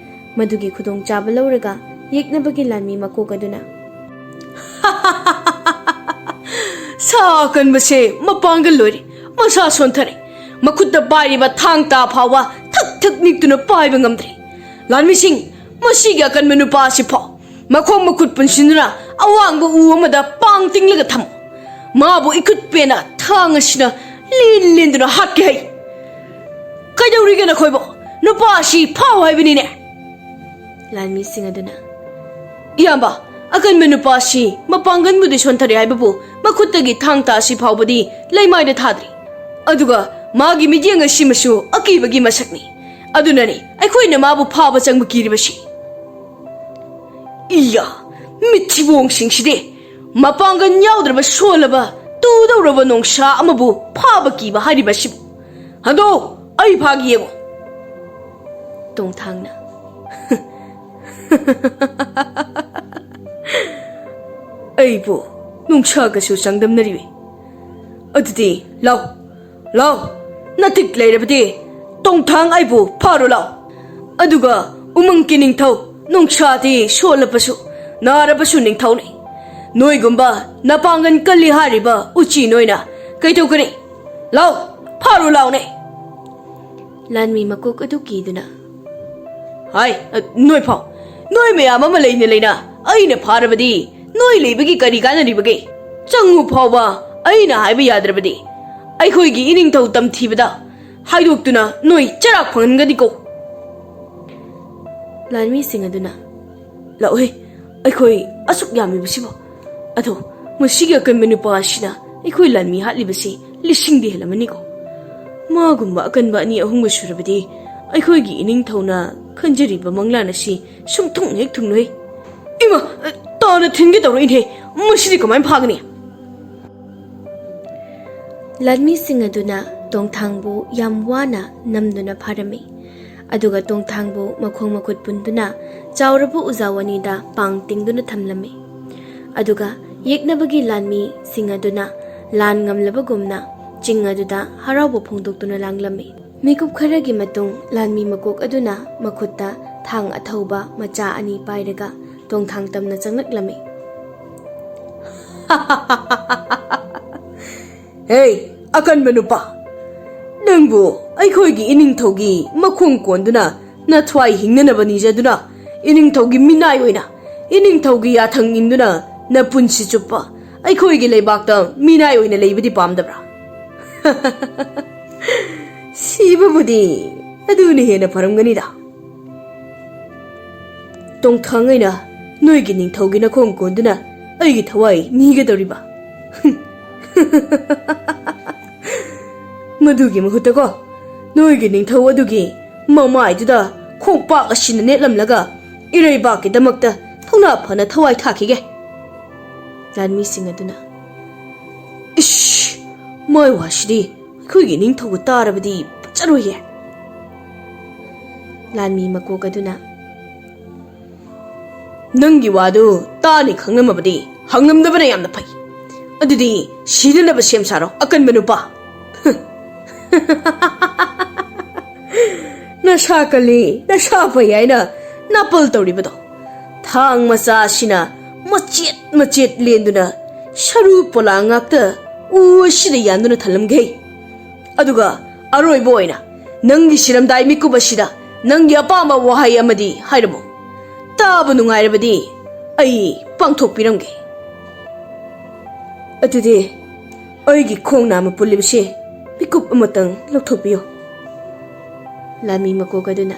ꯃꯗꯨꯒꯤ ꯈꯨꯗꯣꯡꯆꯥꯕ ꯂꯧꯔꯒ ꯌꯦꯛꯅꯕꯒꯤ ꯂꯥꯟꯃꯤ ꯃꯀꯣꯛ ꯑꯗꯨꯅ, "ꯁꯥ ꯑꯀꯟꯕꯁꯦ ꯃꯄꯥꯡꯒꯜ ꯂꯣꯏꯔꯦ, ꯃꯁꯥ ꯁꯣꯟꯊꯔꯦ꯫ ꯃꯈꯨꯠꯇ ꯄꯥꯏꯔꯤꯕ ꯊꯥꯡ ꯇꯥ ꯐꯥꯎꯕ ꯊꯛ ꯊꯛ ꯅꯤꯛꯇꯨꯅ ꯄꯥꯏꯕ ꯉꯝꯗ꯭ꯔꯦ꯫ ꯂꯥꯟꯃꯤꯁꯤꯡ, ꯃꯁꯤꯒꯤ ꯑꯀꯟꯕ ꯅꯨꯄꯥ ꯑꯁꯤ ꯐꯥꯎ ꯃꯈꯣꯡ ꯃꯈꯨꯠ ꯄꯨꯟꯁꯤꯟꯗꯨꯅ ꯑꯋꯥꯡꯕ ꯎ ꯑꯃꯗ ꯄꯥꯡ ꯇꯤꯡꯂꯒ ꯊꯝꯃꯨ꯫ ꯃꯥꯕꯨ ꯏꯈꯨꯠ ꯄꯦꯟꯅ ꯊꯥꯡ ꯑꯁꯤꯅ ꯂꯦꯟ ꯂꯦꯟꯗꯨꯅ ꯍꯥꯠꯀꯦ ꯍꯥꯏ꯫ ꯀꯩꯗꯧꯔꯤꯒꯦ ꯅꯈꯣꯏꯕꯨ? ꯅꯨꯄꯥ ꯑꯁꯤ ꯐꯥꯎ ꯍꯥꯏꯕꯅꯤꯅꯦ!" ꯂꯥꯟꯃꯤꯁꯤꯡ ꯑꯗꯨꯅ, "ꯏꯌꯥꯝꯕ, ꯑꯀꯟꯕ ꯅꯨꯄꯥ ꯑꯁꯤ ꯃꯄꯥꯡꯒꯜꯕꯨꯗꯤ ꯁꯣꯟꯊꯔꯦ ꯍꯥꯏꯕꯕꯨ ꯃꯈꯨꯠꯇꯒꯤ ꯊꯥꯡ ꯇꯥ ꯑꯁꯤ ꯐꯥꯎꯕꯗꯤ ꯂꯩꯃꯥꯏꯗ ꯊꯥꯗ꯭ꯔꯤ꯫ ꯑꯗꯨꯒ ꯃꯥꯒꯤ ꯃꯤꯠꯌꯦꯡ ꯑꯁꯤꯃꯁꯨ ꯑꯀꯤꯕꯒꯤ ꯃꯁꯛꯅꯤ꯫ ꯑꯗꯨꯅꯅꯤ ꯑꯩꯈꯣꯏꯅ ꯃꯥꯕꯨ ꯐꯥꯕ ꯆꯪꯕ ꯀꯤꯔꯤꯕꯁꯤ꯫" "ꯏꯌꯥ, ꯃꯤꯠꯊꯤꯕꯣꯡꯁꯤꯡꯁꯤꯗꯤ! ꯃꯄꯥꯡꯒꯜ ꯌꯥꯎꯗ꯭ꯔꯕ ꯁꯣꯜꯂꯕ ꯇꯨꯗꯧꯔꯕ ꯅꯣꯡꯁꯥ ꯑꯃꯕꯨ ꯐꯥꯕ ꯀꯤꯕ ꯍꯥꯏꯔꯤꯕꯁꯤꯕꯨ! ꯍꯟꯗꯣ, ꯑꯩ ꯐꯥꯒꯦ ꯌꯦꯡꯉꯨ!" ꯇꯣꯡꯊꯥꯡꯅ, "ꯑꯩꯕꯨ ꯅꯨꯡꯁꯥꯒꯁꯨ ꯆꯥꯡꯗꯝꯅꯔꯤꯕꯤ? ꯑꯗꯨꯗꯤ ꯂꯥꯎ, ꯂꯥꯎ, ꯅꯇꯤꯛ ꯂꯩꯔꯕꯗꯤ ꯇꯣꯡꯊꯥꯡ ꯑꯩꯕꯨ ꯐꯥꯔꯨ ꯂꯥꯎ꯫ ꯑꯗꯨꯒ ꯎꯃꯪꯒꯤ ꯅꯤꯡꯊꯧ, ꯅꯨꯡꯁꯥꯗꯤ ꯁꯣꯜꯂꯕꯁꯨ ꯅꯥꯔꯕꯁꯨ ꯅꯤꯡꯊꯧꯅꯤ꯫ ꯅꯣꯏꯒꯨꯝꯕ ꯅꯄꯥꯡꯒꯜ ꯀꯜꯂꯤ ꯍꯥꯏꯔꯤꯕ ꯎꯆꯤ ꯅꯣꯏꯅ ꯀꯩꯗꯧꯒꯅꯤ? ꯂꯥꯎ, ꯐꯥꯔꯨ ꯂꯥꯎꯅꯦ!" ꯂꯥꯟꯃꯤ ꯃꯀꯣꯛ ꯑꯗꯨ ꯀꯤꯗꯨꯅ, "ꯍꯥꯏ, ꯅꯣꯏ ꯐꯥꯎ꯫ ꯅꯣꯏ ꯃꯌꯥꯝ ꯑꯃ ꯂꯩꯅ ꯂꯩꯅ ꯑꯩꯅ ꯐꯥꯔꯕꯗꯤ ꯅꯣꯏ ꯂꯩꯕꯒꯤ ꯀꯔꯤ ꯀꯥꯟꯅꯔꯤꯕꯒꯦ? ꯆꯪꯉꯨ ꯐꯥꯎꯕ ꯑꯩꯅ ꯍꯥꯏꯕ ꯌꯥꯗ꯭ꯔꯕꯗꯤ ꯑꯩꯈꯣꯏꯒꯤ ꯏꯅꯤꯡꯊꯧ ꯇꯝꯊꯤꯕꯗ ꯍꯥꯏꯗꯣꯛꯇꯨꯅ ꯅꯣꯏ ꯆꯔꯥꯛ ꯐꯪꯍꯟꯒꯅꯤꯀꯣ!" ꯂꯥꯟꯃꯤꯁꯤꯡ ꯑꯗꯨꯅ, "ꯂꯥꯛꯎꯍꯦ, ꯑꯩꯈꯣꯏ ꯑꯁꯨꯛ ꯌꯥꯝꯃꯤꯕꯁꯤꯕꯨ꯫ ꯑꯗꯣ ꯃꯁꯤꯒꯤ ꯑꯀꯟꯕ ꯅꯨꯄꯥ ꯑꯁꯤꯅ ꯑꯩꯈꯣꯏ ꯂꯥꯟꯃꯤ ꯍꯥꯠꯂꯤꯕꯁꯤ ꯂꯤꯁꯤꯡꯗꯤ ꯍꯦꯜꯂꯝꯃꯅꯤꯀꯣ꯫ ꯃꯥꯒꯨꯝꯕ ꯑꯀꯟꯕ ꯑꯅꯤ ꯑꯍꯨꯝꯒ ꯁꯨꯔꯕꯗꯤ ꯑꯩꯈꯣꯏꯒꯤ ꯏꯅꯤꯡꯊꯧꯅ ꯈꯟꯖꯔꯤꯕ ꯃꯪꯂꯥꯟ ꯑꯁꯤ ꯁꯨꯝ ꯊꯨꯡ ꯍꯦꯛ ꯊꯨꯡꯂꯣꯏ꯫ ꯏꯃꯥ, ꯇꯥꯅ ꯊꯤꯟꯒꯦ ꯇꯧꯔꯛꯏꯅꯦ꯫ ꯃꯁꯤꯗꯤ ꯀꯃꯥꯏꯅ ꯐꯥꯒꯅꯤ?" ꯂꯥꯟꯃꯤꯁꯤꯡ ꯑꯗꯨꯅ ꯇꯣꯡꯊꯥꯡꯕꯨ ꯌꯥꯝ ꯋꯥꯅ ꯅꯝꯗꯨꯅ ꯐꯥꯔꯝꯃꯤ꯫ ꯑꯗꯨꯒ ꯇꯣꯡꯊꯥꯡꯕꯨ ꯃꯈꯣꯡ ꯃꯈꯨꯠ ꯄꯨꯟꯗꯨꯅ ꯆꯥꯎꯔꯕ ꯎꯖꯥꯎ ꯑꯅꯤꯗ ꯄꯥꯡ ꯇꯤꯡꯗꯨꯅ ꯊꯝꯂꯝꯃꯤ꯫ ꯑꯗꯨꯒ ꯌꯦꯛꯅꯕꯒꯤ ꯂꯥꯟꯃꯤꯁꯤꯡ ꯑꯗꯨꯅ ꯂꯥꯟ ꯉꯝꯂꯕꯒꯨꯝꯅ ꯆꯤꯡ ꯑꯗꯨꯗ ꯍꯔꯥꯎꯕ ꯐꯣꯡꯗꯣꯛꯇꯨꯅ ꯂꯥꯡꯂꯝꯃꯤ꯫ ꯃꯤꯀꯨꯞ ꯈꯔꯒꯤ ꯃꯇꯨꯡ ꯂꯥꯟꯃꯤ ꯃꯀꯣꯛ ꯑꯗꯨꯅ ꯃꯈꯨꯠꯇ ꯊꯥꯡ ꯑꯊꯧꯕ ꯃꯆꯥ ꯑꯅꯤ ꯄꯥꯏꯔꯒ ꯇꯣꯡꯊꯥꯡ ꯇꯝꯅ ꯆꯪꯂꯛꯂꯝꯃꯤ꯫ "ꯍꯦ, ꯑꯀꯟꯕ ꯅꯨꯄꯥ, ꯅꯪꯕꯨ ꯑꯩꯈꯣꯏꯒꯤ ꯏꯅꯤꯡꯊꯧꯒꯤ ꯃꯈꯣꯡ ꯀꯣꯟꯗꯨꯅ ꯅꯊ꯭ꯋꯥꯏ ꯍꯤꯡꯅꯅꯕ ꯅꯤꯖꯗꯨꯅ, ꯏꯅꯤꯡꯊꯧꯒꯤ ꯃꯤꯅꯥꯏ ꯑꯣꯏꯅ, ꯏꯅꯤꯡꯊꯧꯒꯤ ꯌꯥꯊꯪ ꯏꯟꯗꯨꯅ ꯅꯄꯨꯟꯁꯤ ꯆꯨꯞꯄ ꯑꯩꯈꯣꯏꯒꯤ ꯂꯩꯕꯥꯛꯇ ꯃꯤꯅꯥꯏ ꯑꯣꯏꯅ ꯂꯩꯕꯗꯤ ꯄꯥꯝꯗꯕ꯭ꯔꯥ?" "ꯁꯤꯕꯕꯨꯗꯤ ꯑꯗꯨꯅ ꯍꯦꯟꯅ ꯐꯔꯝꯒꯅꯤꯗ꯫ ꯇꯣꯡꯊꯥꯡ ꯑꯩꯅ ꯅꯣꯏꯒꯤ ꯅꯤꯡꯊꯧꯒꯤ ꯅꯈꯣꯡ ꯀꯣꯟꯗꯨꯅ ꯑꯩꯒꯤ ꯊꯋꯥꯏ ꯅꯤꯒꯗꯧꯔꯤꯕ? ꯃꯗꯨꯒꯤ ꯃꯍꯨꯠꯇꯀꯣ, ꯅꯣꯏꯒꯤ ꯅꯤꯡꯊꯧ ꯑꯗꯨꯒꯤ ꯃꯃꯥꯏꯗꯨꯗ ꯈꯣꯡꯄꯥꯛ ꯑꯁꯤꯅ ꯅꯦꯠꯂꯝꯂꯒ ꯏꯔꯩꯕꯥꯛꯀꯤꯗꯃꯛꯇ ꯊꯧꯅꯥ ꯐꯅ ꯊꯋꯥꯏ ꯊꯥꯈꯤꯒꯦ꯫" ꯂꯥꯟꯃꯤꯁꯤꯡ ꯑꯗꯨꯅ, "ꯏꯁ, ꯃꯥꯏ ꯋꯥꯁꯤꯗꯤ ꯑꯩꯈꯣꯏꯒꯤ ꯅꯤꯡꯊꯧꯒ ꯇꯥꯔꯕꯗꯤ ꯐꯖꯔꯣꯏꯌꯦ꯫" ꯂꯥꯟꯃꯤ ꯃꯀꯣꯛ ꯑꯗꯨꯅ, "ꯅꯪꯒꯤ ꯋꯥꯗꯨ ꯇꯥꯅꯤ ꯈꯪꯂꯝꯃꯕꯗꯤ ꯍꯪꯂꯝꯗꯕꯅ ꯌꯥꯝꯅ ꯐꯩ꯫ ꯑꯗꯨꯗꯤ ꯁꯤꯅꯅꯕ ꯁꯦꯝ ꯁꯥꯔꯣ, ꯑꯀꯟꯕ ꯅꯨꯄꯥ꯫" "ꯅꯁꯥ ꯀꯜꯂꯤ, ꯅꯁꯥ ꯐꯩ ꯍꯥꯏꯅ ꯅꯥꯄꯜ ꯇꯧꯔꯤꯕꯗꯣ, ꯊꯥꯡ ꯃꯆꯥ ꯑꯁꯤꯅ ꯃꯆꯦꯠ ꯃꯆꯦꯠ ꯂꯦꯟꯗꯨꯅ ꯁꯔꯨ ꯄꯣꯂꯥꯡ ꯉꯥꯛꯇ ꯎ ꯑꯁꯤꯗ ꯌꯥꯟꯗꯨꯅ ꯊꯜꯂꯝꯒꯦ꯫ ꯑꯗꯨꯒ ꯑꯔꯣꯏꯕ ꯑꯣꯏꯅ ꯅꯪꯒꯤ ꯁꯤꯔꯝꯗꯥꯏ ꯃꯤꯀꯨꯞ ꯑꯁꯤꯗ ꯅꯪꯒꯤ ꯑꯄꯥꯝꯕ ꯋꯥꯍꯩ ꯑꯃꯗꯤ ꯍꯥꯏꯔꯝꯃꯨ꯫ ꯇꯥꯕ ꯅꯨꯡꯉꯥꯏꯔꯕꯗꯤ ꯑꯩ ꯄꯥꯡꯊꯣꯛꯄꯤꯔꯝꯒꯦ꯫" "ꯑꯗꯨꯗꯤ ꯑꯩꯒꯤ ꯈꯣꯡ ꯅꯥꯝꯃ ꯄꯨꯜꯂꯤꯕꯁꯦ ꯃꯤꯀꯨꯞ ꯑꯃꯇꯪ ꯂꯧꯊꯣꯛꯄꯤꯌꯨ꯫" ꯂꯥꯟꯃꯤ ꯃꯀꯣꯛ ꯑꯗꯨꯅ,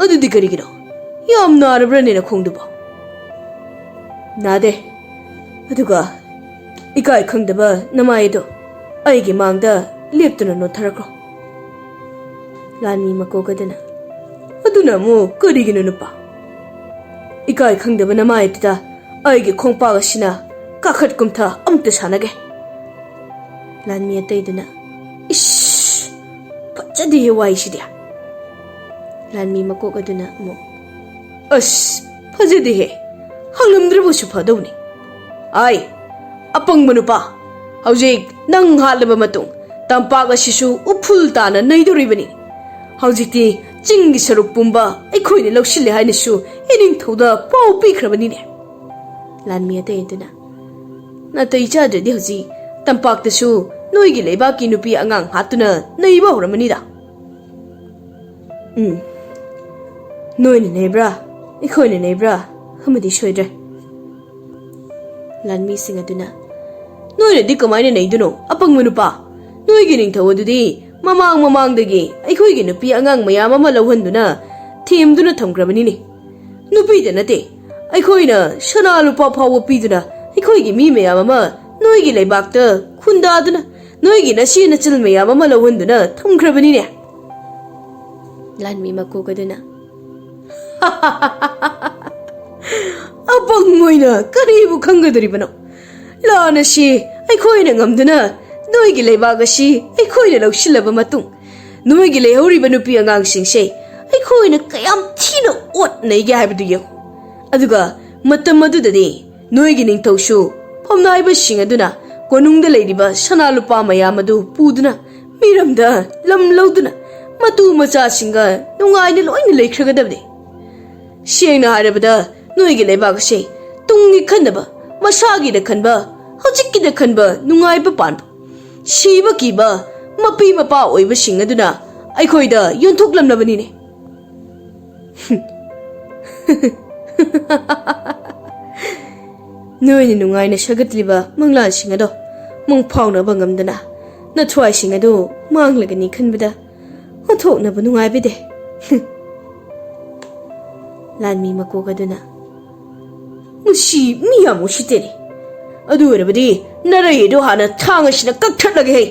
"ꯑꯗꯨꯗꯤ ꯀꯔꯤꯒꯤꯅꯣ? ꯌꯥꯝ ꯅꯥꯔꯕ꯭ꯔꯅꯦ ꯅꯈꯣꯡꯗꯨꯕꯣ?" "ꯅꯥꯗꯦ꯫ ꯑꯗꯨꯒ ꯏꯀꯥꯏ ꯈꯪꯗꯕ ꯅꯃꯥꯏ ꯑꯗꯣ ꯑꯩꯒꯤ ꯃꯥꯡꯗ ꯂꯦꯞꯇꯨꯅ ꯅꯣꯟꯊꯔꯛꯈ꯭ꯔꯣ꯫" ꯂꯥꯟꯃꯤ ꯃꯀꯣꯛ ꯑꯗꯨꯅ, "ꯑꯗꯨꯅ ꯑꯃꯨꯛ ꯀꯔꯤꯒꯤꯅꯣ ꯅꯨꯄꯥ? ꯏꯀꯥꯏ ꯈꯪꯗꯕ ꯅꯃꯥꯏ ꯑꯗꯨꯗ ꯑꯩꯒꯤ ꯈꯣꯡꯄꯥꯛ ꯑꯁꯤꯅ ꯀꯥꯈꯠ ꯀꯨꯝꯊ ꯑꯃꯨꯛꯇ ꯁꯥꯟꯅꯒꯦ꯫" ꯂꯥꯟꯃꯤ ꯑꯇꯩꯗꯨꯅ, "ꯏꯁ, ꯐꯖꯗꯦꯍꯦ ꯋꯥꯏꯁꯤꯗꯤ꯫" ꯂꯥꯟꯃꯤ ꯃꯀꯣꯛ ꯑꯗꯨꯅ ꯑꯃꯨꯛ, "ꯑꯁ, ꯐꯖꯗꯦꯍꯦ, ꯍꯪꯂꯝꯗ꯭ꯔꯕꯁꯨ ꯐꯗꯧꯅꯤ꯫ ꯑꯥꯏ, ꯑꯄꯪꯕ ꯅꯨꯄꯥ, ꯍꯧꯖꯤꯛ ꯅꯪ ꯍꯥꯠꯂꯕ ꯃꯇꯨꯡ ꯇꯝꯄꯥꯛ ꯑꯁꯤꯁꯨ ꯎꯐꯨꯜ ꯇꯥꯅ ꯅꯩꯗꯧꯔꯤꯕꯅꯤ꯫ ꯍꯧꯖꯤꯛꯇꯤ ꯆꯤꯡꯒꯤ ꯁꯔꯨꯛ ꯄꯨꯝꯕ ꯑꯩꯈꯣꯏꯅ ꯂꯧꯁꯤꯜꯂꯦ ꯍꯥꯏꯅꯁꯨ ꯏꯅꯤꯡꯊꯧꯗ ꯄꯥꯎ ꯄꯤꯈ꯭ꯔꯕꯅꯤꯅꯦ꯫ ꯂꯥꯟꯃꯤ ꯑꯇꯩ ꯑꯗꯨꯅ, "ꯅꯥꯇꯩ ꯆꯥꯗ꯭ꯔꯗꯤ ꯍꯧꯖꯤꯛ ꯇꯝꯄꯥꯛꯇꯁꯨ ꯅꯣꯏꯒꯤ ꯂꯩꯕꯥꯛꯀꯤ ꯅꯨꯄꯤ ꯑꯉꯥꯡ ꯍꯥꯠꯇꯨꯅ ꯅꯩꯕ ꯍꯧꯔꯝꯃꯅꯤꯗ꯫" "ꯎꯝ, ꯅꯣꯏꯅ ꯅꯩꯕ꯭ꯔꯥ, ꯑꯩꯈꯣꯏꯅ ꯅꯩꯕ꯭ꯔꯥ, ꯑꯃꯗꯤ ꯁꯣꯏꯗ꯭ꯔꯦ꯫" ꯂꯥꯟꯃꯤꯁꯤꯡ ꯑꯗꯨꯅ, "ꯅꯣꯏꯅꯗꯤ ꯀꯃꯥꯏꯅ ꯅꯩꯗꯨꯅꯣ, ꯑꯄꯪꯕ ꯅꯨꯄꯥ? ꯅꯣꯏꯒꯤ ꯅꯤꯡꯊꯧ ꯑꯗꯨꯗꯤ ꯃꯃꯥꯡ ꯃꯃꯥꯡꯗꯒꯤ ꯑꯩꯈꯣꯏꯒꯤ ꯅꯨꯄꯤ ꯑꯉꯥꯡ ꯃꯌꯥꯝ ꯑꯃ ꯂꯧꯍꯟꯗꯨꯅ ꯊꯦꯝꯗꯨꯅ ꯊꯝꯈ꯭ꯔꯕꯅꯤꯅꯦ꯫ ꯅꯨꯄꯤꯗ ꯅꯠꯇꯦ, ꯑꯩꯈꯣꯏꯅ ꯁꯅꯥ ꯂꯨꯄꯥ ꯐꯥꯎꯕ ꯄꯤꯗꯨꯅ ꯑꯩꯈꯣꯏꯒꯤ ꯃꯤ ꯃꯌꯥꯝ ꯑꯃ ꯅꯣꯏꯒꯤ ꯂꯩꯕꯥꯛꯇ ꯈꯨꯟꯗꯥꯗꯨꯅ ꯅꯣꯏꯒꯤ ꯅꯆꯦ ꯅꯆꯜ ꯃꯌꯥꯝ ꯑꯃ ꯂꯧꯍꯟꯗꯨꯅ ꯊꯝꯈ꯭ꯔꯕꯅꯤꯅꯦ꯫" ꯂꯥꯟꯃꯤ ꯃꯀꯣꯛ ꯑꯗꯨꯅ, "ꯑꯄꯪ ꯑꯣꯏꯅ ꯀꯔꯤꯕꯨ ꯈꯪꯒꯗꯧꯔꯤꯕꯅꯣ? ꯂꯥꯟ ꯑꯁꯤ ꯑꯩꯈꯣꯏꯅ ꯉꯝꯗꯨꯅ ꯅꯣꯏꯒꯤ ꯂꯩꯕꯥꯛ ꯑꯁꯤ ꯑꯩꯈꯣꯏꯅ ꯂꯧꯁꯤꯜꯂꯕ ꯃꯇꯨꯡ ꯅꯣꯏꯒꯤ ꯂꯩꯍꯧꯔꯤꯕ ꯅꯨꯄꯤ ꯑꯉꯥꯡꯁꯤꯡꯁꯦ ꯑꯩꯈꯣꯏꯅ ꯀꯌꯥꯝ ꯊꯤꯅ ꯑꯣꯠ ꯅꯩꯒꯦ ꯍꯥꯏꯕꯗꯨ ꯌꯦꯡꯉꯨ꯫ ꯑꯗꯨꯒ ꯃꯇꯝ ꯑꯗꯨꯗꯗꯤ ꯅꯣꯏꯒꯤ ꯅꯤꯡꯊꯧꯁꯨ ꯐꯝꯅꯥꯏꯕꯁꯤꯡ ꯑꯗꯨꯅ ꯀꯣꯅꯨꯡꯗ ꯂꯩꯔꯤꯕ ꯁꯅꯥ ꯂꯨꯄꯥ ꯃꯌꯥꯝ ꯑꯗꯨ ꯄꯨꯗꯨꯅ ꯃꯤꯔꯝꯗ ꯂꯝ ꯂꯧꯗꯨꯅ ꯃꯇꯨ ꯃꯆꯥꯁꯤꯡꯒ ꯅꯨꯡꯉꯥꯏꯅ ꯂꯣꯏꯅ ꯂꯩꯈ꯭ꯔꯒꯗꯕꯅꯤ꯫ ꯁꯦꯡꯅ ꯍꯥꯏꯔꯕꯗ ꯅꯣꯏꯒꯤ ꯂꯩꯕꯥꯛ ꯑꯁꯦ ꯇꯨꯡꯒꯤ ꯈꯟꯅꯕ, ꯃꯁꯥꯒꯤꯗ ꯈꯟꯕ, ꯍꯧꯖꯤꯛꯀꯤꯗ ꯈꯟꯕ ꯅꯨꯡꯉꯥꯏꯕ ꯄꯥꯟꯕ, ꯁꯤꯕ ꯀꯤꯕ ꯃꯄꯤ ꯃꯄꯥ ꯑꯣꯏꯕꯁꯤꯡ ꯑꯗꯨꯅ ꯑꯩꯈꯣꯏꯗ ꯌꯣꯟꯊꯣꯛꯂꯝꯂꯕꯅꯤꯅꯦ꯫" "ꯅꯣꯏꯅ ꯅꯨꯡꯉꯥꯏꯅ ꯁꯥꯒꯠꯂꯤꯕ ꯃꯪꯂꯥꯟꯁꯤꯡ ꯑꯗꯣ ꯃꯪ ꯐꯥꯎꯅꯕ ꯉꯝꯗꯅ ꯅꯊ꯭ꯋꯥꯏꯁꯤꯡ ꯑꯗꯨ ꯃꯥꯡꯂꯒꯅꯤ ꯈꯟꯕꯗ ꯑꯣꯟꯊꯣꯛꯅꯕ ꯅꯨꯡꯉꯥꯏꯕꯤꯗꯦ꯫" ꯂꯥꯟꯃꯤ ꯃꯀꯣꯛ ꯑꯗꯨꯅ, "ꯃꯁꯤ ꯃꯤ ꯌꯥꯝ ꯎꯁꯤꯠꯇꯦꯅꯦ꯫ ꯑꯗꯨ ꯑꯣꯏꯔꯕꯗꯤ ꯅꯔꯩ ꯑꯗꯨ ꯍꯥꯟꯅ ꯊꯥꯡ ꯑꯁꯤꯅ ꯀꯛꯊꯠꯂꯒꯦ ꯍꯦ꯫"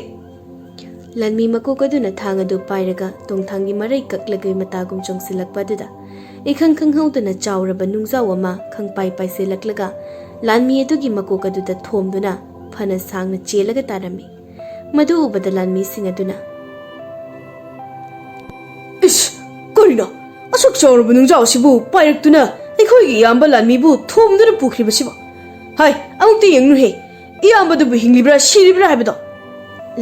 ꯂꯥꯟꯃꯤ ꯃꯀꯣꯛ ꯑꯗꯨꯅ ꯊꯥꯡ ꯑꯗꯨ ꯄꯥꯏꯔꯒ ꯇꯣꯡꯊꯥꯡꯒꯤ ꯃꯔꯩ ꯀꯛꯂꯒ ꯃꯇꯥꯒꯨꯝ ꯆꯣꯡꯁꯤꯜꯂꯛꯄ ꯑꯗꯨꯗ ꯏꯈꯪ ꯈꯪꯍꯧꯗꯅ ꯆꯥꯎꯔꯕ ꯅꯨꯡꯖꯥꯎ ꯑꯃ ꯈꯪꯄꯥꯏ ꯄꯥꯏꯁꯤꯜꯂꯛꯂꯒ ꯂꯥꯟꯃꯤ ꯑꯗꯨꯒꯤ ꯃꯀꯣꯛ ꯑꯗꯨꯗ ꯊꯣꯝꯗꯨꯅ ꯐꯅ ꯁꯥꯡꯅ ꯆꯦꯜꯂꯒ ꯇꯥꯔꯝꯃꯤ꯫ ꯃꯗꯨ ꯎꯕꯗ ꯂꯥꯟꯃꯤꯁꯤꯡ ꯑꯗꯨꯅ, "ꯏꯁ, ꯀꯔꯤꯅꯣ? ꯑꯁꯨꯛ ꯆꯥꯎꯔꯕ ꯅꯨꯡꯖꯥꯎ ꯑꯁꯤꯕꯨ ꯄꯥꯏꯔꯛꯇꯨꯅ ꯑꯩꯈꯣꯏꯒꯤ ꯏꯌꯥꯝꯕ ꯂꯥꯟꯃꯤꯕꯨ ꯊꯣꯝꯗꯨꯅ ꯄꯨꯈ꯭ꯔꯤꯕꯁꯤꯕꯣ? ꯍꯥꯏ, ꯑꯃꯨꯛꯇ ꯌꯦꯡꯅꯨꯍꯦ, ꯏꯌꯥꯝꯕꯗꯨꯕꯨ ꯍꯤꯡꯂꯤꯕ꯭ꯔꯥ ꯁꯤꯔꯤꯕ꯭ꯔꯥ ꯍꯥꯏꯕꯗꯣ꯫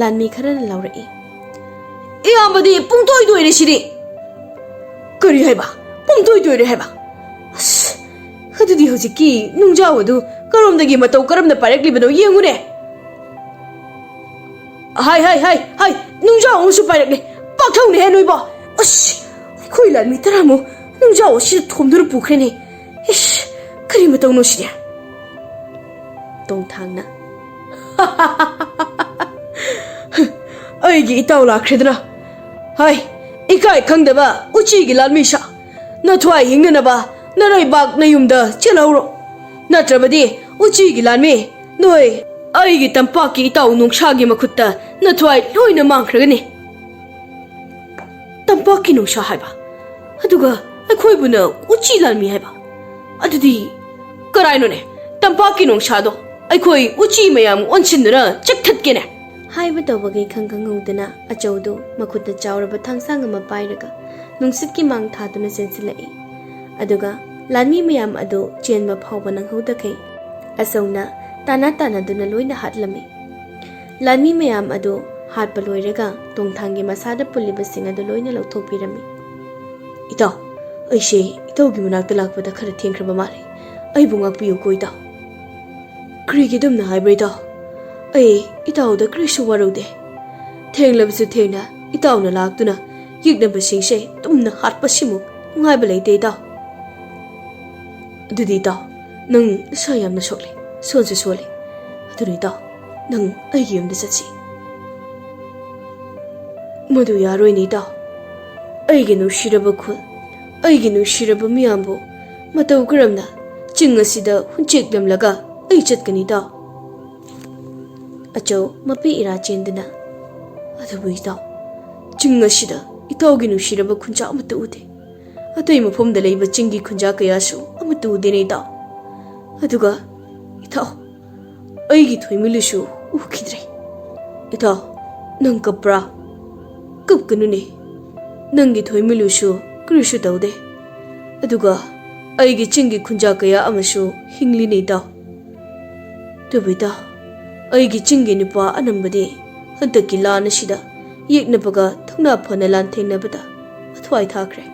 ꯂꯥꯟꯃꯤ ꯈꯔꯅ ꯂꯥꯎꯔꯛꯏ꯫ ꯏꯌꯥꯝꯕꯗꯤ ꯄꯨꯡꯇꯣꯏ ꯇꯣꯏꯔꯦ ꯁꯤꯗꯤ꯫ ꯀꯔꯤ ꯍꯥꯏꯕ? ꯄꯨꯡꯇꯣꯏ ꯇꯣꯏꯔꯦ ꯍꯥꯏꯕ? ꯑꯁ, ꯑꯗꯨꯗꯤ ꯍꯧꯖꯤꯛꯀꯤ ꯅꯨꯡꯖꯥꯎ ꯑꯗꯨ ꯀꯔꯣꯝꯗꯒꯤ ꯃꯇꯧ ꯀꯔꯝꯅ ꯄꯥꯏꯔꯛꯂꯤꯕꯅꯣ ꯌꯦꯡꯉꯨꯅꯦ꯫ ꯍꯥꯏ, ꯍꯥꯏ, ꯍꯥꯏ, ꯍꯥꯏ, ꯅꯨꯡꯖꯥꯎ ꯑꯃꯁꯨ ꯄꯥꯏꯔꯛꯂꯦ꯫ ꯄꯥꯛꯊꯧꯅꯦꯍꯦ ꯅꯣꯏꯕꯣ꯫ ꯑꯁ, ꯑꯩꯈꯣꯏ ꯂꯥꯟꯃꯤ ꯇꯔꯥꯃꯨꯛ ꯅꯨꯡꯖꯥꯎ ꯑꯁꯤꯗ ꯊꯣꯝꯗꯨꯅ ꯄꯨꯈ꯭ꯔꯦꯅꯦ꯫ ꯏꯁ, ꯀꯔꯤ ꯃꯇꯧꯅꯣ ꯁꯤꯗꯤ? ꯇꯣꯡꯊꯥꯡꯅ꯫ ꯑꯩꯒꯤ ꯏꯇꯥꯎ ꯂꯥꯛꯈ꯭ꯔꯦꯗꯅ꯫ ꯍꯥꯏ, ꯏꯀꯥꯏ ꯈꯪꯗꯕ ꯎꯆꯤꯒꯤ ꯂꯥꯟꯃꯤ ꯁꯥ꯫ ꯅꯊ꯭ꯋꯥꯏ ꯍꯤꯡꯅꯅꯕ ꯅꯔꯩꯕꯥꯛ ꯅꯌꯨꯝꯗ ꯆꯦꯜꯍꯧꯔꯣ꯫ ꯅꯠꯇ꯭ꯔꯕꯗꯤ ꯎꯆꯤꯒꯤ ꯂꯥꯟꯃꯤ, ꯅꯣꯏ ꯑꯩꯒꯤ ꯇꯝꯄꯥꯛꯀꯤ ꯏꯇꯥꯎ ꯅꯣꯡꯁꯥꯒꯤ ꯃꯈꯨꯠꯇ ꯅꯊ꯭ꯋꯥꯏ ꯂꯣꯏꯅ ꯃꯥꯡꯈ꯭ꯔꯒꯅꯤ꯫ ꯇꯝꯄꯥꯛꯀꯤ ꯅꯣꯡꯁꯥ ꯍꯥꯏꯕ, ꯑꯗꯨꯒ ꯑꯩꯈꯣꯏꯕꯨꯅ ꯎꯆꯤ ꯂꯥꯟꯃꯤ ꯍꯥꯏꯕ꯫ ꯑꯗꯨꯗꯤ ꯀꯔꯥꯏꯅꯣꯅꯦ? ꯇꯝꯄꯥꯛꯀꯤ ꯅꯣꯡꯁꯥꯗꯣ ꯑꯩꯈꯣꯏ ꯎꯆꯤ ꯃꯌꯥꯝ ꯑꯣꯟꯁꯤꯟꯗꯨꯅ ꯆꯤꯛꯊꯠꯀꯦꯅꯦ꯫ ꯍꯥꯏꯕ ꯇꯧꯕꯒꯩ ꯈꯪ ꯈꯪꯍꯧꯗꯅ ꯑꯆꯧꯗꯨ ꯃꯈꯨꯠꯇ ꯆꯥꯎꯔꯕ ꯊꯥꯡꯁꯥꯡ ꯑꯃ ꯄꯥꯏꯔꯒ ꯅꯨꯡꯁꯤꯠꯀꯤ ꯃꯥꯡ ꯊꯥꯗꯨꯅ ꯆꯦꯟꯁꯤꯜꯂꯛꯏ꯫ ꯑꯗꯨꯒ ꯂꯥꯟꯃꯤ ꯃꯌꯥꯝ ꯑꯗꯨ ꯆꯦꯟꯕ ꯐꯥꯎꯕ ꯅꯪꯍꯧꯗꯈꯩ ꯑꯆꯧꯅ ꯇꯥꯟꯅ ꯇꯥꯟꯅꯗꯨꯅ ꯂꯣꯏꯅ ꯍꯥꯠꯂꯝꯃꯤ꯫ ꯂꯥꯟꯃꯤ ꯃꯌꯥꯝ ꯑꯗꯨ ꯍꯥꯠꯄ ꯂꯣꯏꯔꯒ ꯇꯣꯡꯊꯥꯡꯒꯤ ꯃꯁꯥꯗ ꯄꯨꯜꯂꯤꯕꯁꯤꯡ ꯑꯗꯨ ꯂꯣꯏꯅ ꯂꯧꯊꯣꯛꯄꯤꯔꯝꯃꯤ꯫ ꯏꯇꯥꯎ, ꯑꯩꯁꯦ ꯏꯇꯥꯎꯒꯤ ꯃꯅꯥꯛꯇ ꯂꯥꯛꯄꯗ ꯈꯔ ꯊꯦꯡꯈ꯭ꯔꯕ ꯃꯥꯜꯂꯦ꯫ ꯑꯩꯕꯨ ꯉꯥꯛꯄꯤꯌꯨꯀꯣ ꯏꯇꯥꯎ꯫ ꯀꯔꯤꯒꯤ ꯑꯗꯨꯝꯅ ꯍꯥꯏꯕ꯭ꯔꯥ ꯏꯇꯥꯎ? ꯑꯩ ꯏꯇꯥꯎꯗ ꯀꯔꯤꯁꯨ ꯋꯥꯔꯧꯗꯦ꯫ ꯊꯦꯡꯂꯕꯁꯨ ꯊꯦꯡꯅ ꯏꯇꯥꯎꯅ ꯂꯥꯛꯇꯨꯅ ꯌꯦꯛꯅꯕꯁꯤꯡꯁꯦ ꯇꯨꯝꯅ ꯍꯥꯠꯄꯁꯤꯃꯨꯛ ꯅꯨꯡꯉꯥꯏꯕ ꯂꯩꯇꯦ ꯏꯇꯥꯎ꯫ ꯑꯗꯨꯗꯤ ꯏꯇꯥꯎ, ꯅꯪ ꯅꯁꯥ ꯌꯥꯝꯅ ꯁꯣꯛꯂꯦ, ꯁꯣꯟꯁꯨ ꯁꯣꯜꯂꯦ꯫ ꯑꯗꯨꯅ ꯏꯇꯥꯎ, ꯅꯪ ꯑꯩꯒꯤ ꯌꯨꯝꯗ ꯆꯠꯁꯤ꯫ ꯃꯗꯨ ꯌꯥꯔꯣꯏꯅꯦ ꯏꯇꯥꯎ꯫ ꯑꯩꯒꯤ ꯅꯨꯡꯁꯤꯔꯕ ꯈꯨꯜ, ꯑꯩꯒꯤ ꯅꯨꯡꯁꯤꯔꯕ ꯃꯤꯌꯥꯝꯕꯨ ꯃꯇꯧ ꯀꯔꯝꯅ ꯆꯤꯡ ꯑꯁꯤꯗ ꯍꯨꯟꯆꯦꯛꯂꯝꯂꯒ ꯑꯩ ꯆꯠꯀꯅꯤ ꯏꯇꯥꯎ? ꯑꯆꯧ ꯃꯄꯤ ꯏꯔꯥ ꯆꯦꯟꯗꯨꯅ, ꯑꯗꯨꯕꯨ ꯏꯇꯥꯎ, ꯆꯤꯡ ꯑꯁꯤꯗ ꯏꯇꯥꯎꯒꯤ ꯅꯨꯡꯁꯤꯔꯕ ꯈꯨꯟꯖꯥ ꯑꯃꯠꯇ ꯎꯗꯦ꯫ ꯑꯇꯩ ꯃꯐꯝꯗ ꯂꯩꯕ ꯆꯤꯡꯒꯤ ꯈꯨꯟꯖꯥ ꯀꯌꯥꯁꯨ ꯑꯃꯠꯇ ꯎꯗꯦꯅꯦ ꯏꯇꯥꯎ꯫ ꯑꯗꯨꯒ ꯏꯇꯥꯎ, ꯑꯩꯒꯤ ꯊꯣꯏꯃꯤꯂꯨꯁꯨ ꯎꯈꯤꯗ꯭ꯔꯦ꯫ ꯏꯇꯥꯎ, ꯅꯪ ꯀꯞꯄ꯭ꯔꯥ? ꯀꯞꯀꯅꯨꯅꯦ꯫ ꯅꯪꯒꯤ ꯊꯣꯏꯃꯤꯂꯨꯁꯨ ꯀꯔꯤꯁꯨ ꯇꯧꯗꯦ꯫ ꯑꯗꯨꯒ ꯑꯩꯒꯤ ꯆꯤꯡꯒꯤ ꯈꯨꯟꯖꯥ ꯀꯌꯥ ꯑꯃꯁꯨ ꯍꯤꯡꯂꯤꯅꯦ ꯏꯇꯥꯎ꯫ ꯑꯗꯨꯕꯨ ꯏꯇꯥꯎ, ꯑꯩꯒꯤ ꯆꯤꯡꯒꯤ ꯅꯨꯄꯥ ꯑꯅꯝꯕꯗꯤ ꯍꯟꯗꯛꯀꯤ ꯂꯥꯟ ꯑꯁꯤꯗ ꯌꯦꯛꯅꯕꯒ ꯊꯧꯅꯥ ꯐꯅ ꯂꯥꯟꯊꯦꯡꯅꯕꯗ ꯃꯊ꯭ꯋꯥꯏ ꯊꯥꯈ꯭ꯔꯦ꯫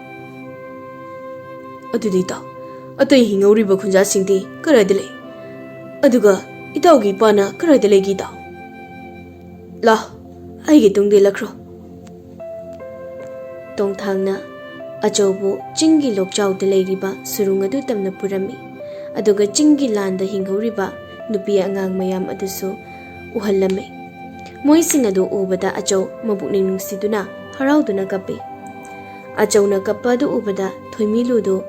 ꯑꯗꯨꯗꯤ ꯏꯇꯥꯎ, ꯑꯇꯩ ꯍꯤꯡꯍꯧꯔꯤꯕ ꯈꯨꯟꯖꯥꯁꯤꯡꯗꯤ ꯀꯗꯥꯏꯗ ꯂꯩ? ꯑꯗꯨꯒ ꯏꯇꯥꯎꯒꯤ ꯏꯄꯥꯅ ꯀꯗꯥꯏꯗ ꯂꯩꯒꯦ ꯏꯇꯥꯎ? ꯂꯥ, ꯑꯩꯒꯤ ꯇꯨꯡꯗ ꯏꯜꯂꯛꯈ꯭ꯔꯣ꯫ ꯇꯣꯡꯊꯥꯡꯅ ꯑꯆꯧꯕꯨ ꯆꯤꯡꯒꯤ ꯂꯣꯛꯆꯥꯎꯗ ꯂꯩꯔꯤꯕ ꯁꯨꯔꯨꯡ ꯑꯗꯨ ꯇꯝꯅ ꯄꯨꯔꯝꯃꯤ, ꯑꯗꯨꯒ ꯆꯤꯡꯒꯤ ꯂꯥꯟꯗ ꯍꯤꯡꯍꯧꯔꯤꯕ ꯅꯨꯄꯤ ꯑꯉꯥꯡ ꯃꯌꯥꯝ ꯑꯗꯨꯁꯨ ꯎꯍꯜꯂꯝꯃꯤ꯫ ꯃꯣꯏꯁꯤꯡ ꯑꯗꯨ ꯎꯕꯗ ꯑꯆꯧ ꯃꯄꯨꯛꯅꯤꯡ ꯅꯨꯡꯁꯤꯗꯨꯅ ꯍꯔꯥꯎꯗꯨꯅ ꯀꯞꯄꯤ꯫ ꯑꯆꯧꯅ ꯀꯞꯄ ꯑꯗꯨ ꯎꯕꯗ ꯊꯣꯏꯃꯤꯂꯨꯗꯨ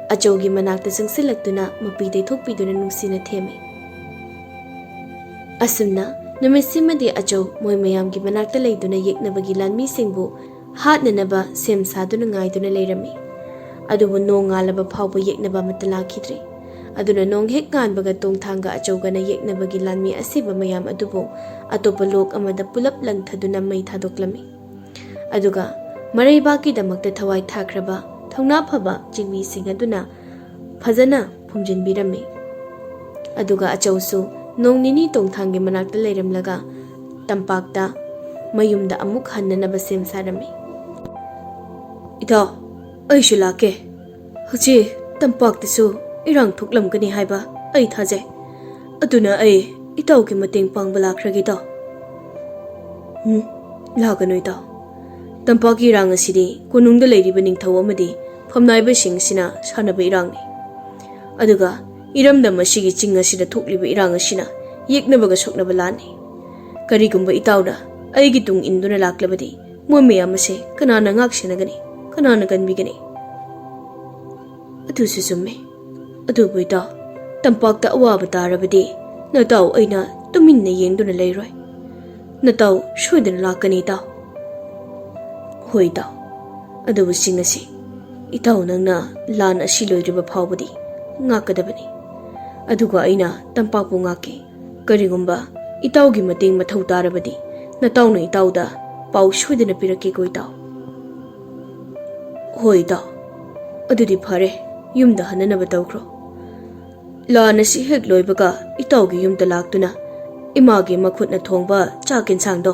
ꯑꯆꯧꯒꯤ ꯃꯅꯥꯛꯇ ꯆꯪꯁꯤꯜꯂꯛꯇꯨꯅ ꯃꯄꯤ ꯇꯩꯊꯣꯛꯄꯤꯗꯨꯅ ꯅꯨꯡꯁꯤꯅ ꯊꯦꯝꯃꯤ꯫ ꯑꯁꯨꯝꯅ ꯅꯨꯃꯤꯠꯁꯤꯃꯗꯤ ꯑꯆꯧ ꯃꯣꯏ ꯃꯌꯥꯝꯒꯤ ꯃꯅꯥꯛꯇ ꯂꯩꯗꯨꯅ ꯌꯦꯛꯅꯕꯒꯤ ꯂꯥꯟꯃꯤꯁꯤꯡꯕꯨ ꯍꯥꯠꯅꯅꯕ ꯁꯦꯝ ꯁꯥꯗꯨꯅ ꯉꯥꯏꯗꯨꯅ ꯂꯩꯔꯝꯃꯤ꯫ ꯑꯗꯨꯕꯨ ꯅꯣꯡ ꯉꯥꯜꯂꯕ ꯐꯥꯎꯕ ꯌꯦꯛꯅꯕ ꯑꯃꯠꯇ ꯂꯥꯛꯈꯤꯗ꯭ꯔꯦ꯫ ꯑꯗꯨꯅ ꯅꯣꯡ ꯍꯦꯛ ꯉꯥꯟꯕꯒ ꯇꯣꯡꯊꯥꯡꯒ ꯑꯆꯧꯒꯅ ꯌꯦꯛꯅꯕꯒꯤ ꯂꯥꯟꯃꯤ ꯑꯁꯤꯕ ꯃꯌꯥꯝ ꯑꯗꯨꯕꯨ ꯑꯇꯣꯞꯄ ꯂꯣꯛ ꯑꯃꯗ ꯄꯨꯂꯞ ꯂꯪꯊꯗꯨꯅ ꯃꯩ ꯊꯥꯗꯣꯛꯂꯝꯃꯤ꯫ ꯑꯗꯨꯒ ꯃꯔꯩꯕꯥꯛꯀꯤꯗꯃꯛꯇ ꯊꯋꯥꯏ ꯊꯥꯈ꯭ꯔꯕ ꯊꯧꯅꯥ ꯐꯕ ꯆꯤꯡꯃꯤꯁꯤꯡ ꯑꯗꯨꯅ ꯐꯖꯅ ꯐꯨꯝꯖꯤꯟꯕꯤꯔꯝꯃꯤ꯫ ꯑꯗꯨꯒ ꯑꯆꯧꯁꯨ ꯅꯣꯡ ꯅꯤꯅꯤ ꯇꯣꯡꯊꯥꯡꯒꯤ ꯃꯅꯥꯛꯇ ꯂꯩꯔꯝꯂꯒ ꯇꯝꯄꯥꯛꯇ ꯃꯌꯨꯝꯗ ꯑꯃꯨꯛ ꯍꯟꯅꯅꯕ ꯁꯦꯝ ꯁꯥꯔꯝꯃꯤ꯫ ꯏꯇꯥꯎ, ꯑꯩꯁꯨ ꯂꯥꯛꯀꯦ꯫ ꯍꯧꯖꯤꯛ ꯇꯝꯄꯥꯛꯇꯁꯨ ꯏꯔꯥꯡ ꯊꯣꯛꯂꯝꯒꯅꯤ ꯍꯥꯏꯕ ꯑꯩ ꯊꯥꯖꯩ꯫ ꯑꯗꯨꯅ ꯑꯩ ꯏꯇꯥꯎꯒꯤ ꯃꯇꯦꯡ ꯄꯥꯡꯕ ꯂꯥꯛꯈ꯭ꯔꯒꯦ ꯏꯇꯥꯎ꯫ ꯎꯝ, ꯂꯥꯛꯀꯅꯨ ꯏꯇꯥꯎ꯫ ꯇꯝꯄꯥꯛꯀꯤ ꯏꯔꯥꯡ ꯑꯁꯤꯗꯤ ꯀꯣꯅꯨꯡꯗ ꯂꯩꯔꯤꯕ ꯅꯤꯡꯊꯧ ꯑꯃꯗꯤ ꯐꯝꯅꯥꯏꯕꯁꯤꯡ ꯑꯁꯤꯅ ꯁꯥꯟꯅꯕ ꯏꯔꯥꯡꯅꯤ꯫ ꯑꯗꯨꯒ ꯏꯔꯝꯗꯝ ꯑꯁꯤꯒꯤ ꯆꯤꯡ ꯑꯁꯤꯗ ꯊꯣꯛꯂꯤꯕ ꯏꯔꯥꯡ ꯑꯁꯤꯅ ꯌꯦꯛꯅꯕꯒ ꯁꯣꯛꯅꯕ ꯂꯥꯟꯅꯤ꯫ ꯀꯔꯤꯒꯨꯝꯕ ꯏꯇꯥꯎꯅ ꯑꯩꯒꯤ ꯇꯨꯡ ꯏꯟꯗꯨꯅ ꯂꯥꯛꯂꯕꯗꯤ ꯃꯣꯏ ꯃꯌꯥꯝ ꯑꯁꯦ ꯀꯅꯥꯅ ꯉꯥꯛ ꯁꯦꯟꯅꯒꯅꯤ? ꯀꯅꯥꯅ ꯀꯟꯕꯤꯒꯅꯤ? ꯑꯗꯨꯁꯨ ꯆꯨꯝꯃꯦ꯫ ꯑꯗꯨꯕꯨ ꯏꯇꯥꯎ, ꯇꯝꯄꯥꯛꯇ ꯑꯋꯥꯕ ꯇꯥꯔꯕꯗꯤ ꯅꯇꯥꯎ ꯑꯩꯅ ꯇꯨꯃꯤꯟꯅ ꯌꯦꯡꯗꯨꯅ ꯂꯩꯔꯣꯏ꯫ ꯅꯇꯥꯎ ꯁꯣꯏꯗꯅ ꯂꯥꯛꯀꯅꯤ ꯏꯇꯥꯎ꯫ ꯍꯣꯏ ꯏꯇꯥꯎ, ꯑꯗꯨꯕꯨ ꯆꯤꯡ ꯑꯁꯤ ꯏꯇꯥꯎ ꯅꯪꯅ ꯂꯥꯟ ꯑꯁꯤ ꯂꯣꯏꯗ꯭ꯔꯤꯕ ꯐꯥꯎꯕꯗꯤ ꯉꯥꯛꯀꯗꯕꯅꯤ꯫ ꯑꯗꯨꯒ ꯑꯩꯅ ꯇꯝꯄꯥꯛꯄꯨ ꯉꯥꯛꯀꯦ꯫ ꯀꯔꯤꯒꯨꯝꯕ ꯏꯇꯥꯎꯒꯤ ꯃꯇꯦꯡ ꯃꯊꯧ ꯇꯥꯔꯕꯗꯤ ꯅꯇꯥꯎꯅ ꯏꯇꯥꯎꯗ ꯄꯥꯎ ꯁꯣꯏꯗꯅ ꯄꯤꯔꯛꯀꯦꯀꯣ ꯏꯇꯥꯎ꯫ ꯍꯣꯏ ꯏꯇꯥꯎ, ꯑꯗꯨꯗꯤ ꯐꯔꯦ, ꯌꯨꯝꯗ ꯍꯟꯅꯅꯕ ꯇꯧꯈ꯭ꯔꯣ꯫ ꯂꯥꯟ ꯑꯁꯤ ꯍꯦꯛ ꯂꯣꯏꯕꯒ ꯏꯇꯥꯎꯒꯤ ꯌꯨꯝꯗ ꯂꯥꯛꯇꯨꯅ ꯏꯃꯥꯒꯤ ꯃꯈꯨꯠꯅ ꯊꯣꯡꯕ ꯆꯥꯛ ꯏꯟꯁꯥꯡꯗꯣ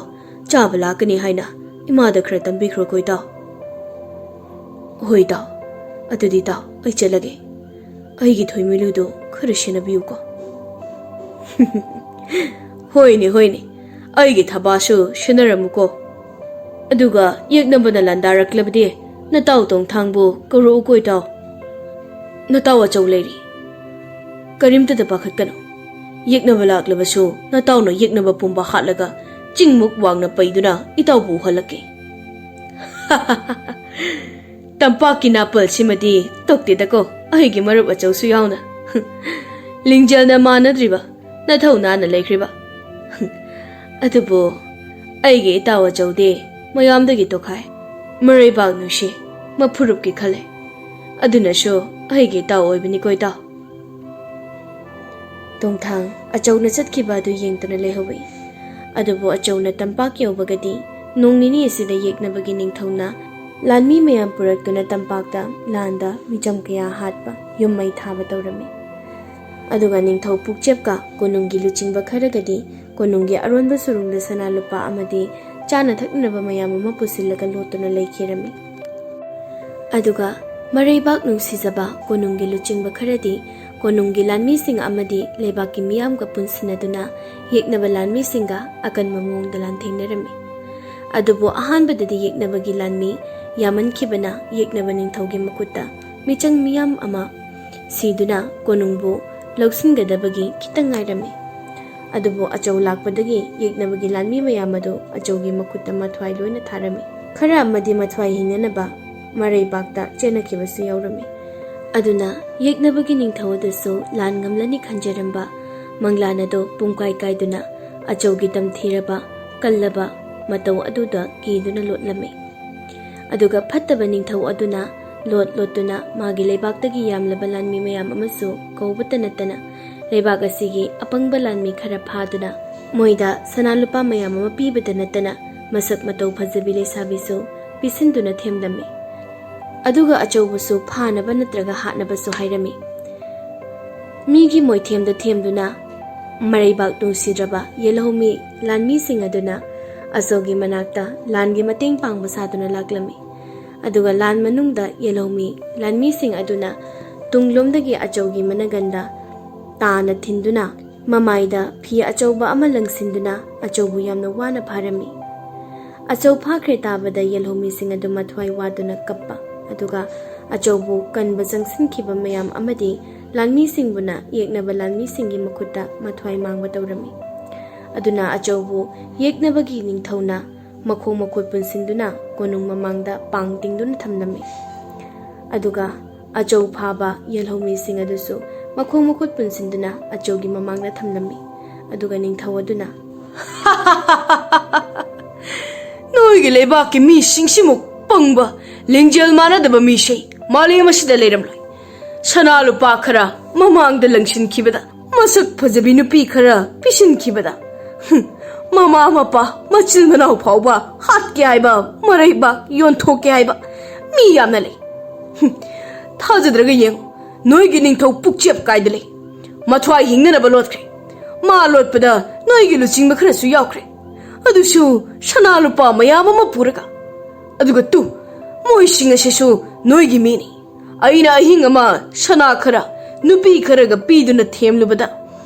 ꯆꯥꯕ ꯂꯥꯛꯀꯅꯤ ꯍꯥꯏꯅ ꯏꯃꯥꯗ ꯈꯔ ꯇꯝꯕꯤꯈ꯭ꯔꯣꯀꯣ, ꯏꯇꯥꯎ꯫ ꯍꯣꯏ, ꯏꯇꯥꯎ꯫ ꯑꯗꯨꯗꯤ, ꯏꯇꯥꯎ, ꯑꯩ ꯆꯠꯂꯒꯦ꯫ ꯑꯩꯒꯤ ꯊꯣꯏꯃꯤꯂꯨꯗꯨ ꯈꯔ ꯁꯦꯟꯅꯕꯤꯌꯨꯀꯣ꯫ ꯍꯣꯏꯅꯦ, ꯍꯣꯏꯅꯦ, ꯑꯩꯒꯤ ꯊꯕꯥꯁꯨ ꯁꯦꯟꯅꯔꯝꯃꯨꯀꯣ꯫ ꯑꯗꯨꯒ ꯌꯦꯛꯅꯕꯅ ꯂꯥꯟꯗꯥꯔꯛꯂꯕꯗꯤ ꯅꯇꯥꯎ ꯇꯣꯡꯊꯥꯡꯕꯨ ꯀꯧꯔꯛꯎꯀꯣ, ꯏꯇꯥꯎ꯫ ꯅꯇꯥꯎ ꯑꯆꯧ ꯂꯩꯔꯤ꯫ ꯀꯔꯤꯝꯇꯗ ꯄꯥꯈꯠꯀꯅꯨ꯫ ꯌꯦꯛꯅꯕ ꯂꯥꯛꯂꯕꯁꯨ ꯅꯇꯥꯎꯅ ꯌꯦꯛꯅꯕ ꯄꯨꯝꯕ ꯍꯥꯠꯂꯒ ꯆꯤꯡꯃꯨꯛ ꯋꯥꯡꯅ ꯄꯩꯗꯨꯅ ꯏꯇꯥꯎꯕꯨ ꯎꯍꯜꯂꯛꯀꯦ꯫ ꯇꯝꯄꯥꯛꯀꯤ ꯅꯥꯄꯜꯁꯤꯃꯗꯤ ꯇꯣꯛꯇꯦꯗꯀꯣ, ꯑꯩꯒꯤ ꯃꯔꯨꯞ ꯑꯆꯧꯁꯨ ꯌꯥꯎꯅ꯫ ꯂꯤꯡꯖꯦꯜꯅ ꯃꯥꯟꯅꯗ꯭ꯔꯤꯕ, ꯅꯊꯧꯅꯥꯅ ꯂꯩꯈ꯭ꯔꯤꯕ꯫ ꯑꯗꯨꯕꯨ ꯑꯩꯒꯤ ꯏꯇꯥꯎ ꯑꯆꯧꯗꯤ ꯃꯌꯥꯝꯗꯒꯤ ꯇꯣꯈꯥꯏ꯫ ꯃꯔꯩꯕꯥꯛ ꯅꯨꯡꯁꯤ, ꯃꯐꯨꯔꯨꯞꯀꯤ ꯈꯜꯂꯦ꯫ ꯑꯗꯨꯅꯁꯨ ꯑꯩꯒꯤ ꯏꯇꯥꯎ ꯑꯣꯏꯕꯅꯤꯀꯣ, ꯏꯇꯥꯎ꯫ ꯇꯣꯡꯊꯥꯡ ꯑꯆꯧꯅ ꯆꯠꯈꯤꯕ ꯑꯗꯨ ꯌꯦꯡꯗꯨꯅ ꯂꯩꯍꯧꯏ꯫ ꯑꯗꯨꯕꯨ ꯑꯆꯧꯅ ꯇꯝꯄꯥꯛ ꯌꯧꯕꯒꯗꯤ ꯅꯣꯡ ꯅꯤꯅꯤ ꯑꯁꯤꯗ ꯌꯦꯛꯅꯕꯒꯤ ꯅꯤꯡꯊꯧꯅ ꯂꯥꯟꯃꯤ ꯃꯌꯥꯝ ꯄꯨꯔꯛꯇꯨꯅ ꯇꯝꯄꯥꯛꯇ ꯂꯥꯟꯗ ꯃꯤꯆꯝ ꯀꯌꯥ ꯍꯥꯠꯄ, ꯌꯨꯝ ꯃꯩ ꯊꯥꯕ ꯇꯧꯔꯝꯃꯤ꯫ ꯑꯗꯨꯒ ꯅꯤꯡꯊꯧ ꯄꯨꯛꯆꯦꯞꯀ ꯀꯣꯅꯨꯡꯒꯤ ꯂꯨꯆꯤꯡꯕ ꯈꯔꯒꯗꯤ ꯀꯣꯅꯨꯡꯒꯤ ꯑꯔꯣꯟꯕ ꯁꯨꯔꯨꯡꯗ ꯁꯅꯥ ꯂꯨꯄꯥ ꯑꯃꯗꯤ ꯆꯥꯅ ꯊꯛꯅꯅꯕ ꯃꯌꯥꯝ ꯑꯃ ꯄꯨꯁꯤꯜꯂꯒ ꯂꯣꯠꯇꯨꯅ ꯂꯩꯈꯤꯔꯝꯃꯤ꯫ ꯑꯗꯨꯒ ꯃꯔꯩꯕꯥꯛ ꯅꯨꯡꯁꯤꯖꯕ ꯀꯣꯅꯨꯡꯒꯤ ꯂꯨꯆꯤꯡꯕ ꯈꯔꯗꯤ ꯀꯣꯅꯨꯡꯒꯤ ꯂꯥꯟꯃꯤꯁꯤꯡ ꯑꯃꯗꯤ ꯂꯩꯕꯥꯛꯀꯤ ꯃꯤꯌꯥꯝꯒ ꯄꯨꯟꯁꯤꯟꯅꯗꯨꯅ ꯌꯦꯛꯅꯕ ꯂꯥꯟꯃꯤꯁꯤꯡꯒ ꯑꯀꯟꯕ ꯃꯑꯣꯡꯗ ꯂꯥꯟꯊꯦꯡꯅꯔꯝꯃꯤ꯫ ꯑꯗꯨꯕꯨ ꯑꯍꯥꯟꯕꯗꯗꯤ ꯌꯦꯛꯅꯕꯒꯤ ꯂꯥꯟꯃꯤ ꯌꯥꯝꯃꯟꯈꯤꯕꯅ ꯌꯦꯛꯅꯕ ꯅꯤꯡꯊꯧꯒꯤ ꯃꯈꯨꯠꯇ ꯃꯤꯆꯪ ꯃꯤꯌꯥꯝ ꯑꯃ ꯁꯤꯗꯨꯅ ꯀꯣꯅꯨꯡꯕꯨ ꯂꯧꯁꯤꯟꯒꯗꯕꯒꯤ ꯈꯤꯇꯪ ꯉꯥꯏꯔꯝꯃꯤ꯫ ꯑꯗꯨꯕꯨ ꯑꯆꯧ ꯂꯥꯛꯄꯗꯒꯤ ꯌꯦꯛꯅꯕꯒꯤ ꯂꯥꯟꯃꯤ ꯃꯌꯥꯝ ꯑꯗꯨ ꯑꯆꯧꯒꯤ ꯃꯈꯨꯠꯇ ꯃꯊ꯭ꯋꯥꯏ ꯂꯣꯏꯅ ꯊꯥꯔꯝꯃꯤ꯫ ꯈꯔ ꯑꯃꯗꯤ ꯃꯊ꯭ꯋꯥꯏ ꯍꯤꯡꯅꯅꯕ ꯃꯔꯩꯕꯥꯛꯇ ꯆꯦꯟꯅꯈꯤꯕꯁꯨ ꯌꯥꯎꯔꯝꯃꯤ꯫ ꯑꯗꯨꯅ ꯌꯦꯛꯅꯕꯒꯤ ꯅꯤꯡꯊꯧ ꯑꯗꯨꯁꯨ ꯂꯥꯟ ꯉꯝꯂꯅꯤ ꯈꯟꯖꯔꯝꯕ ꯃꯪꯂꯥꯟ ꯑꯗꯨ ꯄꯨꯡꯀꯥꯏ ꯀꯥꯏꯗꯨꯅ ꯑꯆꯧꯒꯤ ꯇꯝꯊꯤꯔꯕ, ꯀꯜꯂꯕ ꯃꯇꯧ ꯑꯗꯨꯗ ꯀꯤꯗꯨꯅ ꯂꯣꯠꯂꯝꯃꯤ꯫ ꯑꯗꯨꯒ ꯐꯠꯇꯕ ꯅꯤꯡꯊꯧ ꯑꯗꯨꯅ ꯂꯣꯠ ꯂꯣꯠꯇꯨꯅ ꯃꯥꯒꯤ ꯂꯩꯕꯥꯛꯇꯒꯤ ꯌꯥꯝꯂꯕ ꯂꯥꯟꯃꯤ ꯃꯌꯥꯝ ꯑꯃꯁꯨ ꯀꯧꯕꯇ ꯅꯠꯇꯅ ꯂꯩꯕꯥꯛ ꯑꯁꯤꯒꯤ ꯑꯄꯪꯕ ꯂꯥꯟꯃꯤ ꯈꯔ ꯐꯥꯗꯨꯅ ꯃꯣꯏꯗ ꯁꯅꯥ ꯂꯨꯄꯥ ꯃꯌꯥꯝ ꯑꯃ ꯄꯤꯕꯇ ꯅꯠꯇꯅ ꯃꯁꯛ ꯃꯇꯧ ꯐꯖꯕꯤ ꯂꯩꯁꯥꯕꯤꯁꯨ ꯄꯤꯁꯤꯟꯗꯨꯅ ꯊꯦꯝꯂꯝꯃꯤ꯫ ꯑꯗꯨꯒ ꯑꯆꯧꯕꯁꯨ ꯐꯥꯅꯕ ꯅꯠꯇ꯭ꯔꯒ ꯍꯥꯠꯅꯕꯁꯨ ꯍꯥꯏꯔꯝꯃꯤ꯫ ꯃꯤꯒꯤ ꯃꯣꯏꯊꯦꯝꯗ ꯊꯦꯝꯗꯨꯅ ꯃꯔꯩꯕꯥꯛ ꯅꯨꯡꯁꯤꯗ꯭ꯔꯕ ꯌꯦꯜꯍꯧꯃꯤ ꯂꯥꯟꯃꯤꯁꯤꯡ ꯑꯗꯨꯅ ꯑꯆꯧꯒꯤ ꯃꯅꯥꯛꯇ ꯂꯥꯟꯒꯤ ꯃꯇꯦꯡ ꯄꯥꯡꯕ ꯁꯥꯗꯨꯅ ꯂꯥꯛꯂꯝꯃꯤ꯫ ꯑꯗꯨꯒ ꯂꯥꯟ ꯃꯅꯨꯡꯗ ꯌꯦꯜꯍꯧꯃꯤ ꯂꯥꯟꯃꯤꯁꯤꯡ ꯑꯗꯨꯅ ꯇꯨꯡꯂꯣꯝꯗꯒꯤ ꯑꯆꯧꯒꯤ ꯃꯅꯒꯟꯗ ꯇꯥꯅ ꯊꯤꯟꯗꯨꯅ ꯃꯃꯥꯏꯗ ꯐꯤ ꯑꯆꯧꯕ ꯑꯃ ꯂꯪꯁꯤꯟꯗꯨꯅ ꯑꯆꯧꯕꯨ ꯌꯥꯝꯅ ꯋꯥꯅ ꯐꯥꯔꯝꯃꯤ꯫ ꯑꯆꯧ ꯐꯥꯈ꯭ꯔꯦ ꯇꯥꯕꯗ ꯌꯦꯜꯍꯧꯃꯤꯁꯤꯡ ꯑꯗꯨ ꯃꯊ꯭ꯋꯥꯏ ꯋꯥꯗꯨꯅ ꯀꯞꯄ, ꯑꯗꯨꯒ ꯑꯆꯧꯕꯨ ꯀꯟꯕ ꯆꯪꯁꯤꯟꯈꯤꯕ ꯃꯌꯥꯝ ꯑꯃꯗꯤ ꯂꯥꯟꯃꯤꯁꯤꯡꯕꯨꯅ ꯌꯦꯛꯅꯕ ꯂꯥꯟꯃꯤꯁꯤꯡꯒꯤ ꯃꯈꯨꯠꯇ ꯃꯊ꯭ꯋꯥꯏ ꯃꯥꯡꯕ ꯇꯧꯔꯝꯃꯤ꯫ ꯑꯗꯨꯅ ꯑꯆꯧꯕꯨ ꯌꯦꯛꯅꯕꯒꯤ ꯅꯤꯡꯊꯧꯅ ꯃꯈꯣꯡ ꯃꯈꯨꯠ ꯄꯨꯟꯁꯤꯟꯗꯨꯅ ꯀꯣꯅꯨꯡ ꯃꯃꯥꯡꯗ ꯄꯥꯡ ꯇꯤꯡꯗꯨꯅ ꯊꯝꯂꯝꯃꯤ꯫ ꯑꯗꯨꯒ ꯑꯆꯧ ꯐꯥꯕ ꯌꯦꯜꯍꯧꯃꯤꯁꯤꯡ ꯑꯗꯨꯁꯨ ꯃꯈꯣꯡ ꯃꯈꯨꯠ ꯄꯨꯟꯁꯤꯟꯗꯨꯅ ꯑꯆꯧꯒꯤ ꯃꯃꯥꯡꯗ ꯊꯝꯂꯝꯃꯤ꯫ ꯑꯗꯨꯒ ꯅꯤꯡꯊꯧ ꯑꯗꯨꯅ, "ꯅꯣꯏꯒꯤ ꯂꯩꯕꯥꯛꯀꯤ ꯃꯤꯁꯤꯡꯁꯤꯃꯨꯛ ꯄꯪꯕ, ꯂꯤꯡꯖꯦꯜ ꯃꯥꯟꯅꯗꯕ ꯃꯤꯁꯤ ꯃꯥꯂꯦꯝ ꯑꯁꯤꯗ ꯂꯩꯔꯝꯂꯣꯏ꯫ ꯁꯅꯥ ꯂꯨꯄꯥ ꯈꯔ ꯃꯃꯥꯡꯗ ꯂꯪꯁꯤꯟꯈꯤꯕꯗ, ꯃꯁꯛ ꯐꯖꯕꯤ ꯅꯨꯄꯤ ꯈꯔ ꯄꯤꯁꯤꯟꯈꯤꯕꯗ, ꯍꯨꯝ, ꯃꯃꯥ ꯃꯄꯥ ꯃꯆꯤꯟ ꯃꯅꯥꯎ ꯐꯥꯎꯕ ꯍꯥꯠꯀꯦ ꯍꯥꯏꯕ, ꯃꯔꯩꯕꯥꯛ ꯌꯣꯟꯊꯣꯛꯀꯦ ꯍꯥꯏꯕ ꯃꯤ ꯌꯥꯝꯅ ꯂꯩ꯫ ꯍꯨꯝ, ꯊꯥꯖꯗ꯭ꯔꯒ ꯌꯦꯡꯉꯨ, ꯅꯣꯏꯒꯤ ꯅꯤꯡꯊꯧ ꯄꯨꯛꯆꯦꯞ ꯀꯥꯏꯗ ꯂꯩ꯫ ꯃꯊ꯭ꯋꯥꯏ ꯍꯤꯡꯅꯅꯕ ꯂꯣꯠꯈ꯭ꯔꯦ꯫ ꯃꯥ ꯂꯣꯠꯄꯗ ꯅꯣꯏꯒꯤ ꯂꯨꯆꯤꯡꯕ ꯈꯔꯁꯨ ꯌꯥꯎꯈ꯭ꯔꯦ꯫ ꯑꯗꯨꯁꯨ ꯁꯅꯥ ꯂꯨꯄꯥ ꯃꯌꯥꯝ ꯑꯃ ꯄꯨꯔꯒ꯫ ꯑꯗꯨꯒ ꯇꯨ, ꯃꯣꯏꯁꯤꯡ ꯑꯁꯤꯁꯨ ꯅꯣꯏꯒꯤ ꯃꯤꯅꯤ꯫ ꯑꯩꯅ ꯑꯍꯤꯡ ꯑꯃ ꯁꯅꯥ ꯈꯔ, ꯅꯨꯄꯤ ꯈꯔꯒ ꯄꯤꯗꯨꯅ ꯊꯦꯝꯂꯨꯕꯗ,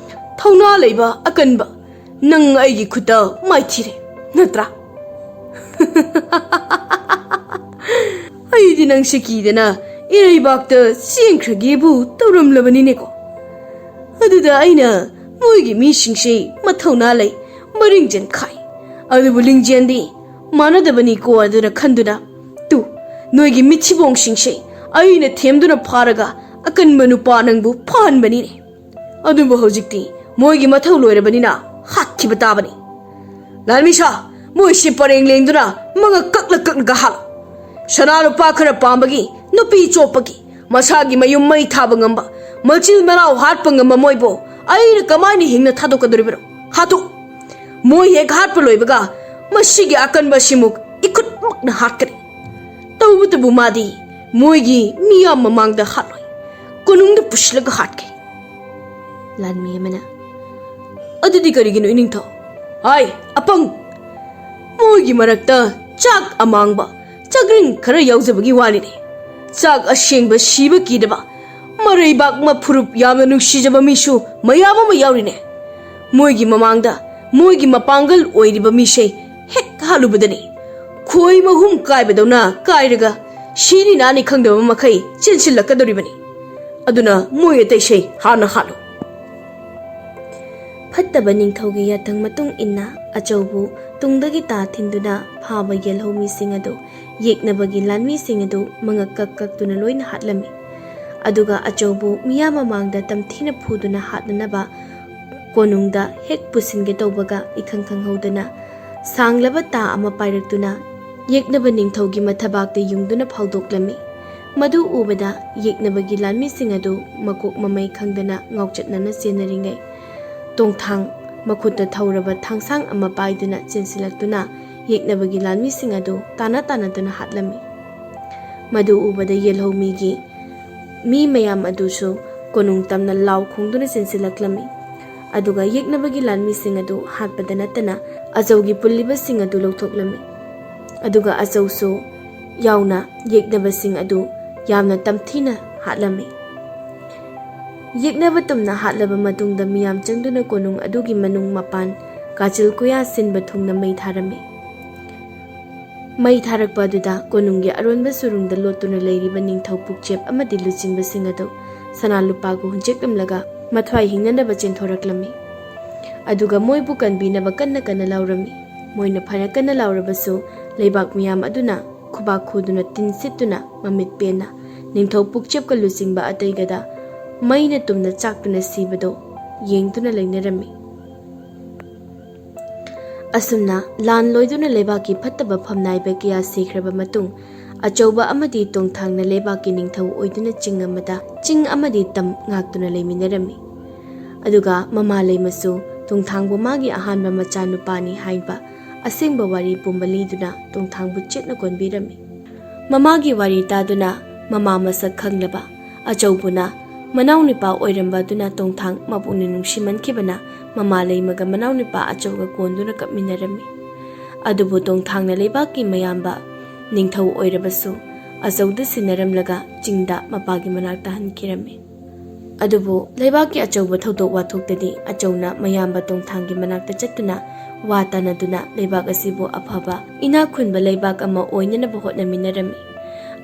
ꯊꯧꯅꯥ ꯂꯩꯕ ꯑꯀꯟꯕ ꯅꯪ ꯑꯩꯒꯤ ꯈꯨꯠꯇ ꯃꯥꯏꯊꯤꯔꯦ, ꯅꯠꯇ꯭ꯔꯥ?" ꯑꯩꯗꯤ ꯅꯪꯁꯦ ꯀꯤꯗꯅ ꯏꯔꯩꯕꯥꯛꯇ ꯆꯦꯟꯈ꯭ꯔꯒꯦꯕꯨ ꯇꯧꯔꯝꯂꯕꯅꯤꯅꯦꯀꯣ꯫ ꯑꯗꯨꯗ ꯑꯩꯅ ꯃꯣꯏꯒꯤ ꯃꯤꯁꯤꯡꯁꯦ ꯃꯊꯧꯅꯥ ꯂꯩ, ꯃꯔꯤꯡꯖꯦꯜ ꯈꯥꯏ, ꯑꯗꯨꯕꯨ ꯂꯤꯡꯖꯦꯜꯗꯤ ꯃꯥꯟꯅꯗꯕꯅꯤꯀꯣ꯫ ꯑꯗꯨꯅ ꯈꯟꯗꯨꯅ, ꯇꯨ, ꯅꯣꯏꯒꯤ ꯃꯤꯊꯤꯕꯣꯡꯁꯤꯡꯁꯦ ꯑꯩꯅ ꯊꯦꯝꯗꯨꯅ ꯐꯥꯔꯒ ꯑꯀꯟꯕ ꯅꯨꯄꯥ ꯅꯪꯕꯨ ꯐꯥꯍꯟꯕꯅꯤꯅꯦ꯫ ꯑꯗꯨꯕꯨ ꯍꯧꯖꯤꯛꯇꯤ ꯃꯣꯏꯒꯤ ꯃꯊꯧ ꯂꯣꯏꯔꯕꯅꯤꯅ ꯍꯥꯠꯈꯤꯕ ꯇꯥꯕꯅꯤ꯫ ꯂꯥꯟꯃꯤꯁꯥ, ꯃꯣꯏꯁꯤ ꯄꯔꯦꯡ ꯂꯦꯡꯗꯨꯅ ꯃꯉꯛ ꯀꯛꯂ ꯀꯛꯂꯒ ꯍꯥꯠꯂꯨ꯫ ꯁꯅꯥ ꯂꯨꯄꯥ ꯈꯔ ꯄꯥꯝꯕꯒꯤ, ꯅꯨꯄꯤ ꯆꯣꯞꯄꯒꯤ, ꯃꯁꯥꯒꯤ ꯃꯌꯨꯝ ꯃꯩ ꯊꯥꯕ ꯉꯝꯕ, ꯃꯆꯤꯟ ꯃꯅꯥꯎ ꯍꯥꯠꯄ ꯉꯝꯕ ꯃꯣꯏꯕꯨ ꯑꯩꯅ ꯀꯃꯥꯏꯅ ꯍꯤꯡꯅ ꯊꯥꯗꯣꯛꯀꯗꯧꯔꯤꯕꯅꯣ? ꯍꯥꯠꯇꯣꯛ! ꯃꯣꯏ ꯍꯦꯛ ꯍꯥꯠꯄ ꯂꯣꯏꯕꯒ ꯃꯁꯤꯒꯤ ꯑꯀꯟꯕ ꯑꯁꯤꯃꯨꯛ ꯏꯈꯨꯠꯃꯛꯅ ꯍꯥꯠꯀꯅꯤ꯫ ꯇꯧꯕꯇꯕꯨ ꯃꯥꯗꯤ ꯃꯣꯏꯒꯤ ꯃꯤꯌꯥꯝ ꯃꯃꯥꯡꯗ ꯍꯥꯠꯂꯣꯏ, ꯀꯣꯅꯨꯡꯗ ꯄꯨꯁꯤꯜꯂꯒ ꯍꯥꯠꯀꯦ꯫ ꯂꯥꯟꯃꯤ ꯑꯃꯅ, "ꯑꯗꯨꯗꯤ ꯀꯔꯤꯒꯤꯅꯣ, ꯏꯅꯤꯡꯊꯧ? ꯍꯥꯏ, ꯑꯄꯪ! ꯃꯣꯏꯒꯤ ꯃꯔꯛꯇ ꯆꯥꯛ ꯑꯃꯥꯡꯕ, ꯆꯥꯛꯔꯤꯡ ꯈꯔ ꯌꯥꯎꯖꯕꯒꯤ ꯋꯥꯅꯤꯅꯦ꯫ ꯆꯥꯛ ꯑꯁꯦꯡꯕ ꯁꯤꯕ ꯀꯤꯗꯕ, ꯃꯔꯩꯕꯥꯛ ꯃꯐꯨꯔꯨꯞ ꯌꯥꯝꯅ ꯅꯨꯡꯁꯤꯖꯕ ꯃꯤꯁꯨ ꯃꯌꯥꯝ ꯑꯃ ꯌꯥꯎꯔꯤꯅꯦ꯫ ꯃꯣꯏꯒꯤ ꯃꯃꯥꯡꯗ ꯃꯣꯏꯒꯤ ꯃꯄꯥꯡꯒꯜ ꯑꯣꯏꯔꯤꯕ ꯃꯤꯁꯦ ꯍꯦꯛ ꯍꯥꯠꯂꯨꯕꯗꯅꯤ, ꯈꯣꯏ ꯃꯍꯨꯝ ꯀꯥꯏꯕꯗꯧꯅ ꯀꯥꯏꯔꯒ ꯁꯤꯅꯤ ꯅꯥꯅꯤ ꯈꯪꯗꯕ ꯃꯈꯩ ꯆꯦꯟꯁꯤꯜꯂꯛꯀꯗꯧꯔꯤꯕꯅꯤ꯫ ꯑꯗꯨꯅ ꯃꯣꯏ ꯑꯇꯩꯁꯦ ꯍꯥꯟꯅ ꯍꯥꯠꯂꯨ꯫" ꯐꯠꯇꯕ ꯅꯤꯡꯊꯧꯒꯤ ꯌꯥꯊꯪ ꯃꯇꯨꯡ ꯏꯟꯅ ꯑꯆꯧꯕꯨ ꯇꯨꯡꯗꯒꯤ ꯇꯥ ꯊꯤꯟꯗꯨꯅ ꯐꯥꯕ ꯌꯦꯜꯍꯧꯃꯤꯁꯤꯡ ꯑꯗꯨ ꯌꯦꯛꯅꯕꯒꯤ ꯂꯥꯟꯃꯤꯁꯤꯡ ꯑꯗꯨ ꯃꯉꯛ ꯀꯛ ꯀꯛꯇꯨꯅ ꯂꯣꯏꯅ ꯍꯥꯠꯂꯝꯃꯤ꯫ ꯑꯗꯨꯒ ꯑꯆꯧꯕꯨ ꯃꯤꯌꯥꯝ ꯃꯃꯥꯡꯗ ꯇꯝꯊꯤꯅ ꯐꯨꯗꯨꯅ ꯍꯥꯠꯅꯅꯕ ꯀꯣꯅꯨꯡꯗ ꯍꯦꯛ ꯄꯨꯁꯤꯟꯒꯦ ꯇꯧꯕꯒ, ꯏꯈꯪ ꯈꯪꯍꯧꯗꯅ ꯁꯥꯡꯂꯕ ꯇꯥ ꯑꯃ ꯄꯥꯏꯔꯛꯇꯨꯅ ꯌꯦꯛꯅꯕ ꯅꯤꯡꯊꯧꯒꯤ ꯃꯊꯕꯥꯛꯇ ꯌꯨꯡꯗꯨꯅ ꯐꯥꯎꯗꯣꯛꯂꯝꯃꯤ꯫ ꯃꯗꯨ ꯎꯕꯗ ꯌꯦꯛꯅꯕꯒꯤ ꯂꯥꯟꯃꯤꯁꯤꯡ ꯑꯗꯨ ꯃꯀꯣꯛ ꯃꯃꯩ ꯈꯪꯗꯅ ꯉꯥꯎꯆꯠꯅꯅ ꯆꯦꯟꯅꯔꯤꯉꯩ, ꯇꯣꯡꯊꯥꯡ ꯃꯈꯨꯠꯇ ꯊꯧꯔꯕ ꯊꯥꯡꯁꯥꯡ ꯑꯃ ꯄꯥꯏꯗꯨꯅ ꯆꯦꯟꯁꯤꯜꯂꯛꯇꯨꯅ ꯌꯦꯛꯅꯕꯒꯤ ꯂꯥꯟꯃꯤꯁꯤꯡ ꯑꯗꯨ ꯇꯥꯅ ꯇꯥꯅꯗꯨꯅ ꯍꯥꯠꯂꯝꯃꯤ꯫ ꯃꯗꯨ ꯎꯕꯗ ꯌꯦꯜꯍꯧꯃꯤꯒꯤ ꯃꯤ ꯃꯌꯥꯝ ꯑꯗꯨꯁꯨ ꯀꯣꯅꯨꯡ ꯇꯝꯅ ꯂꯥꯎ ꯈꯣꯡꯗꯨꯅ ꯆꯦꯟꯁꯤꯜꯂꯛꯂꯝꯃꯤ꯫ ꯑꯗꯨꯒ ꯌꯦꯛꯅꯕꯒꯤ ꯂꯥꯟꯃꯤꯁꯤꯡ ꯑꯗꯨ ꯍꯥꯠꯄꯗ ꯅꯠꯇꯅ ꯑꯆꯧꯒꯤ ꯄꯨꯜꯂꯤꯕꯁꯤꯡ ꯑꯗꯨ ꯂꯧꯊꯣꯛꯂꯝꯃꯤ꯫ ꯑꯗꯨꯒ ꯑꯆꯧꯁꯨ ꯌꯥꯎꯅ ꯌꯦꯛꯅꯕꯁꯤꯡ ꯑꯗꯨ ꯌꯥꯝꯅ ꯇꯝꯊꯤꯅ ꯍꯥꯠꯂꯝꯃꯤ꯫ ꯌꯦꯛꯅꯕ ꯇꯨꯝꯅ ꯍꯥꯠꯂꯕ ꯃꯇꯨꯡꯗ ꯃꯤꯌꯥꯝ ꯆꯪꯗꯨꯅ ꯀꯣꯅꯨꯡ ꯑꯗꯨꯒꯤ ꯃꯅꯨꯡ ꯃꯄꯥꯟ ꯀꯥꯆꯤꯜ ꯀꯣꯌꯥ ꯁꯤꯟꯕ ꯊꯨꯡꯅ ꯃꯩ ꯊꯥꯔꯝꯃꯤ꯫ ꯃꯩ ꯊꯥꯔꯛꯄ ꯑꯗꯨꯗ ꯀꯣꯅꯨꯡꯒꯤ ꯑꯔꯣꯟꯕ ꯁꯨꯔꯨꯡꯗ ꯂꯣꯠꯇꯨꯅ ꯂꯩꯔꯤꯕ ꯅꯤꯡꯊꯧ ꯄꯨꯛꯆꯦꯞ ꯑꯃꯗꯤ ꯂꯨꯆꯤꯡꯕꯁꯤꯡ ꯑꯗꯨ ꯁꯅꯥ ꯂꯨꯄꯥꯒ ꯍꯨꯟꯆꯦꯛꯂꯝꯂꯒ ꯃꯊ꯭ꯋꯥꯏ ꯍꯤꯡꯅꯅꯕ ꯆꯦꯟꯊꯣꯔꯛꯂꯝꯃꯤ꯫ ꯑꯗꯨꯒ ꯃꯣꯏꯕꯨ ꯀꯟꯕꯤꯅꯕ ꯀꯟꯅ ꯀꯟꯅ ꯂꯥꯎꯔꯝꯃꯤ꯫ ꯃꯣꯏꯅ ꯐꯅ ꯀꯟꯅ ꯂꯥꯎꯔꯕꯁꯨ, ꯂꯩꯕꯥꯛ ꯃꯤꯌꯥꯝ ꯑꯗꯨꯅ ꯈꯨꯕꯥꯛ ꯈꯨꯗꯨꯅ, ꯇꯤꯟ ꯁꯤꯠꯇꯨꯅ, ꯃꯃꯤꯠ ꯄꯦꯟꯅ ꯅꯤꯡꯊꯧ ꯄꯨꯛꯆꯦꯞꯀ ꯂꯨꯆꯤꯡꯕ ꯑꯇꯩꯒꯗ ꯃꯩꯅ ꯇꯨꯝꯅ ꯆꯥꯛꯇꯨꯅ ꯁꯤꯕꯗꯣ ꯌꯦꯡꯗꯨꯅ ꯂꯩꯅꯔꯝꯃꯤ꯫ ꯑꯁꯨꯝꯅ ꯂꯥꯟ ꯂꯣꯏꯗꯨꯅ ꯂꯩꯕꯥꯛꯀꯤ ꯐꯠꯇꯕ ꯐꯝꯅꯥꯏꯕ ꯀꯌꯥ ꯁꯤꯈ꯭ꯔꯕ ꯃꯇꯨꯡ, ꯑꯆꯧꯕ ꯑꯃꯗꯤ ꯇꯣꯡꯊꯥꯡꯅ ꯂꯩꯕꯥꯛꯀꯤ ꯅꯤꯡꯊꯧ ꯑꯣꯏꯗꯨꯅ ꯆꯤꯡ ꯑꯃꯗ, ꯆꯤꯡ ꯑꯃꯗꯤ ꯇꯝ ꯉꯥꯛꯇꯨꯅ ꯂꯩꯃꯤꯟꯅꯔꯝꯃꯤ꯫ ꯑꯗꯨꯒ ꯃꯃꯥ ꯂꯩꯃꯁꯨ ꯇꯣꯡꯊꯥꯡꯕꯨ ꯃꯥꯒꯤ ꯑꯍꯥꯟꯕ ꯃꯆꯥꯅꯨꯄꯥꯅꯤ ꯍꯥꯏꯕ ꯑꯁꯦꯡꯕ ꯋꯥꯔꯤ ꯄꯨꯝꯕ ꯂꯤꯗꯨꯅ ꯇꯣꯡꯊꯥꯡꯕꯨ ꯆꯦꯠꯅ ꯀꯣꯟꯕꯤꯔꯝꯃꯤ꯫ ꯃꯃꯥꯒꯤ ꯋꯥꯔꯤ ꯇꯥꯗꯨꯅ ꯃꯃꯥ ꯃꯁꯛ ꯈꯪꯂꯕ ꯑꯆꯧꯕꯅ ꯃꯅꯥꯎꯅꯨꯄꯥ ꯑꯣꯏꯔꯝꯕ ꯑꯗꯨꯅ ꯇꯣꯡꯊꯥꯡ ꯃꯄꯨꯛꯅꯤꯡ ꯅꯨꯡꯁꯤꯃꯟꯈꯤꯕꯅ ꯃꯃꯥ ꯂꯩꯃꯒ ꯃꯅꯥꯎꯅꯨꯄꯥ ꯑꯆꯧꯒ ꯀꯣꯟꯗꯨꯅ ꯀꯞꯃꯤꯟꯅꯔꯝꯃꯤ꯫ ꯑꯗꯨꯕꯨ ꯇꯣꯡꯊꯥꯡꯅ ꯂꯩꯕꯥꯛꯀꯤ ꯃꯌꯥꯝꯕ ꯅꯤꯡꯊꯧ ꯑꯣꯏꯔꯕꯁꯨ ꯑꯆꯧꯗ ꯁꯤꯟꯅꯔꯝꯂꯒ ꯆꯤꯡꯗ ꯃꯄꯥꯒꯤ ꯃꯅꯥꯛꯇ ꯍꯟꯈꯤꯔꯝꯃꯤ꯫ ꯑꯗꯨꯕꯨ ꯂꯩꯕꯥꯛꯀꯤ ꯑꯆꯧꯕ ꯊꯧꯗꯣꯛ ꯋꯥꯊꯣꯛꯇꯗꯤ ꯑꯆꯧꯅ ꯃꯌꯥꯝꯕ ꯇꯣꯡꯊꯥꯡꯒꯤ ꯃꯅꯥꯛꯇ ꯆꯠꯇꯨꯅ ꯋꯥ ꯇꯥꯅꯗꯨꯅ ꯂꯩꯕꯥꯛ ꯑꯁꯤꯕꯨ ꯑꯐꯕ ꯏꯅꯥꯛ ꯈꯨꯟꯕ ꯂꯩꯕꯥꯛ ꯑꯃ ꯑꯣꯏꯅꯅꯕ ꯍꯣꯠꯅꯃꯤꯟꯅꯔꯝꯃꯤ꯫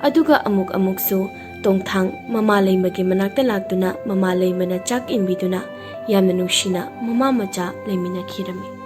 ꯑꯗꯨꯒ ꯑꯃꯨꯛ ꯑꯃꯨꯛꯁꯨ ꯇꯣꯡꯊꯥꯡ ꯃꯃꯥ ꯂꯩꯃꯒꯤ ꯃꯅꯥꯛꯇ ꯂꯥꯛꯇꯨꯅ ꯃꯃꯥ ꯂꯩꯃꯅ ꯆꯥꯛ ꯏꯟꯕꯤꯗꯨꯅ ꯌꯥꯝꯅ ꯅꯨꯡꯁꯤꯅ ꯃꯃꯥ ꯃꯆꯥ ꯂꯩꯃꯤꯟꯅꯈꯤꯔꯝꯃꯤ꯫